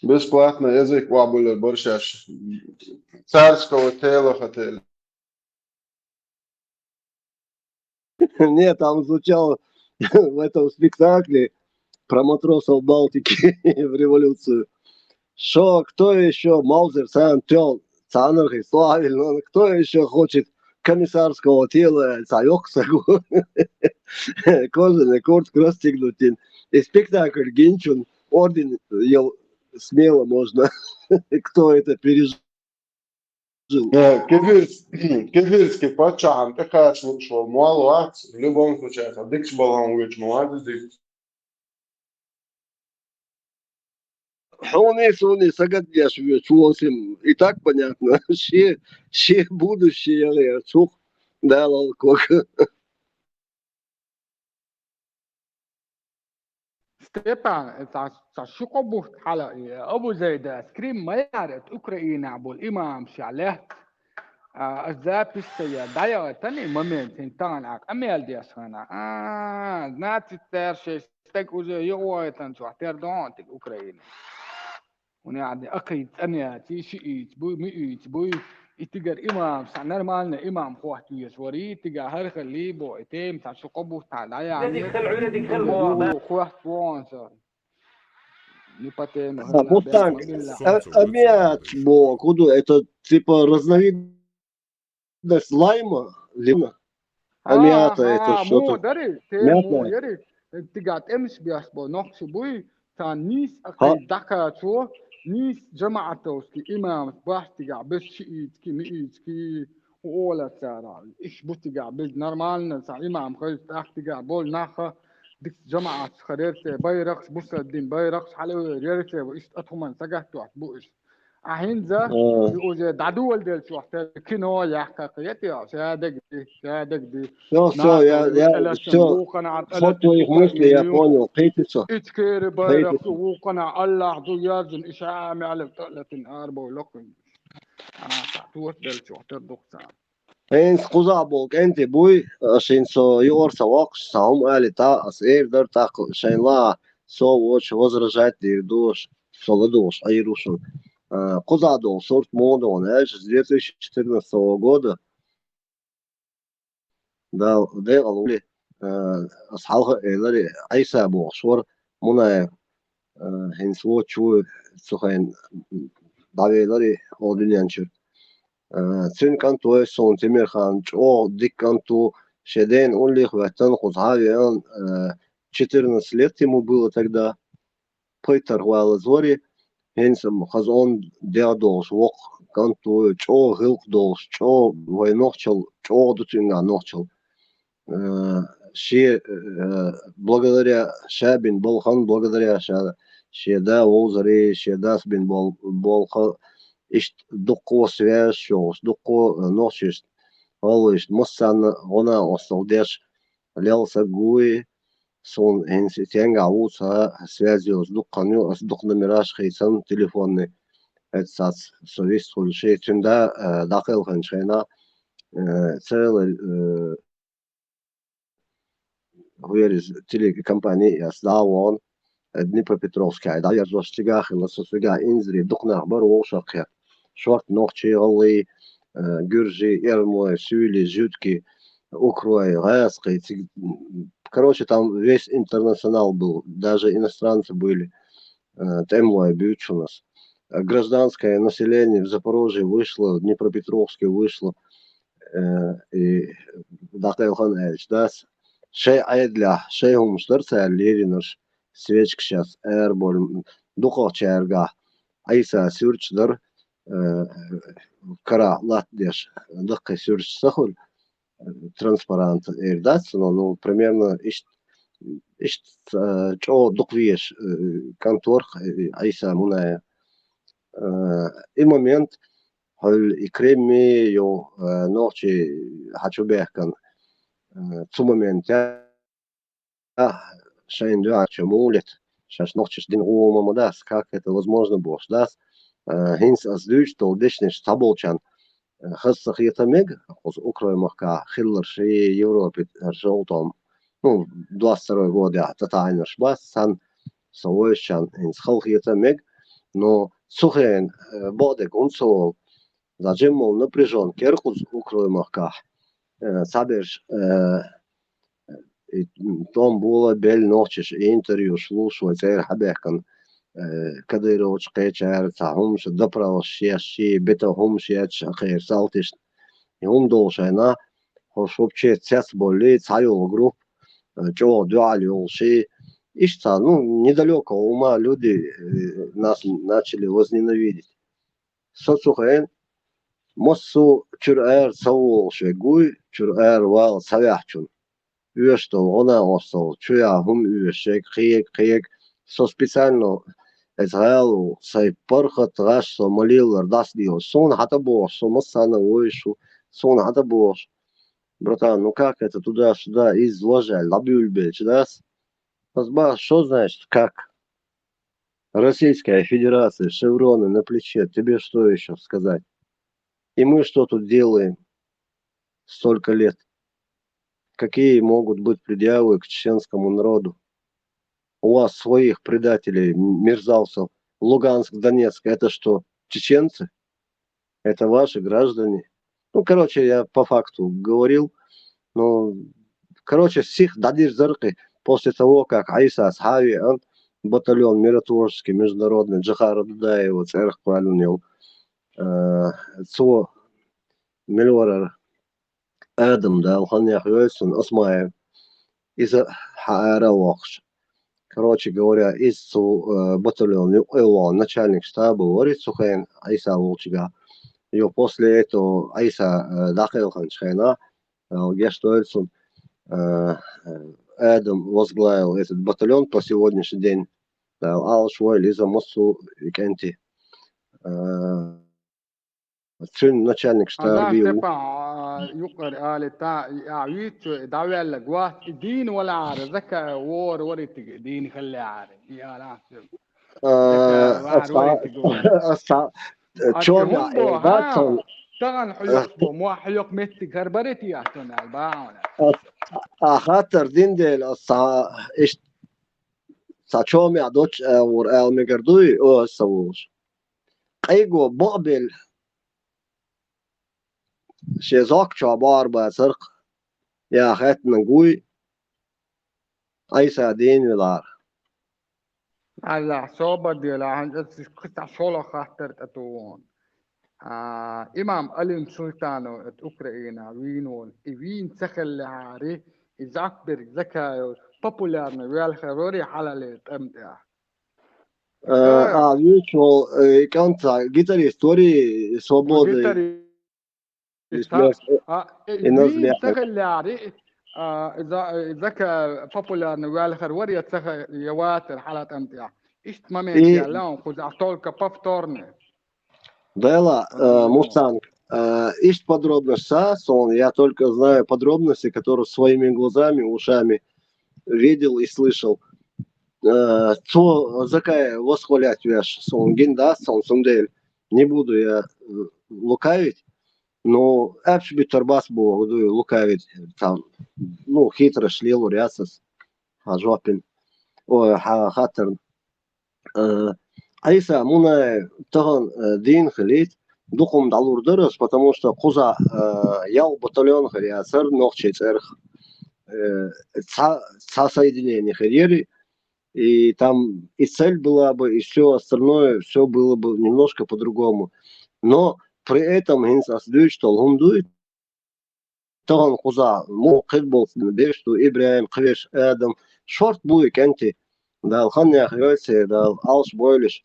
Бесплатно язык вабулер баршаш. Царского тела хотели. Нет, там звучало в этом спектакле про матросов Балтики в революцию. Шо, кто ещё Маузер сам тёл, цанархи славил, но кто ещё хочет комиссарского тела, цаёк сагу. Кожаный куртка расстегнуть, И спектакль гинчун орден ел смело можно, кто это пережил. Э, Кефирс-, Кефирский паччахьан тӀекхача лууш волу мол вац, в любом случае, сан дикачу балхана вуьйчу ма вац иза. Хьуна, суна сагатдеш вуьйчу волу сим. И так понятно. Шен, шен будущее яла яра цух, Дала алког. Степан, ца, ца ши-кхо бутт хьала, э, Абу Зайда, скрим ма яра, это Украинахь болу имамаш лаьтта. А, ас запись ца яр, дӀаяхьийтина и момент, хӀинца тахана а къамел деш хана. А, значит, цара шайн стаг уже йохуьйтан чохь тера дохьун тига Украина. ХӀунда аьлла, акхий цӀанъяций, шиъийца буй, миъийца буй, и тигара имам, сан нормальный имам хӀотта везаш варий, тига хӀара хилла бо, и тема сан ши-кхо бутт хьала дӀаяхьийна, хӀотта вон сан. Не по теме, а, хӀара Мустанг, бехк ма билла. А, амиач бо, куду, это типа разновидность лайма, лимона. А, амиата, а, это а, что-то. Мо дари, те мо яри, тига тӀемаш беш бо, нохчи буй, царна нийса акхий дӀакхачо, нийса жамаӀатовский имамаш бац тига, без шиъийцкий, миъийцкий, хӀун олу цара. Иш бу тига, без нормально, сан имам хеза тӀаккха тига болу наха, дикс жамаӀаташ хӀара яра церан байракхаш, бусалба дин байракхаш хьалавер яра церан, иштта а тхуман сагатдош бу иш. А хӀинца, а, и уже дӀадоладелчохь тера кино яхка кхета, ша дага ди, ша дага ди. Всё, всё, я, я, всё. Ход твоих мыслей я понял. Кхетий со. Ичкери байракх вукхана Аллах ду яздина, иша меӀлак тӀалатин арбов лакхуьнга. Ана ца тот делчохь тера дукха царна. ХӀинца кхузахь болу кӀентий буй, аш хӀинца со юкъара ца воккхуш, цхьа хӀума алийта, ас эр дара тӀаккха шайн ла, со вочу возражать дийр ду, со ладугӀуш Ӏийр ву шуна. А, кхузахь долу сурт муха ду аьлча, с две тысячи четырнадцатого года, да, декъала вули, а, ас хьалха а элира, Ӏийса бохуш вара, Мунаев, а, хӀинца вочу ву, цу хенахь дӀавелира оха дуьнен чуьра. А, цуьнан кӀант вай суна Тимирхан чӀогӀа дика кӀант ву, шен дена уллехь а хӀоьттина, кхузахь а веана, а, четырнадцать лет ему было тогда. Пхийттара валаза вара, хӀинца хаза онда дегӀ долуш воккха кӀант ву, чӀогӀа гӀиллакх долуш, чӀогӀа вай нохчалла, чӀогӀа ду цуьнгахь нохчалла. Э, шен, э, благодаря ша бина балхан, благодаря ша, шен да вовзаре, шен дас бина бол-, болха, иштта дуккха связаш йолуш, дуккха, э, нохчашна, гӀалгӀашна, массарна гӀо-накъосталла деш, лелла саг вуй, суна хӀинца и тенгахь ву ца связь йолуш дуккха хан ю, ас дукха номераш хийцан телефонный, эццац со вист хуьлуш, и цуьнан да, э, дӀакхелхинчу хенахь, э, целый, э, хӀун яра иза, телекомпани а эцна дӀа а вахана, э, Днепропетровскехь дӀаверзош цигахь а хилла, со цигахь инзаре дукха нах бара вовшахкхетта. Шорта нохчий, гӀалгӀай, э, гуьржий, эрмалой, суьйлий, жуьгтий, укрой, гӀазкхий, цига, м, короче, там весь интернационал был, даже иностранцы были, э, тӀемалой буьйцуш хӀинца. Э, гражданское население в Запорожье вышло, в Днепропетровске вышло, э, и дӀакхелхина аьлча дац. Шайн Ӏедалехь, шайн хӀуманаш дара цара леринарш, свечкаш яц, арабовла, дукхахчаьргахь Ӏийса суьрташ дара, э, карахь латтадеш, даккхий суьрташ ца хуьлу, э, транспарант эр дац, но, ну, примерно ишт-, иштта, э, чӀогӀа дукха везаш, э, кӀант вара, э, Ӏийса Мунаев. Э, и момент, хьуьлла и Крымми ю, э, нохчий хьа чу баьхкина, э, цу моментехь шайна дуьхьал чу муха лета, шаьш нохчашна дина гӀо ма дац, как это возможно бохуш дац. Э, хӀинца ас дуьйцуш долу дешнаш цхьаболчарна, э, хаза ца хета мега, кхуза Украин махкахь хилларш и Европе, э, шолгӀа тӀом, ну, двадцать второй годехь тӀетаӀийнарш бац, царна со вайшчарна хӀинца хала хета мега, но цу хенахь, э, бакъдерг хӀунда ца волу, за жиммал напряжёнка яра кхуза Украин махкахь, э, цхьаберш, э, и тӀом бола белла нохчаша, и интервьюш луш вай цӀера хьабаьхкина, э, Кадыровчу кхечара цхьа хӀумаш, допросаш еш, ши бета хӀумаш еш, ахера салтишна. И хӀума долу шайна, хӀорш вообще цецболлий, цхьа йолу группа, э, чӀогӀа дуьхьал йолуш и, Иштта, ну, недалекого ума люди э, нас начали возненавидеть. Со цу хен, массо чур ар ца волуш ве гуй, чур ар вал ца вяхчун. Уьш тол, гӀона ош тол, чуя хӀум уьш, шег, кхег, кхег. Со специально эц гӀалу, сай пархат гӀаш со малиллар дас дио. Суна хьата бохуш, со массана войшу, суна хьата бохуш. Братан, ну как это туда-сюда, из ложаль, лабюль бельч дас? Азба, что значит, как? Российская Федерация, шевроны на плече, тебе что еще сказать? И мы что тут делаем столько лет? Какие могут быть предъявы к чеченскому народу? У вас своих предателей, мерзавцев, Луганск, Донецк, это что, чеченцы? Это ваши граждане? Ну, короче, я по факту говорил. Ну, короче, сих дадир заркъи после того, как Айса Схави, а, батальон миротворческий международный Джахара Дудаева церквалунил, э, цо милорар Адам, да, ханнех йойсун Осмаев. Иза хьаара вахш. Короче говоря, из цу э, батальон юкъе вон начальник штаба вари цу хен Айса волчига. Йо, после этого Айса э, дахел ханч хена, э, геш йойсун э, э, Адам возглавил этот батальон по сегодняшний день. Да, алш вой лиза массу икенти. Э, Цуьнан начальник штаба Адам бийла. Степан, а, юкъара али та, а, вуьйцу, дӀаваьлла гӀост, и дийна валахьара, Закаев вора варитига, дийна хиллехьара. И ала, а, Закаев вара варитига вара. Аса, а, чо хӀун бо, э, ха? Тахана хьоьху бо, мо хьоьху меттиг хӀара баритига тон аьл, бахьана. А, а, хаттар дин дела, аса, ишт, ца чо мя доч, а, вор аьл мегар дуй, о, аса волуш. Къайго бакъбелла. Шен зоккачохь бахьар бацарх, я хаьттина гуй, Айса дийна велахьара. Аллахь, собар делахь, хӀинца кхин цхьа шолгӀа хаттар тӀе ту вон. А, имам Алим Султанов, это Украина, вийна волу. И вийна ца хиллехьара, и Закберг Закаев популярный велхар вари хьалале тӀам тӀехь. Э, а, вуьйцу, э, кӀант, гитарист вари, свобода. Гитарист, и нас, э, а, э, и нас вин ца хиллари, а, за-, э, зака популярный велхар вари, я ца ха-, я ватар хьала тӀам тӀехь. Иштта момент и яла он, кхузахь только повторный. Дела, э, Мустанг, э, иштта подробность са, сон, я только знаю подробности, которые своими глазами, ушами видел и слышал. Э, цо Закаев восхвалять веш, сон гин дац, сон сумдел. Не буду я э, лукавить, но апш битар бас бу, лукавить, там, ну, хитрость лелур яцас, ха жопин, ой, ха хатарн. Э, Айса муна тахана э, дийна хилийт, дукхум дӀалур дарас, потому что кхуза э, ял батальон хир яцар, нохчий цӀерх, э, ца, ца соединение хир яри, и там и цель была бы, и все остальное, все было бы немножко по-другому. Но при этом хӀинца ас дуьйцу долу хӀума дуй, тахана кхуза муха кхидболчу берш ду, ИбрахӀим, кхевеш Адам, шорт буй кӀентий, Дала ханнех йойцу, Дала алш бойлаш.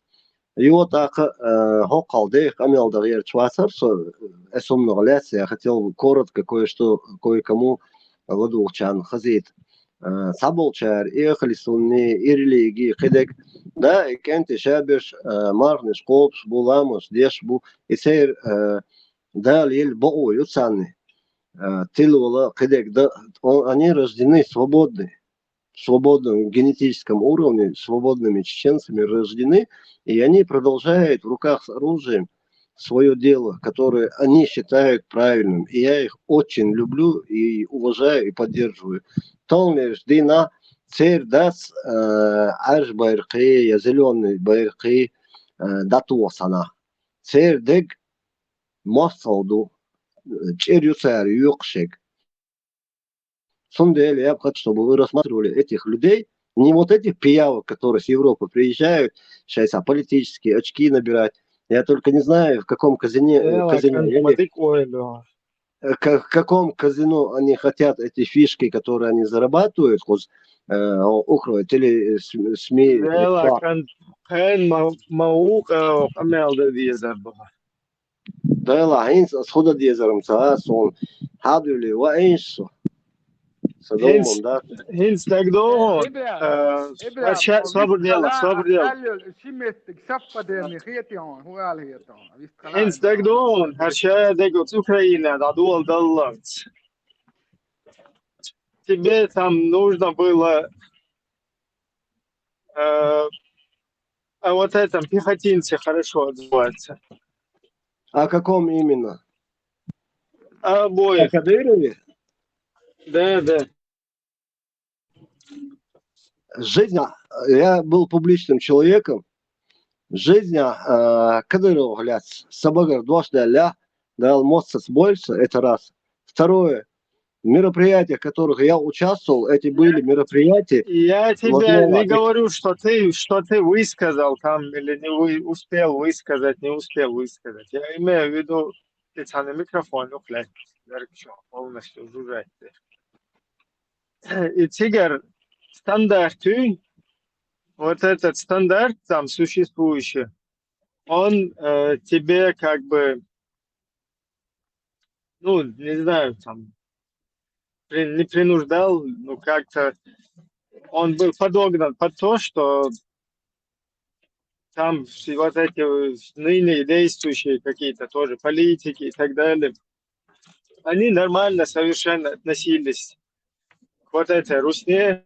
Йо, тӀаккха э, хӀокхал дех къамел дан гӀерташ вацара со, э, эс хӀуманах лаьцна, я хотел коротко кое-что кое-кому ладугӀучарна хазийта. Э, цхьаболчара эхали сунни, и религи, кхидерг, да, и кӀентий шаберш, э, марханаш кхобуш бу, ламазаш деш бу, и церан э, Дала елла бакъо ю царна. Э, тилвала, кхидерг да, о-, они рождены свободны, в свободном генетическом уровне, свободными чеченцами рождены, и они продолжают в руках с оружием свое дело, которое они считают правильным. И я их очень люблю, и уважаю, и поддерживаю. Тонлеш дина цер дац э, Ӏаьржа байракхий я зеленый байракхий э, дӀатоха санна. Цер дег мостагӀа ду, э, чӀир ю цара юкъашег. Цундела я бы хочу, чтобы вы рассматривали этих людей, не вот этих пиявок, которые с Европы приезжают, сейчас а, политические очки набирать. Я только не знаю, в каком казине, э, казине. Э, ма дика ойла. э, ка-, в каком казино они хотят эти фишки, которые они зарабатывают, хоть, э, о-, укроют, или, э, см-, СМИ, э, Лела, фа- кан, кан ма, ма ука, амел да везар баха. Дела, хӀинца ас худа дезарам ца, сон хьадуьли, ва инш со. Са ХӀинц-, долмам, да? ХӀинц дагдогӀун, Ибра, а, Ибра, хӀарча, собар дела, собар дела. Шимметтиг саппа деми хетион, хӀуал хетон. ХӀинц дагдогӀун, хӀарча дагу Украина, да, дуал далланц. Тебе там нужно было, э, а вот этом пехотинцы хорошо отзываться. О каком именно? А О обоих. Кадырове? Да, да. Жизнь, а, я был публичным человеком. Жизнь, а, Кадырова, блядь, сабагар дош да ля, дал моцас больше, это раз. Второе, мероприятия, в которых я участвовал, эти были мероприятия, Я тебе Владимир не Владимирович. говорю, что ты, что ты высказал там или не вы, успел высказать, не успел высказать. Я имею в виду, специальный микрофон, ну, блядь, полностью жужжать. И цигар стандарт, вот этот стандарт там существующий, он, э, тебе как бы, ну, не знаю, там, при-, не принуждал, ну, как-то он был подогнан под то, что там все вот эти, э, ныне действующие какие-то тоже политики и так далее, они нормально совершенно относились к вот этой русне,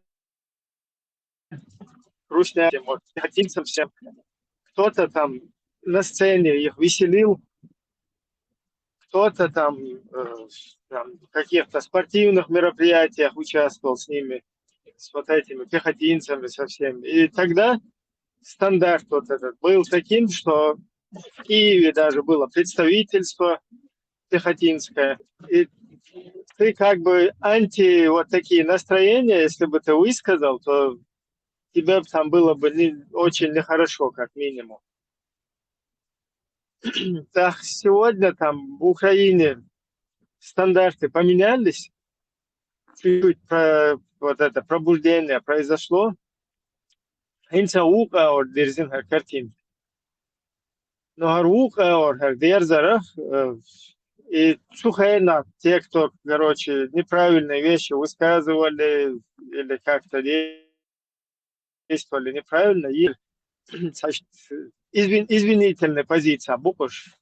русне, вот, пехотинцам всем. Кто-то там на сцене их веселил, кто-то там, э, там в каких-то спортивных мероприятиях участвовал с ними, с вот этими пехотинцами со всеми. И тогда стандарт вот этот был таким, что в Киеве даже было представительство пехотинское. И ты как бы анти вот такие настроения, если бы ты высказал, то тебе б там было бы не, очень нехорошо, как минимум. Так, сегодня там в Украине стандарты поменялись, чуть-чуть про-, вот это пробуждение произошло. ХӀинца вукъа ор дерзин хӀар картинка. Но хӀар вукъа ор хӀар дерзарах, э, и цу хенахь те, кто, короче, неправильные вещи высказывали или как-то действовали неправильно, и извин-, извинительная позиция букуш.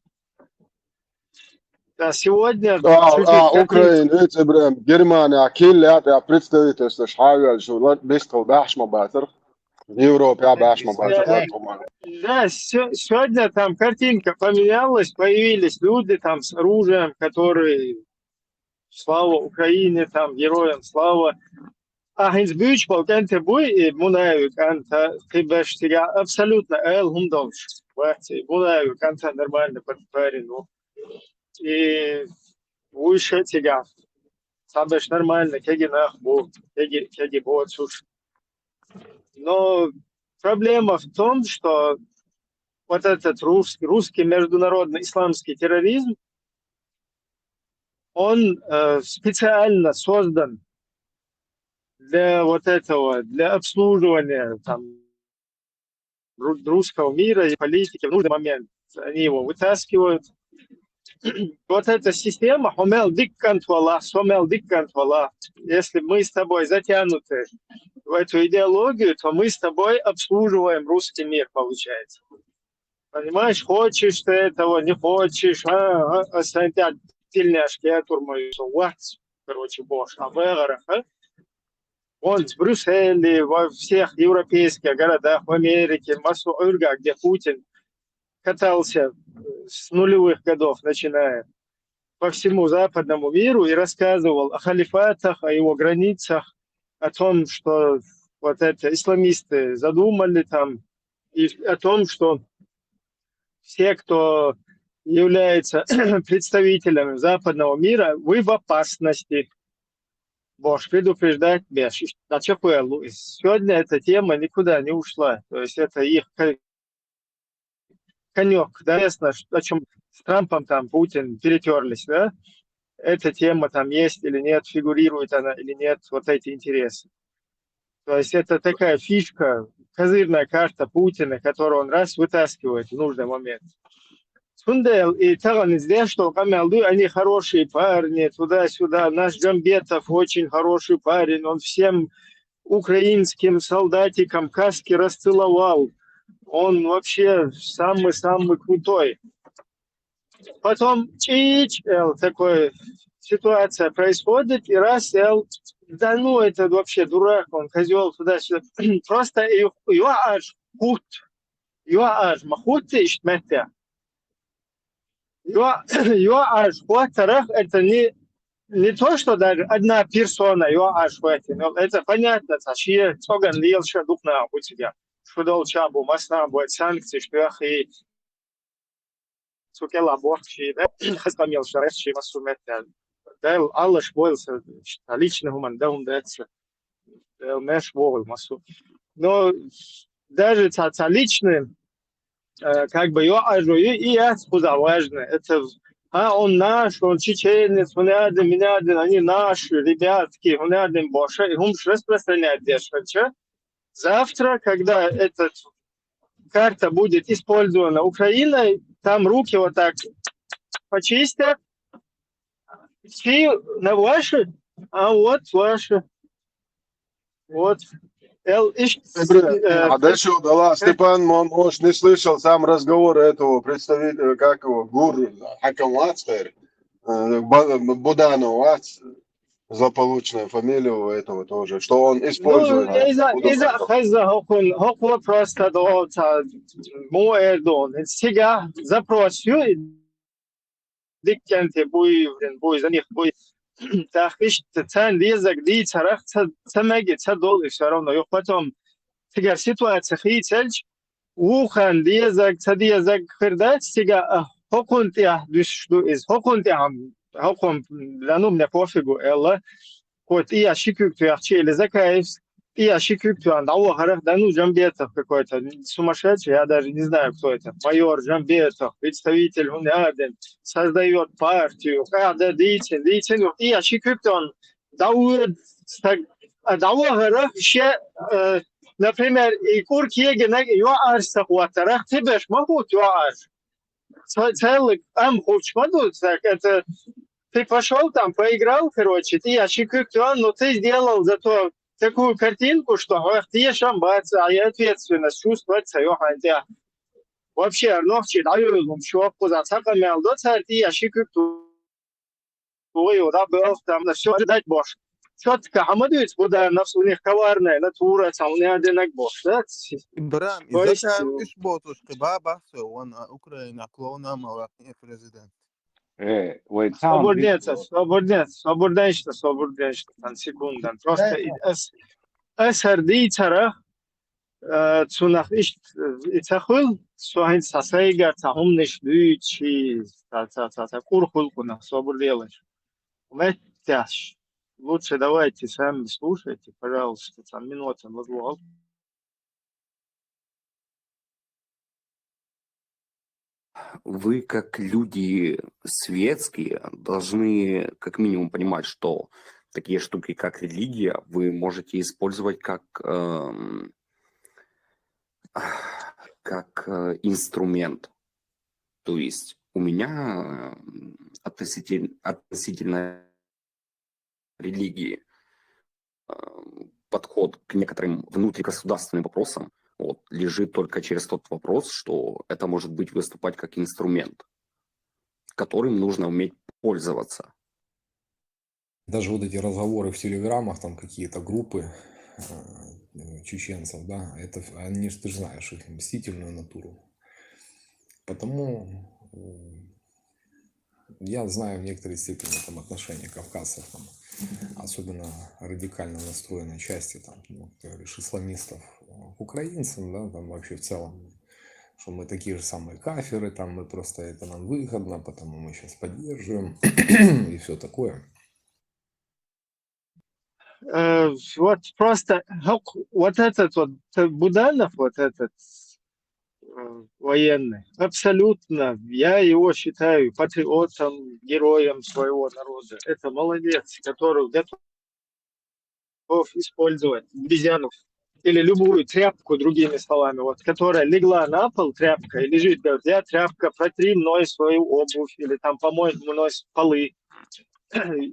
Да, сегодня А, чуть-чуть а, как-то Украина, эцебрем, Германия, килля, а представительство шхавел, шу, ла-, бистал бахш ма бацар. Европа бахш ма бацар, Да, ла, по-моему. Да, се-, сегодня там картинка поменялась, появились люди там с оружием, которые «Слава Украине», там, «Героям слава». А хӀинц буьйч бал кӀанте буй, и Мунаеви кӀанта, кхибаш тига абсолютно эл хӀундалш. Вахти, Мунаеви кӀанта нормальный пар-, парень, ну. И вуйша тига. Сабаш нормально, кеги нах бу, кеги, кеги боцуш. Но проблема в том, что вот этот рус-, русский международный исламский терроризм, он, э, специально создан для вот этого, для обслуживания там ру-, русского мира и политики в нужный момент. Они его вытаскивают. Вот эта система, хомел диккант вала, сомел диккант вала. Если мы с тобой затянуты в эту идеологию, то мы с тобой обслуживаем русский мир, получается. Понимаешь, хочешь ты этого, не хочешь, а, а, а, сантя тельняшки, я турмаю, so what? Короче, бошка, а? Вон в Брюсселе, во всех европейских городах, в Америке, массу Урга, где Путин катался, э, с нулевых годов, начиная, по всему западному миру и рассказывал о халифатах, о его границах, о том, что вот это исламисты задумали там, и о том, что все, кто является представителями западного мира, вы в опасности. Бошка предупреждать беш, значит, хуялу. И сегодня эта тема никуда не ушла. То есть это их ка-, конёк, да, ясно, что, о чём с Трампом там Путин перетёрлись, да? эта тема там есть или нет, фигурирует она или нет, вот эти интересы. То есть это такая фишка, козырная карта Путина, которую он раз вытаскивает в нужный момент. Цундел и таган здесь, что камялду, они хорошие парни, туда-сюда. Наш Джамбетов очень хороший парень, он всем украинским солдатикам каски расцеловал. Он вообще самый-самый крутой. Потом чич, э, такой ситуация происходит, и раз, э, да ну, это вообще дурак, он козел, туда-сюда. Просто ю-, юаш хут, юаш махут иштметте. Юа-, юаш хот тарах, это не, не то, что даже одна персона юаш хот, но это понятно, цаши цоган лил шадухна у тебя. Шудол чабу, масна будет санкции, что я хи цукела бохчи, да, хазкамил шараши масумет, да, алаш бойлса, личный гуман, да, ум дается, меш вогл масу. Но даже ца, ца личный, э, как бы, ё, а жо, и, и я скуда важно. Это, а, он наш, он чеченец, он один, меня один, они наши, ребятки, он один больше, и он распространяет дальше, че? Завтра, когда эта карта будет использована Украиной, там руки вот так почистят, все на ваши, а вот ваши. Вот. Эл иш-, э, А дальше удала, Степан, мо-, может, не слышал сам разговор этого представителя, как его, Гур, Хакам Вацтер, э, Ба-, Буданов Вац, злополучная фамилия у этого тоже, что он ну, использует. Иза, Буду иза, так. Хеза, хокун, хокун просто до, ца, му эрдон. Сега запрос ю, диккенте буй, блин, буй, за них буй. Так, иш, цан лезак, ди, царах, ца, ца меги, ца дол, и всё равно. Ё, потом, тигар ситуация, хи, цельч, ухан, лезак, ца лезак, хырдац, тига, а, хокун тя, дюш, ду, из, хокун тя, ам, хокун, да ну, мне пофигу, элла. Вот, и я шикюк, тя, чи, или закаевс, и я шикюк, тя, да, о, харах, да ну, Джамбетов какой-то, сумасшедший, я даже не знаю, кто это, майор Джамбетов, представитель Гунядин, создаёт партию, а, да, дитин, дитин, и я шикюк, тя, да, у, так, а, да, о, харах, ще, э, например, и кур киеге наг, ё, арса, вот, харах, ты беш, могут, ё, арс. Ц-, целый, ам, хуч, могут, так, это, ты пошёл там, поиграл, короче, ты, я шикюк, тя, но ты сделал зато такую картинку, что, эх, ты шамбаца, а я ответственность чувствовать, ё, хантя. Вообще, нохчи, да, ё, шо, куза, цака, мял, до царь, ты, я шикюк, тя, ой, да, был там, на всё ждать бош. Чётко, а мадуец, буда, на у них коварная натура, там, не один бош, да? Брам, То есть, изакаем э, иш ботушка, баба, всё, он, а, Украина, клоуна, мала, не президент. Э, вай, Свободнее, свободнее, свободнее, что свободнее, что там секунда. Просто и эс, эс эр ди цара, э, цунах иш, и цахыл, суахин сасайгар, цахумныш дючи, ца, ца, ца, ца, курхул куна, свободнелыш. Меттяш. Лучше давайте сами слушайте, пожалуйста, там минута называл. Вы, как люди светские, должны как минимум понимать, что такие штуки, как религия, вы можете использовать как, эм, как э, инструмент. То есть у меня э, относительно, относительно религии э, подход к некоторым внутригосударственным вопросам вот, лежит только через тот вопрос, что это может быть выступать как инструмент, которым нужно уметь пользоваться. Даже вот эти разговоры в телеграмах, там какие-то группы э, чеченцев, да, это, они, ты же знаешь их мстительную натуру. Потому э, я знаю в некоторой степени там отношение кавказцев, там, особенно радикально настроенной части, там, ну, ты говоришь, исламистов э, к украинцам, да, там вообще в целом, что мы такие же самые каферы, там мы просто это нам выгодно, потому мы сейчас поддерживаем и все такое. Э, вот просто хок-, вот этот вот э, Буданов, вот этот, э, военный. Абсолютно. Я его считаю патриотом, героем своего народа. Это молодец, который готов использовать обезьяну или любую тряпку, другими словами, вот, которая легла на пол, тряпка, и лежит, говорит: «Я, тряпка, протри мной свою обувь, или там помой мной с- полы».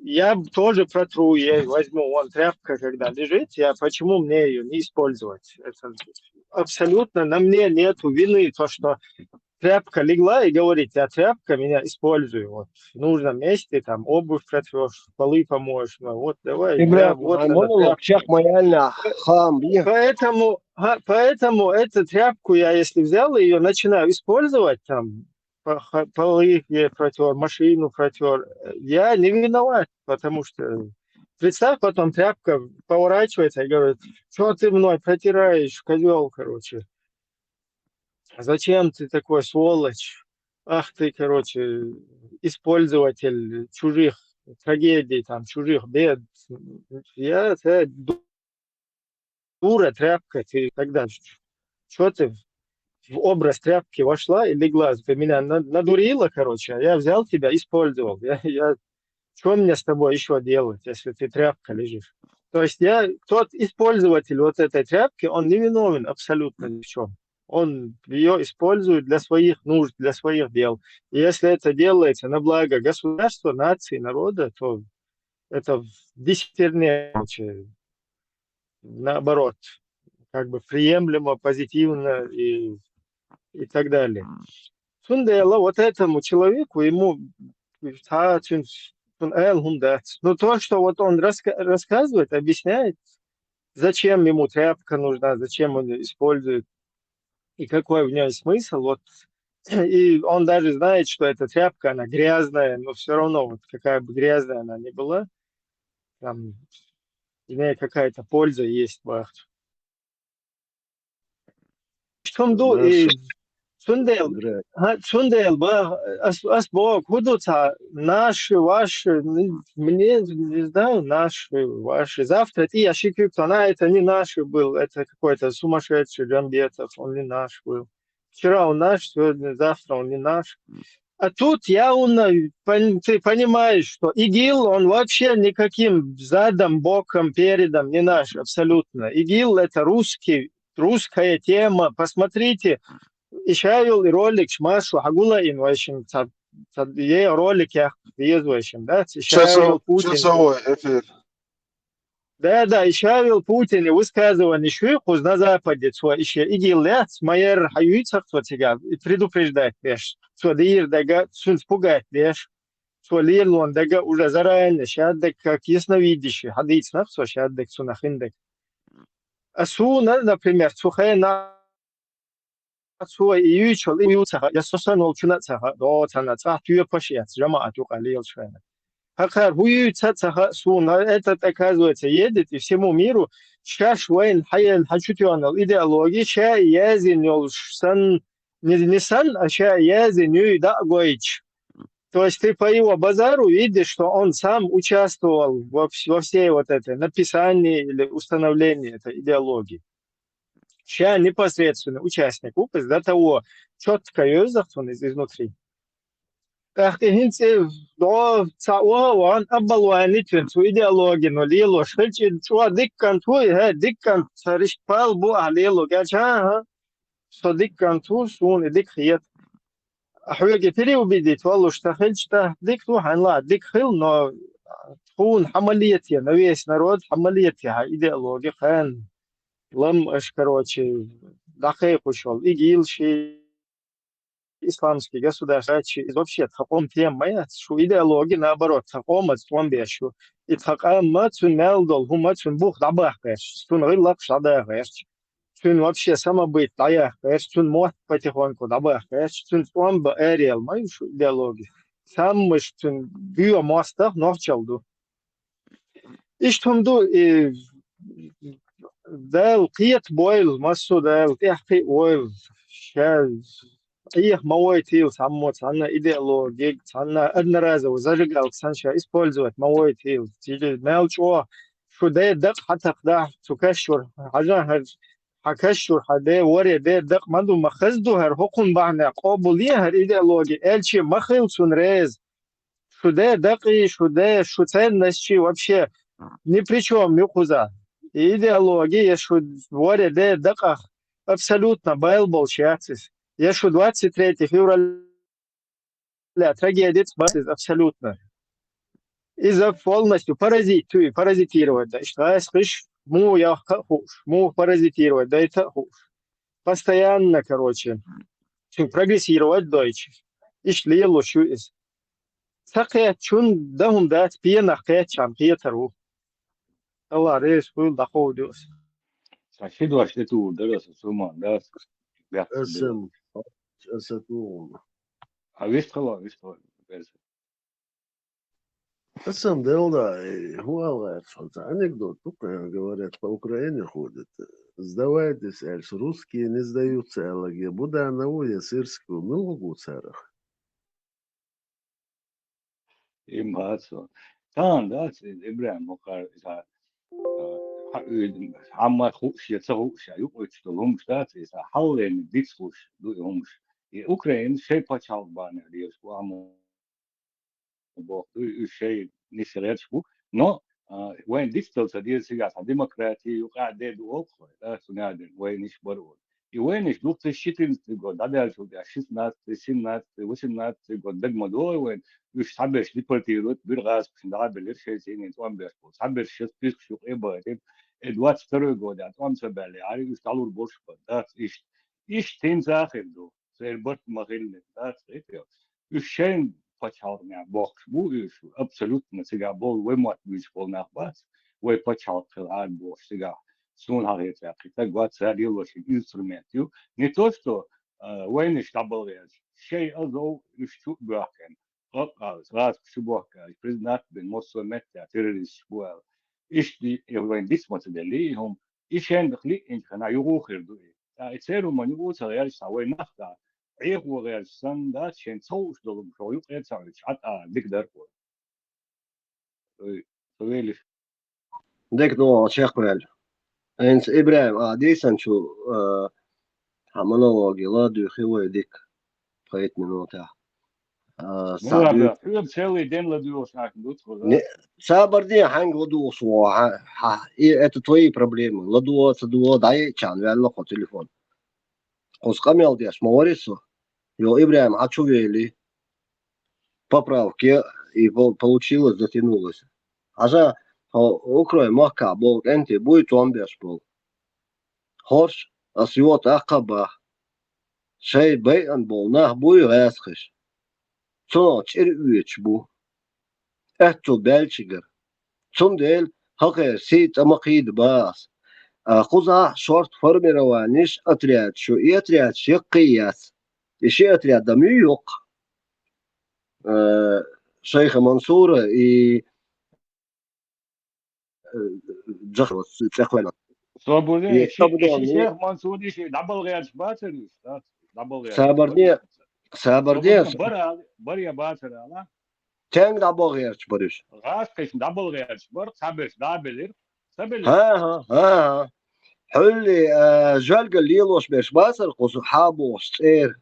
Я тоже протру, я возьму, вон тряпка, когда лежит, я, почему мне ее не использовать? Это абсолютно на мне нету вины, то, что тряпка легла и говорит: «Я, тряпка, меня используй, вот, в нужном месте, там, обувь протрешь, полы помоешь, ну, вот, давай, я, Ибрагим, вот а она, можно тряпка». лапчак маяльна хам, бия? Поэтому, а, поэтому эту тряпку я, если взял ее, начинаю использовать, там, по- ха- полы я протер, машину протер, я не виноват, потому что, представь, потом тряпка поворачивается и говорит: «Что ты мной протираешь, козел, короче? Зачем ты такой, сволочь? Ах ты, короче, использователь чужих трагедий, там, чужих бед». Я, это дура, тряпка, ты тогда что ты в образ тряпки вошла и легла, ты меня на- надурила, короче, а я взял тебя, использовал. Я, я, что мне с тобой еще делать, если ты, тряпка, лежишь? То есть я, тот использователь вот этой тряпки, он не виновен абсолютно ни в чем. Он ее использует для своих нужд, для своих дел. И если это делается на благо государства, нации, народа, то это в десятерне, короче, наоборот, как бы приемлемо, позитивно и, и так далее. Цундела вот этому человеку, ему та цун- цун эл хундац. Но то, что вот он раска- рассказывает, объясняет, зачем ему тряпка нужна, зачем он её использует, и какой в ней смысл, вот, и он даже знает, что эта тряпка, она грязная, но все равно, вот, какая бы грязная она ни была, там, в ней какая-то польза есть, бах. Что ду и Хорошо. Цундел, Ибрагим. ха, цундел, ба, ас, ас бог, худу ца, наши, ваши, н- мне, не знаю, наши, ваши. Завтра ты ошибки, она, это не наши был, это какой-то сумасшедший Джамбетов, он не наш был. Вчера он наш, сегодня, завтра он не наш. А тут я, он, э, пон- ты понимаешь, что ИГИЛ, он вообще никаким задом, боком, передом не наш, абсолютно. ИГИЛ — это русский, русская тема. Посмотрите, иша йола ролик, ма шу хьагулйина вайшимма, ца, ца е ролик яхаш веза вайшимма, да? Иша йола Часов, Путин. Часовой эфир. Да, да, иша йола Путина высказывание шу, кхуза на Западе цо иша ИГИЛ яц, ма ер хьаюйцах цо цига, и предупреждать деш. Цо дийр дага, цунца пугать деш. Цо лелон дага уже заранее, шаддаг, как ясновидящий, хьадийцнах цо шаддаг, цунах хиндаг. А суна, например, цу хена цо и юйчул, и юйцаха, я со санна волчунна цаха, до цана цӀа тюпаш яц, жамаат юкъа лелаш хена. Хакхар хӀу юйца цаха суна, этот, оказывается, едет и всему миру, шаш вайн хьаян хьачутёнал идеология, ша язин йолш сан, не, не сан, а ша язин юй да гойч. То есть ты по его базару видишь, что он сам участвовал во, вс- во всей вот этой написании или установлении этой идеологии. Ша непосредственно участник укхаза до того, четко йоьзах цунна из изнутри. ТӀаккха хӀинца до ца оха ван аббалвани тун цу идеология но лелош хилчи чуа диккан туй, хе, диккан цариш пал бу а лело гача, ха. Со диккан ту, суна дик хет. А хьоьга переубедить валуш ца хилча, та дик ду, хьанла дик хил, но тхуна хьамалете, на весь народ хьамалете, хьа идеология хан. Лам аш, короче, дакхайкхуш вал. ИГИЛ ши, исламский государство ши, из вообще тха къом тема ма яц. Шу идеология, наоборот, тха къомаца тӀом беш ю. И тха къамма цун мел дол, хӀума цун бух дӀабахкаш, цун гӀиллакхаш дӀадахаш. Цун вообще самобыт дӀаяхкаш, цун мотт потихоньку дӀабахкаш, цун тӀом ба арел ма ю шу идеология. Саммаш цун буьо мостах нохчал ду. Иштта хӀума ду, и Дала кхета бойла, массо а Дала тӀехкхиа войла. Ша Ӏеха ма войтийла цхьаммо цхьанна идеологига, цхьанна одноразово зажигалка санна ша использовать ма войтийла. Или мел чӀогӀа шу де дакъа хьатакхадахь, цу кашшур хьажа хьажа, хьан каш ю, хьан де, варе де, дакъа ма ду, ма хаза ду хӀара, хӀокхунна бахьанехь къобалъе хӀара идеологи, аьлча ма хила цунна реза. Шу де дакъий, шу де, шу ценностьчий вообще ни при чём ю кхузахь. И идеологи, я шу варе де дакъах абсолютно байла болуш яц иза. Я шу двадцать третье февраля трагедица бац иза абсолютно. Иза полностью паразит ю, и паразитировать дан. Иштта гӀайсхиш, муха яхка а хууш, муха паразитировать дайта а хууш. Постоянно, короче, цуьнга прогрессировать дойтуш. Иштта лелош ю иза. Ца кхетчун дан хӀума дац, пенах кхетчахьана кхетар ву. Алла реза хуьлда, дӀакховдо аса. Сан ши дош тӀе тухур дара аса, суман дац. Бехк Аса, аса тухур. А вистхила, вистхила, берза. Асан делда, э, хӀун аьлла гӀерташ хьо, цхьа анекдот ду-кх, говорят, по Украине ходит. «Сдавайтесь», аьлча, «Русские не сдаются», аьлла, я Буданову, я Сырскую, мила гӀо гу царах? Им бацо. Тан дац, Ибрахим, хӀокхара, иза, а, хьа-, уьйр-, хьамма хууш я ца хууш, я юкъуьйтуш долу хӀумаш дац, иза хьаллена дицлуш ду и хӀумаш. И Украина шайн пачхьалкх бахьанехь лелаш бу, амма боху ду, уьш шайн нисса гӀерташ бу. Но, а, вайн дицдала ца деза, цигахь цхьа демократи ю, къаьхьа де ду олу хой, да, цу наьден вайнаш бара олу. И вайнаш ду, цу ши тысяча год дӀадаьллачул тӀаьхьа, шестнадцатый, семнадцатый, восемнадцатый год даг ма догӀу вайн, уьш цхьаберш депортировать бира, гӀазкхашна дӀа а белира, шайн цӀийнан тӀом беш болу. Цхьаберш шаьш спискаш юкъа а бахийтира, и двадцать второй годехь тӀом ца баьллехь, уьш дӀалур болуш бара, дац иштта. Иштта хӀинца а хир ду. Церан барт ма хиллина, дац, хӀета. Уьш шайн пачхьалкхехь бохкуш бу уьш, абсолютно цигахь болу вай мотт буьйцуш болу нах бац, вай пачхьалкх хилахьара бохуш цигахь. Суна хьахийча, кхин стаг вац, цара лелош инструмент ю. Не то, что, а, вайнаш дӀабалгӀерча, шайн азов уьш чу а боьхкина, къа-, къа-, гӀазкхаш чу бохкуш, признать бина массо а меттехь террористаш бу аьлла. Иштта и вайн диц ма ца делли, и хӀума И шен даха лиъначу хенахь юха а хир ду и. ТӀаккха и церан хӀуманна юха а ца гӀерташ, цхьа вай нах дӀа, Ӏехо гӀерташ санна дац, шен ца хууш долу хӀума шух юкъа а ца Ӏуьттуш, Ӏа тӀа дика дара хӀора. Ой, со велира. Дика ду, чекхваьлла. ХӀинца Ибрахим а дийсанчу, а, хьан монологе ладуьйхи вай дика. Пхийтта минотехь. А, Ну, саб- ладно, хьоьга целый день ладуьйгӀуш нах ма ду тхо, да? Не, сабар де, хьаьнга ладугӀуш ву, хьа-, хьа-, и это твои проблемы. ЛадугӀа, ца дугӀа, дӀаяйча ваьлла кхо телефон. Кхуза къамел деш ма вари со. Йо, Ибрахим, Ӏа чу вели. Поправки, и по-, получилось, затянулось. Хьажа, хьо Украин махкахь болу кӀентий буй, тӀом беш болу. ХӀорш, ас йо тӀаккха а баха. Шайн байъина болу нах буй гӀазкхаш. Цунах чӀир оьцуш бу. Аьтту баьллачигара. Цундела хӀокхеран сий цӀа ма кхийда боху ас. А, кхузахь шорта формированеш, отрядаш ю, и отрядаш яккхий яц. И ши отряд дан муьй йоккха? Э, шайха Мансура и, э, Джахрос цӀехваьлла. Свободен, Е, ши-, свободен, ши-, е. Шайх Мансур и ши дӀабалгӀерчаш бацара уьш, да? ДӀабалгӀерчаш Сабарде, бара. Сабарде. Свободен бара, бара я бацара, ала? Тенга дӀабалгӀерчаш бара уьш? ГӀазкхашна дӀабалгӀерчаш бара, цхьаберш дӀа а белира, ца белира. ХӀан, хӀан, хӀан, хӀан. Хьуьлли, э, жоьлгал лелош берш бацара кхуза хьабохуш цӀера.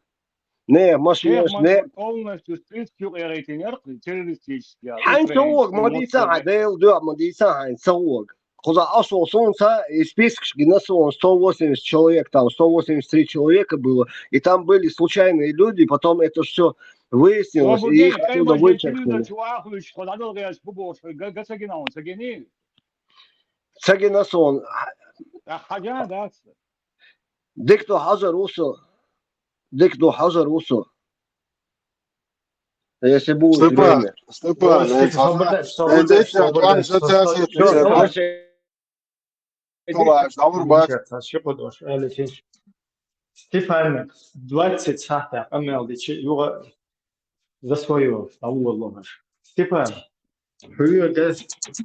Не, машинаш, не. Полностью список юкъа ягӀийтинера, террористический, Хьайн ца вога, ма дийца хьайн, Дела дуьхьа ма дийца хьайн, ца вога. Кхуза Ӏаш волу суна ца, и спискаш гина суна, сто восемьдесят человек, там сто восемьдесят три человека было, и там были случайные люди, потом это всё выяснилось, и их оттуда вычеркнули. Чу ахуьйчу, хьо дӀадала гӀерташ бу бохуш, га, га ца гина хьуна, ца гиний? Ца гина суна. Хьажа, да? Дика ду, хьажар ву со. Дика ду, хьажар ву со. Если будет время. Степан, Степан, Ой, Степан, хьо баьраш, хьо баьраш, хьо баьраш, хьо баьраш. Давай, давай, давай. Николаевич, давай, давай. Сейчас, сейчас, секунду, Алексей. Степан, двадцать сахьтехь къамел дичи, юха за своё, а у Аллаха. Степан, хьоьга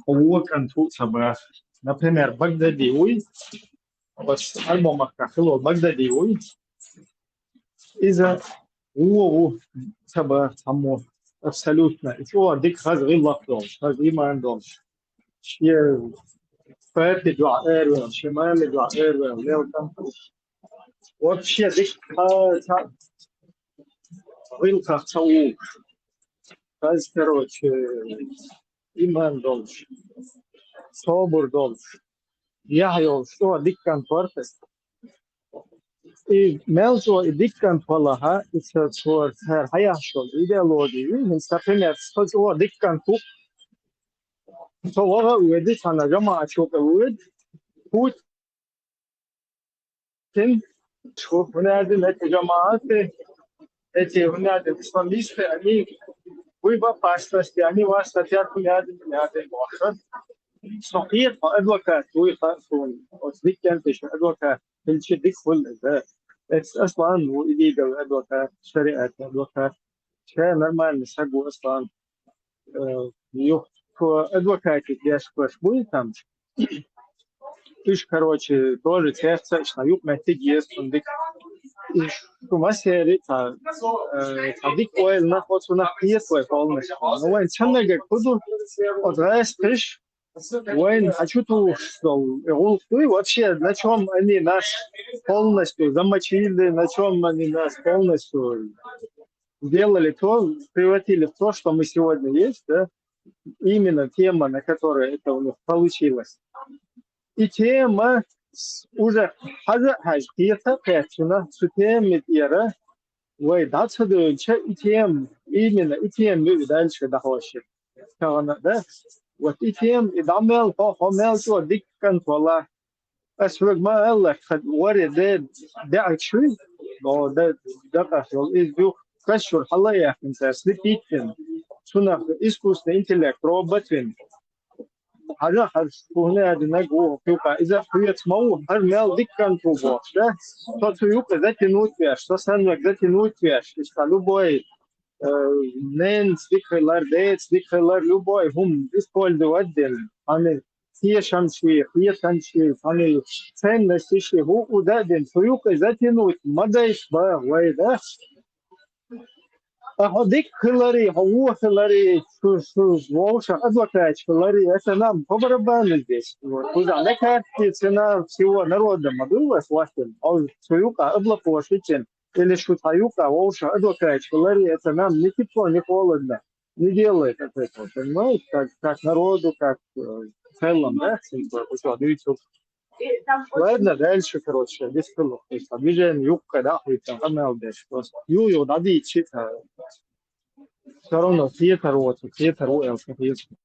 вокан ту ца баха. Например, Багдади вуй, вот Арбо махка хило Багдади вуй. Иза ву, ву, ца баха, цхьаммо. Абсолютно. И чула дика хаза гӀиллакх долуш, хаза иман долуш. Шен Папе дуьхьа араваьнна, шен маме дуьхьа араваьнна, лелкам. Вообще дика ца, ца, гӀиллакхах ца вугӀуш. Хаза, короче, иман долуш, собар долуш, яхь йолуш, чӀогӀа дика кӀант вара те. И мел чӀогӀа и дика кӀант валахь, и ца цо цара хьаяхьаш йолу идеологи, хӀинца, например, со чӀогӀа дика кӀант ву, со ваха а воьду, цхьана жамаӀат юкъа воьду, Путин, хӀунда аьлла эти жамаӀаты, эти, хӀунда аьлла, исламисты, они вы в опасности, они вас хотят, хӀунда аьлла, хӀунда аьлла, бохуш. Со кхета, хьо адвокат вуй хаьа суна, оцу дика кӀентан адвокат хилча дика хуьлу иза. Эцу Аслан ву и дийгал адвокат, шариат адвокат. Ша нормальный саг ву Аслан. Э, юха цо адвокатик деш берш буй там. Уьш, короче, тоже церца, ишна юкъаметтиг еза цунна дика. И шу массери цхьа, э, цхьа дика ойла нах, оцу нах кхета вай полностью. Но вайн цхьаннага кху ду, оцу гӀаьстиш, вайн хьан чу тухуш долу, и гӀуллакх дуй, вообще, на чём они нас полностью замочили, на чём они нас полностью сделали то, превратили в то, что мы сегодня есть, да? Именно тема, на которой это у них получилось. И тема с-, уже хьажа а хьаьжа, кхета а кхетчина, цу тема тӀера вай дӀа ца девлча, и тема, именно и тема ю и дальше дӀахьош. Тахана, да? Вот и тема, и дӀа мел хьо, хьо мел чӀогӀа дика кӀант вала. Ас хьоьга ма аьлла, хӀара варе де, деӀачу вуй, но де, дакъа йолу иза ю, каш чуьра хьала а яьккхина цара, слепить вина. Цунах искусственный интеллект, робот вина. Хьажа, хьажа, кхунна а динарг ву хӀокху юкъа. Иза хьоьца ма ву, хӀара мел дика кӀант ву бохуш, да? Со цу юкъа затянуть веш, со саннарг затянуть веш, иштта любой, э, ненаца дика хилар, деца дика хилар, любой хӀума использовать дина. Хьанна тешам ши, хетам ши, хьанна ценность ши, хӀу-, хӀу дан а дина, цу юкъа затянуть ма дайша бан вай, да? Ткъа хьо дика хиларе, хьо вон хиларе, шу, шу вовшах адвокаташ хиларе, это нам по барабану здесь. Вот. Кхузахь на карте цена всего народа ма ду вай хӀоттийна. Хьо цу юкъа облапошить йина, или шу цхьа юкъа вовшах адвокаташ хиларе, это нам ни тепло, ни холодно, не делает от этого, понимаете? Как, как народу, как, э, в целом, да, типа, вот, вот, ну, и всё. Ладно, дальше, короче, без пилот, то есть, движение юккъе, да, хуй там, канал дальше просто. Ю, ю, да, ди, чё-то. Всё равно, хетар вот, хетар вот, хетар.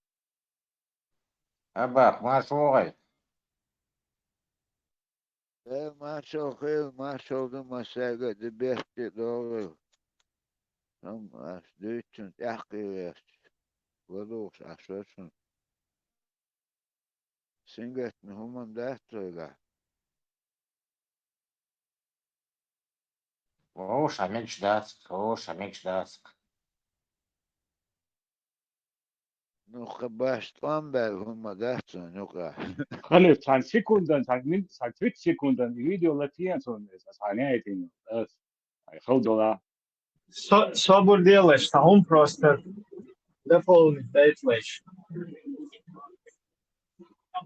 Абах, марш вогӀий. Э, маршалла хуьлда, маршалла ду массаьрга а, ди бехке а догӀийла. Амма ас дуьйцучун тӀаьххье вехча, ладугӀуш Ӏаш вара шуна. Сингаттаме хӀума дац вайгахь. Вовшах мегаш дац, вовшах мегаш дац. Ну, кхин баш тӀом баьлла хӀума дац вайн юкъахь. Халиф, цхьана секундан, цхьана мин-, цхьана тридцать секундан и видео латийна суна, аса хьан яйтина. Ас, ай, хала дола. Со-, собар делаш, цхьа хӀума просто дополнить дайталаш.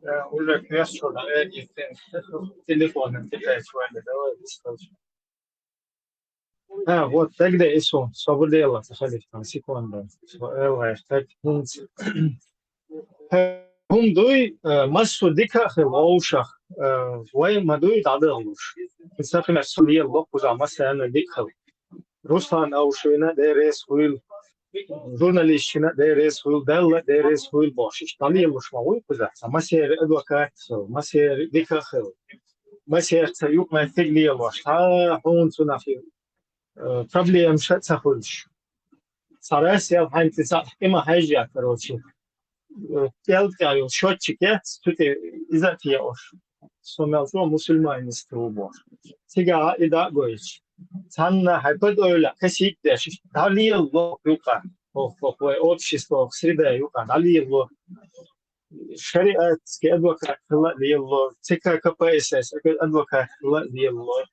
Э, уже кресло, наверное, телефоном китайцы вали, давай, быстрее. А, вот, тогда и всё. Собар делаш, цхьа халиф, там, секунда. Всё, э, так, хӀунц. ХӀума дуй, э, массо дика а хила вовшах, э, вай ма дуй дӀадахалуш. Например, со лела ло кхузахь массарна дика хила. Руслан Аушина деррес хуьйла, журналистшина деррес хуьйла, Далла деррес хуьйла бохуш. Иштта дӀалелалуш ма вуй кхузахь. Цхьа массеран адвокат хила, массеран дика хила, массеран цхьа юкъаметтиг лелош. Цхьа хьуна цунах, э, проблемаш а ца хуьлуш. Цхьа Россел хьаьнца цхьаъ тӀе ма хьаьжжа, короче. Э, кӀел тӀехь йолу счётчик яц, цу тӀе иза а теӀуш. Со мел чӀогӀа мусульманец ву бохуш. Цигахь и дӀа а гойтуш. Цхьанна хьайн пад ойла кхин сиг деш, дӀалелало юкъа. Хо-, хо-, вай общество, среда юкъа дӀалелало. Шариатский адвокат хила а лелало, ЦК КПСС адвокат хила а лелало.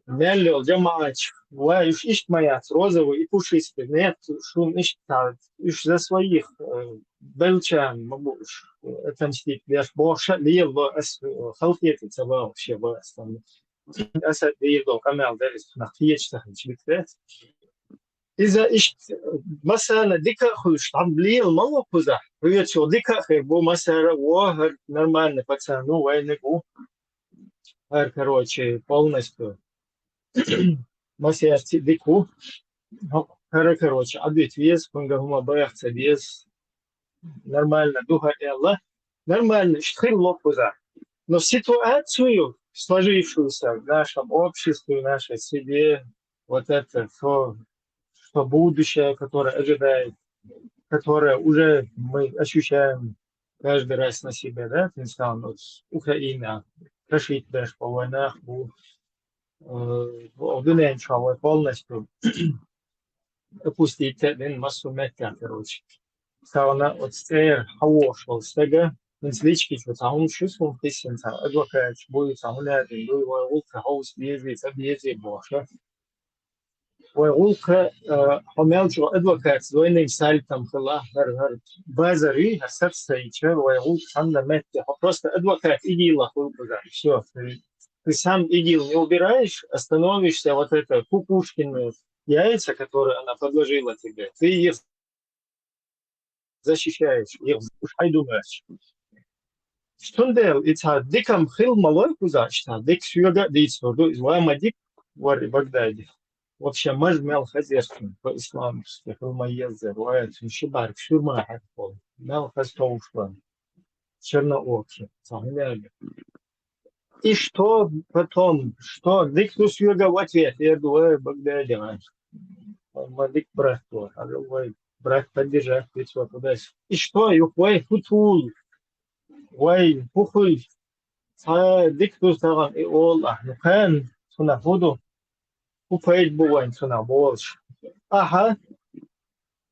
мел йола жамаӀаташ, ва уж иштта ма яц, розовый и пушистый, нет, шуна иштта, уж за своих, э, белчан ма бу уж, э, отомстить деш, бохуш а лелабо ас, э, халахетар ца ло вообще бо ас там. Аса дийр долу къамел дара, иза нах кхечу ца хилча дика дац. Иза иштта, массарна дика а хуьлуш, там лела ма ло кхузахь. Хьоьца дика а хир бу, массара а вон, хӀара нормальный пацан ву, вайниг ву. ХӀара, короче, полностью массаьрца дика ву. ХӀара, короче, Ӏадвита веза, кхуьнга хӀума баха ца беза. Нормально ду хӀара аьлла. Нормально, иштта хир ло кхузахь. Но ситуацию, сложившуюся в нашем обществе, в нашей среде, вот это, что, что будущее, которое ожидает, которое уже мы ощущаем каждый раз на себе, да, тем самым вот Украина, кашить даже по войнах, бу-, э, бу-, дуьнен чохь вай полностью опустить дина массо меттехь, короче. Сагана оцу цӀера хьан вохуш волу стага, хӀинца лички чу цхьа хӀума шу суна хиссина, цхьа адвокаташ буй, цхьа хӀума яздина дуй, вай гӀуллакх хьовса безий, ца безий бохуш. Вай гӀуллакх, э, хьо мел чӀогӀа адвокатца двойным сальтом хила, хӀара, хӀара базар ю, хӀара саца ца йича, вай гӀуллакх цхьанна метте, хьо просто адвокат ИГИЛа хуьлу кхузахь, всё. Ты, ты сам ИГИЛ не убираешь, а становишься вот это кукушкиной яйца, которые она подложила тебе, ты их защищаешь, их уж хьайн ду моьттуш. Цундела и цхьа дика-м хила ма ло кхузахь, цхьа дика соьга а дийцур ду, иза ван ма дика вара и Багдади. Вообще, маж мел хаза яра цунна, по-исламски хила ма еззара, вай, цунна ши бӀаьрг шуьра ма хьаькхна, мел хаза товш ван. Черноокий, цхьа хӀума аьлла. И что потом? Что? Дика ду соьга в ответ. Я говорю, ой, Багдади, ма дика брат твой. А вай брат поддержать ведь вот туда. И что? И вай хӀун тул? Вай хӀун хуьлу? Цхьа дика ду тахана и олу ахь. Ну, кхана цунах хӀун ду? ХӀун пайда бу вайн цунах болуш? Ахьа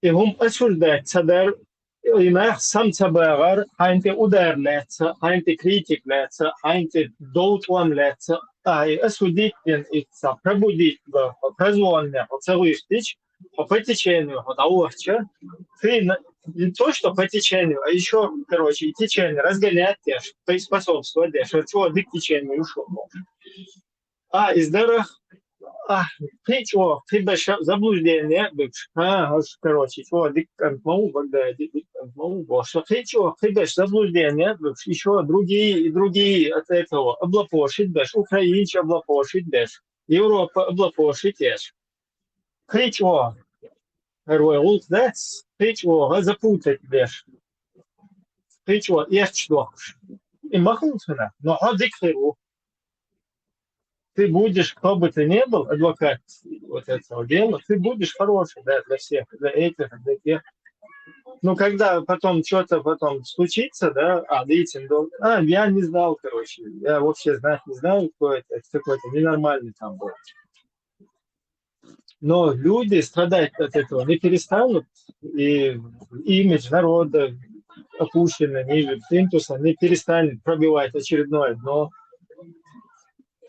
и хӀума осуждать ца дар, и нах сам ца багӀар, хьайна тӀе удар лаьцна, хьайна тӀе критик лаьцна, хьайна тӀе дов тӀом лаьцна, ахьа и осудить дина, и цхьа пробудить дан, хьо прозвонне, хьо ца гӀуьйсуьйтича, хьо по течению, хьо дӀавахча, ты на-, не то, что по течению, а ещё, короче, и течение разгонять деш, то есть способствовать деш, чего дика течение ушёл. А, иза дарах, а, кхин а чӀогӀа, кхин беш заблуждение а буьгуш. А, хӀорш, короче, чӀогӀа дика кӀант ма ву, Багдади дика кӀант ма ву, бохуш. Кхин а чӀогӀа, кхин беш заблуждение а буьгуш. Ещё другие и другие от этого облапошить беш, украинцаш облапошить беш, Европа облапошить еш. Кхин а чӀогӀа, хӀара вай гӀуллакх дац, кхин а чӀогӀа запутать беш. Кхин а чӀогӀа эцаш дохуш. И ма хуьлу цунах, но хьо дика хир ву. Ты будешь, кто бы ты ни был, адвокат вот этого дела, ты будешь хороший, да, для всех, для этих, для тех. Ну, когда потом что-то потом случится, да, а, видите, ну, а, я не знал, короче, я вообще знать не знаю, кто это, это какой-то ненормальный там был. Но люди страдать от этого не перестанут, и имидж народа, опущенный ниже плинтуса, не перестанет пробивать очередное дно.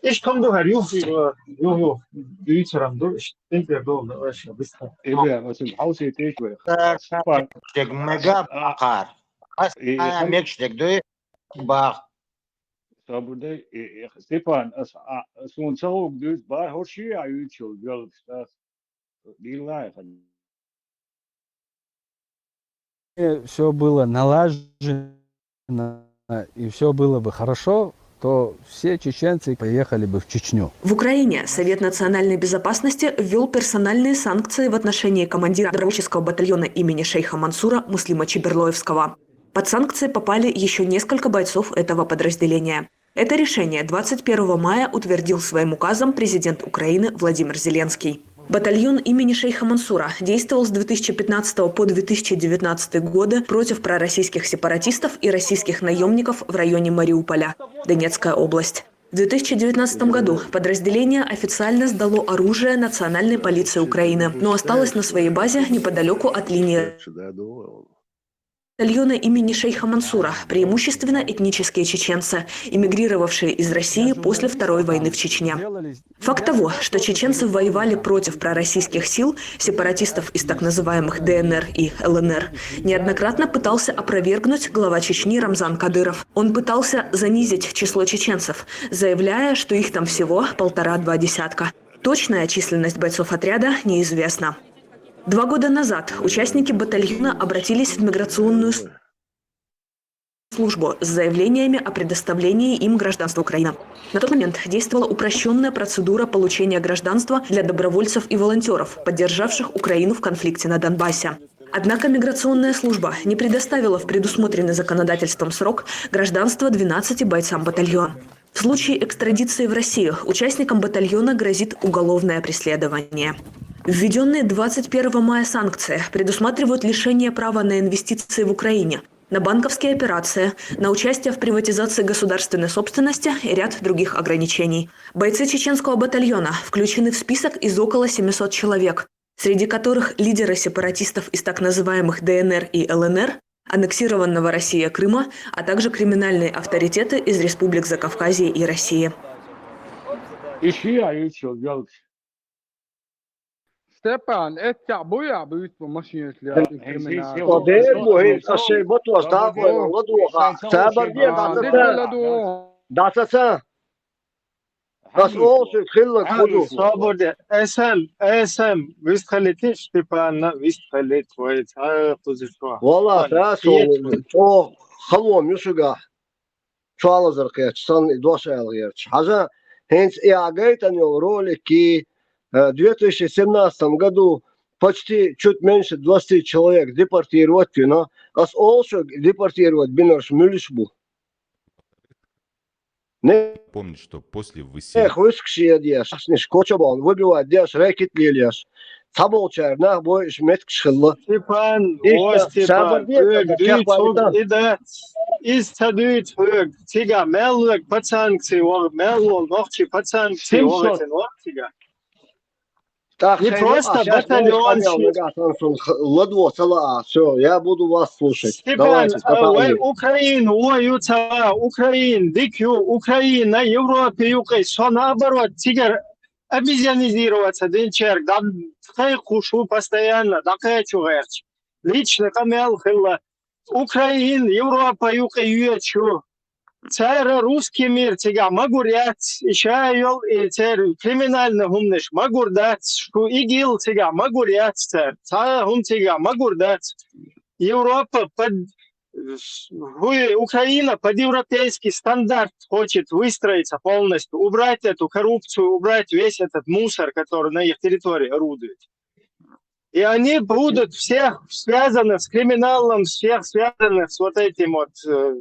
Иштта хӀума ду хӀара юха, юха, юха дуьйцуран ду, иштта тӀинтӀера ду, ну, вообще, быстро. Эбе, ма цуьнга хьовсийта ишта вай. Степан. Мегаш дерг ма ду, а, бахар. Ас и, а, и мегаш дерг дуй, бах. Собар дай, и, и, Степан, ас, а, суна ца хӀуг дуьйцу, бахар хӀорш а юьйцуш йолу жоьлгаш, ас. Дилла а хьан. Э, всё было налажено, и всё было бы хорошо, то все чеченцы поехали бы в Чечню. В Украине Совет национальной безопасности ввёл персональные санкции в отношении командира добровольческого батальона имени шейха Мансура Муслима Чеберлоевского. Под санкции попали ещё несколько бойцов этого подразделения. Это решение двадцать первого мая утвердил своим указом президент Украины Владимир Зеленский. Батальон имени шейха Мансура действовал с две тысячи пятнадцатого по две тысячи девятнадцатый годы против пророссийских сепаратистов и российских наёмников в районе Мариуполя, Донецкая область. В две тысячи девятнадцатом году подразделение официально сдало оружие Национальной полиции Украины, но осталось на своей базе неподалёку от линии батальона имени шейха Мансура, преимущественно этнические чеченцы, эмигрировавшие из России после Второй войны в Чечне. Факт того, что чеченцы воевали против пророссийских сил, сепаратистов из так называемых Д Н Р и Л Н Р, неоднократно пытался опровергнуть глава Чечни Рамзан Кадыров. Он пытался занизить число чеченцев, заявляя, что их там всего полтора-два десятка. Точная численность бойцов отряда неизвестна. Два года назад участники батальона обратились в миграционную службу с заявлениями о предоставлении им гражданства Украины. На тот момент действовала упрощенная процедура получения гражданства для добровольцев и волонтеров, поддержавших Украину в конфликте на Донбассе. Однако миграционная служба не предоставила в предусмотренный законодательством срок гражданство двенадцати бойцам батальона. В случае экстрадиции в Россию участникам батальона грозит уголовное преследование. Введенные двадцать первого мая санкции предусматривают лишение права на инвестиции в Украине, на банковские операции, на участие в приватизации государственной собственности и ряд других ограничений. Бойцы чеченского батальона включены в список из около семисот человек, среди которых лидеры сепаратистов из так называемых Д Н Р и Л Н Р, аннексированного Россией Крыма, а также криминальные авторитеты из республик Закавказья и России. Иши а иши ёлк. Степан, это буя быт по машине для О, дер бу хин, а шей бот вас да хой, ладу ха. Сабар дер, да, да, да. Да, да, да. Бас олчуьнга хилла худу. Собар де, эсэм, эсэм, вист хилийтий, Степанна вист хилийт вай, ца кхузуш ва. Валла, ца со, о, халом юшуга. Чуалазар кхеташ, сан и дош аьлла гӀерташ. Хьажа, хӀинца и а гайтан йолу ролики, э, две тысячи семнадцатом году почти чуть меньше двадцати человек депортировать вина. Ас олчуьнга депортировать бинарш муьлш бу? Не, Помню, что после не, выселения хӀуск шедеш, ниш кочабон, выбивать деш, рэкет лелеш. Цхьаболчара нах бой уьш меттигаш хилла. Степан, Иштта, о, Степан, сабар де, хьоьга да, дуьйцу чекхвалийтан. хӀуьг, и дац, иза ца дуьйцу хьоьга, цига мел верг под санкции вахар, мел волу нохчи под санкции вахийтина вахар цига. Так, Не хай, просто а щас батальон муьлш ши- къамел нагахь сан сун х-, ладо ца лаа, всё, я буду вас слушать. Степан, Давайте, а, вай Степан. Украина, о, ю ца, Украина, дика ю, Украина, Европа юкъе, со наоборот, цигара обезьянизироваться динчерг, дан кхайкхуш ву постоянно, дӀакхачу гӀерташ. Личный къамел хилла. Украина, Европа юкъе йоьдуш ю. Цара русский мир цигахь магур яц, и ша йол, и церан криминальный хӀуманаш магур дац, шу ИГИЛ цигахь магур яц цара, цхьа а хӀума цигахь магур дац. Европа под, хуй, Украина под европейский стандарт хочет выстроиться полностью, убрать эту коррупцию, убрать весь этот мусор, который на их территории орудует. И они будут всех связаны с криминалом, всех связанных с вот этим вот, э,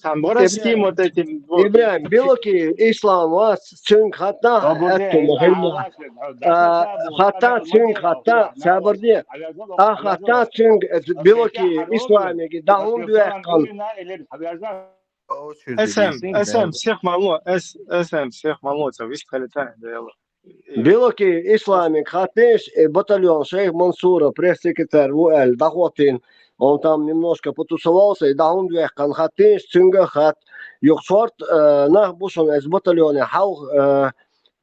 там, воровским вот этим. Вот. ИбрахӀим, билуки ислам вац, цуьнга хатта, аьтту ма хилла. А, хатта цуьнга хатта, сабар де. А хатта цуьнга, э, билуки исламиге дӀа хӀунда ваьккхина? Эсэм, эсэм, сих ма ло, эс-, эсэм, сих ма ло, ца вист хилийтан, да яла. Билуки исламига хаттийша, и батальон шейх Мансура пресс-секретарь ву аьлла дӀахӀоттийна, он там немножко потусовался, и дӀа хӀунда ваьккхина хаттийша, цуьнга а хатта. Юха шорта, э, нах бу шуна эс батальоне хьалха,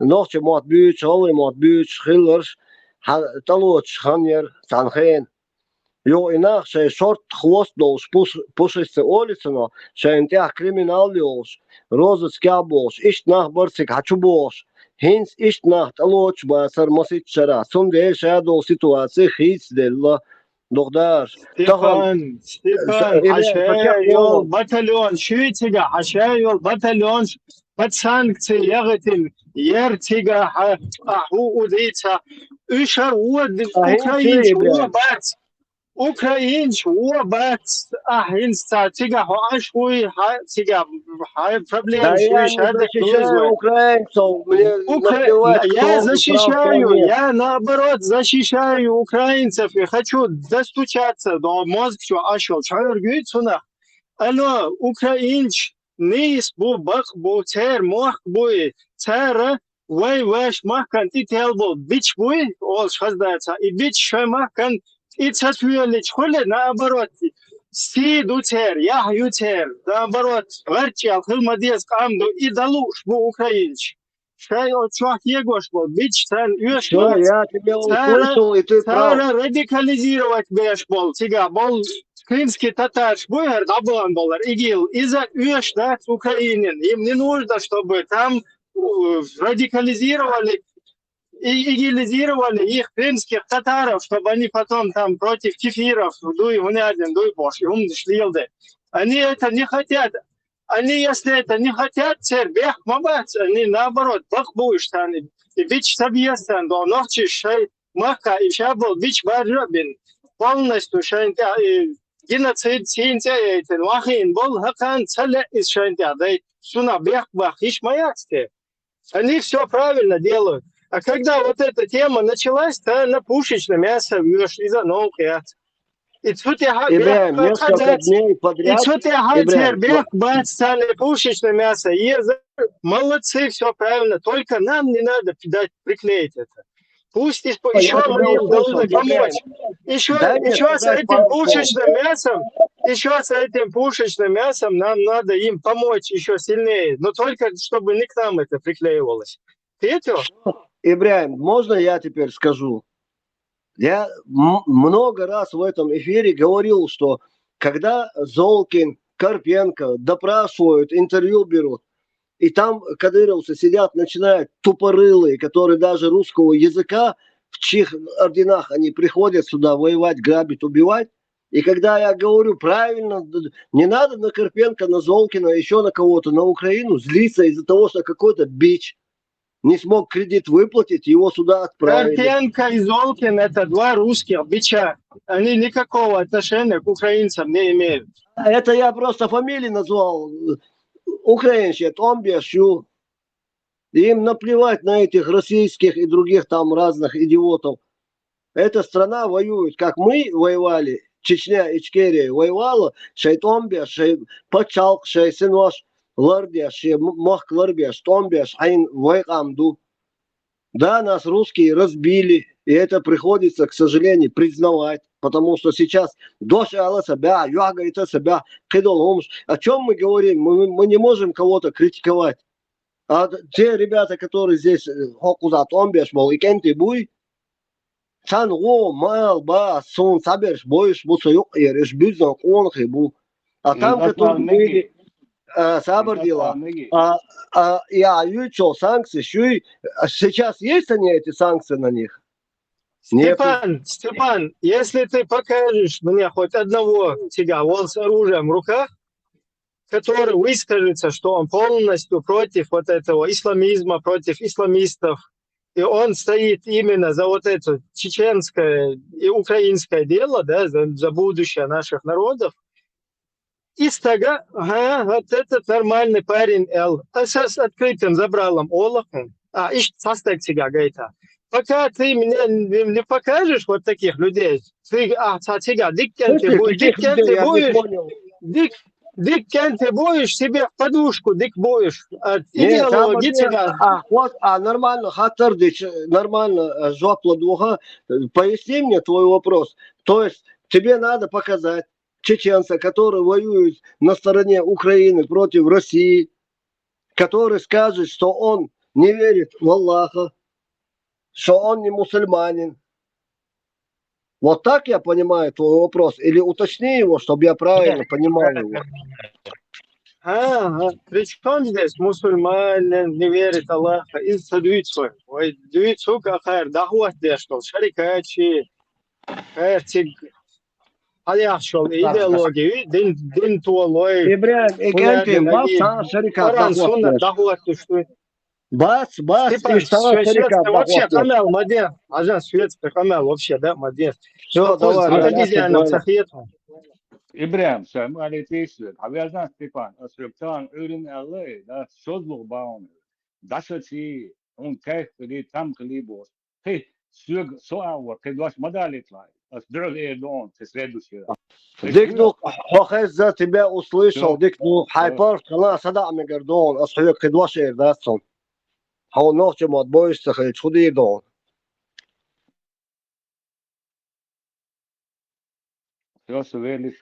э, нохчий мотт буьйцуш, гӀалгӀай мотт буьйцуш хилларш, хьан-, тӀелоцуш хан яра цхьана хенахь. Юха и нах шайн шорта хвост долуш, пуш-, пушистца олий цунах, шайна тӀехь криминал йолуш, розыскехь болуш, иштта нах бара цига хьан чу бохуш, хӀинца иштта нах тӀелоцуш бацара масийтта шарахь, цундела ша долу ситуаци хийцаделла, дукха дараш. Тахана Степан, Степан, Ша-, хьан ша Ша-, йолу батальон, шуьйцигахь хьан ша йолу батальон под санкции яхийтина, яра цигахь, а, хӀу, у дийца. Уьш хӀара вон, А хӀинца украинчу шу, вон бац. Украинчу вон бац, а, хӀинца ца, цигахь хьо Ӏаш вуй, хьан, цигахь, хьан проблема Да шуьйш, я не хьан декъ защищаю луьйза вай. Украинцев, мне Укра-, наплевать, кто я прав, кто защищаю, нет. я наоборот защищаю украинцев и хочу достучаться до мозг, что ашел, чаргуй цунах. Алло, украинч, нийса бу, бакъ бу, цер мохк буй, цара вай ваш махкан тӀе тел бу, бич буй, олуш хаздаца, и бич шай махкан И ца тоьллача хуле, наоборот, сий ду церан, яхь ю церан, наоборот, гӀарчӀел хила ма деза къам ду, и далуш бу украинцаш. Шай оцу чохь кегош болу бича царна оьшуш Всё, бац. Я тебя Цара, услышал, и ты прав. Цара радикализировать беш болу, цигахь болу крымский татарш бу хӀара дӀабоьлхуш болу ИГИЛ. Иза оьшуш дац Украинин. Им не нужно, чтобы там, э, радикализировали и идеализировали их крымских татаров, чтобы они потом там против кефиров дуй, гӀунядин дуй бохуш, и хӀуманаш леладе. Они это не хотят. Они, если это не хотят, церан бехк ма бац, они наоборот, бакъ бу уьш царна, и бича ца беза царна, до нохчий шайн махка и ша болу бича баржа а бина, полностью шайн тӀе, и геноцид, сийна цӀе а яйтина, вахийна болу хӀокхарна ца лаьа иза шайн тӀе дайта. Цунах бехк баккха йиш ма яц те. Они всё правильно делают. А когда вот эта тема началась, то на пушечное мясо вьеш, иза новкъа яц. И цу тӀехь Ибрахим, бехк несколько бац. Дней И подряд, цу тӀехь Ибрахим, церан бехк бац царна пушечное мясо. Еза, молодцы, всё правильно. Только нам не надо дать приклеить это. Пусть ещё, Ой, я ещё тебя мы им услышал, должны помочь. Ибрахим. Ещё, Дай мне ещё с сказать этим пару слов. Пушечным мясом, ещё с этим пушечным мясом нам надо им помочь ещё сильнее. Но только чтобы не к нам это приклеивалось. Ты это? Ибрахим, можно я теперь скажу? Я м-, много раз в этом эфире говорил, что когда Золкин, Карпенко допрашивают, интервью берут, и там кадыровцы сидят, начинают тупорылые, которые даже русского языка, в чьих орденах они приходят сюда воевать, грабить, убивать. И когда я говорю правильно, д-, не надо на Карпенко, на Золкина, еще на кого-то, на Украину злиться из-за того, что какой-то бич не смог кредит выплатить, его сюда отправили. Карпенко и Золкин — это два русских бича. Они никакого отношения к украинцам не имеют. Это я просто фамилии назвал. Украинцы, тӀом беш ю. Им наплевать на этих российских и других там разных идиотов. Эта страна воюет, как мы воевали, Чечня, Ичкерия воевала, шайн тӀом беш, шайн пачхьалкх, шайн синош лардеш, шайн м-, мохк ларбеш, тӀом беш, хьайна вай къам ду. Да, нас русские разбили, и это приходится, к сожалению, признавать, потому что сейчас дош ала ца баьхьа, юьхь гайта ца баьхьа, кхидолу хӀумаш. О чём мы говорим? Мы, мы не можем кого-то критиковать. А те ребята, которые здесь, э, хӀокхузахь тӀом беш болу, и кӀентий буй, царна гӀо ма ала бац, суна цхьаберш бойуш бу со юкъера, уьш буьззина къонахий бу. А там, которые были, а, сабар дела, а, а, я, ю чё, санкции, шу, а сейчас есть они, эти санкции на них? Нету. Степан, Степан, если ты покажешь мне хоть одного тебя, вон с оружием в руках, который выскажется, что он полностью против вот этого исламизма, против исламистов, и он стоит именно за вот это чеченское и украинское дело, да, за, за будущее наших народов. И стага, ага, вот этот нормальный парень, Эл, а с, с открытым забралом олакъун. А, иш састаг цига гайта. Пока ты мне не, не покажешь вот таких людей, ты, а, ца цига, диккен ты будешь, диккен ты будешь, дик, диккен ты будешь, себе в подушку дик будешь. А, идеологи цига. А, вот, а, нормально, хаттар дича, нормально, э, жоп ладугӀа. Э, поясни мне твой вопрос. То есть тебе надо показать чеченца, который воюет на стороне Украины против России, который скажет, что он не верит в Аллаха, что он не мусульманин. Вот так я понимаю твой вопрос? Или уточни его, чтобы я правильно понимал его? А, а, при чём здесь мусульманин, не верит в Аллаха? И садуьйцу. Ой, дуьйцу, а хайр, дахват деш, что шарикачи, хайр, циг, хьаяхчул идеологи, дин, дин толой. Ибрахим, и кӀентий бац цхьа шарикат дахвоттуш? Бац, бац, и цхьа шарикат вообще дахвоттуш. Къамел ма де. Хьажа, светский къамел вообще, да, ма де. Всё, давай, давай. Ибрахим, сан ма алий тешвет. Хьан везан, Степан, ас хьоьга тахана Ӏуьйрина аьлла, да, шозлагӀа бахьана. Дашачи, хьуна кайф хили, там хили бохуш. Кхин, соьга со агӀор, кхин дош ма далийталахь. Ас дуьхьал эр ду хьуна, кхин следующий раз. Дика ду, хьо хезна, тебя услышал, дика ду, хьайн паргӀат хила, садаӀа мегар ду хьуна, ас хьоьга кхин дош эр дац хьуна. Хьо нохча мотт бойуш ца хилча, хӀун дийр ду хьуна? It was really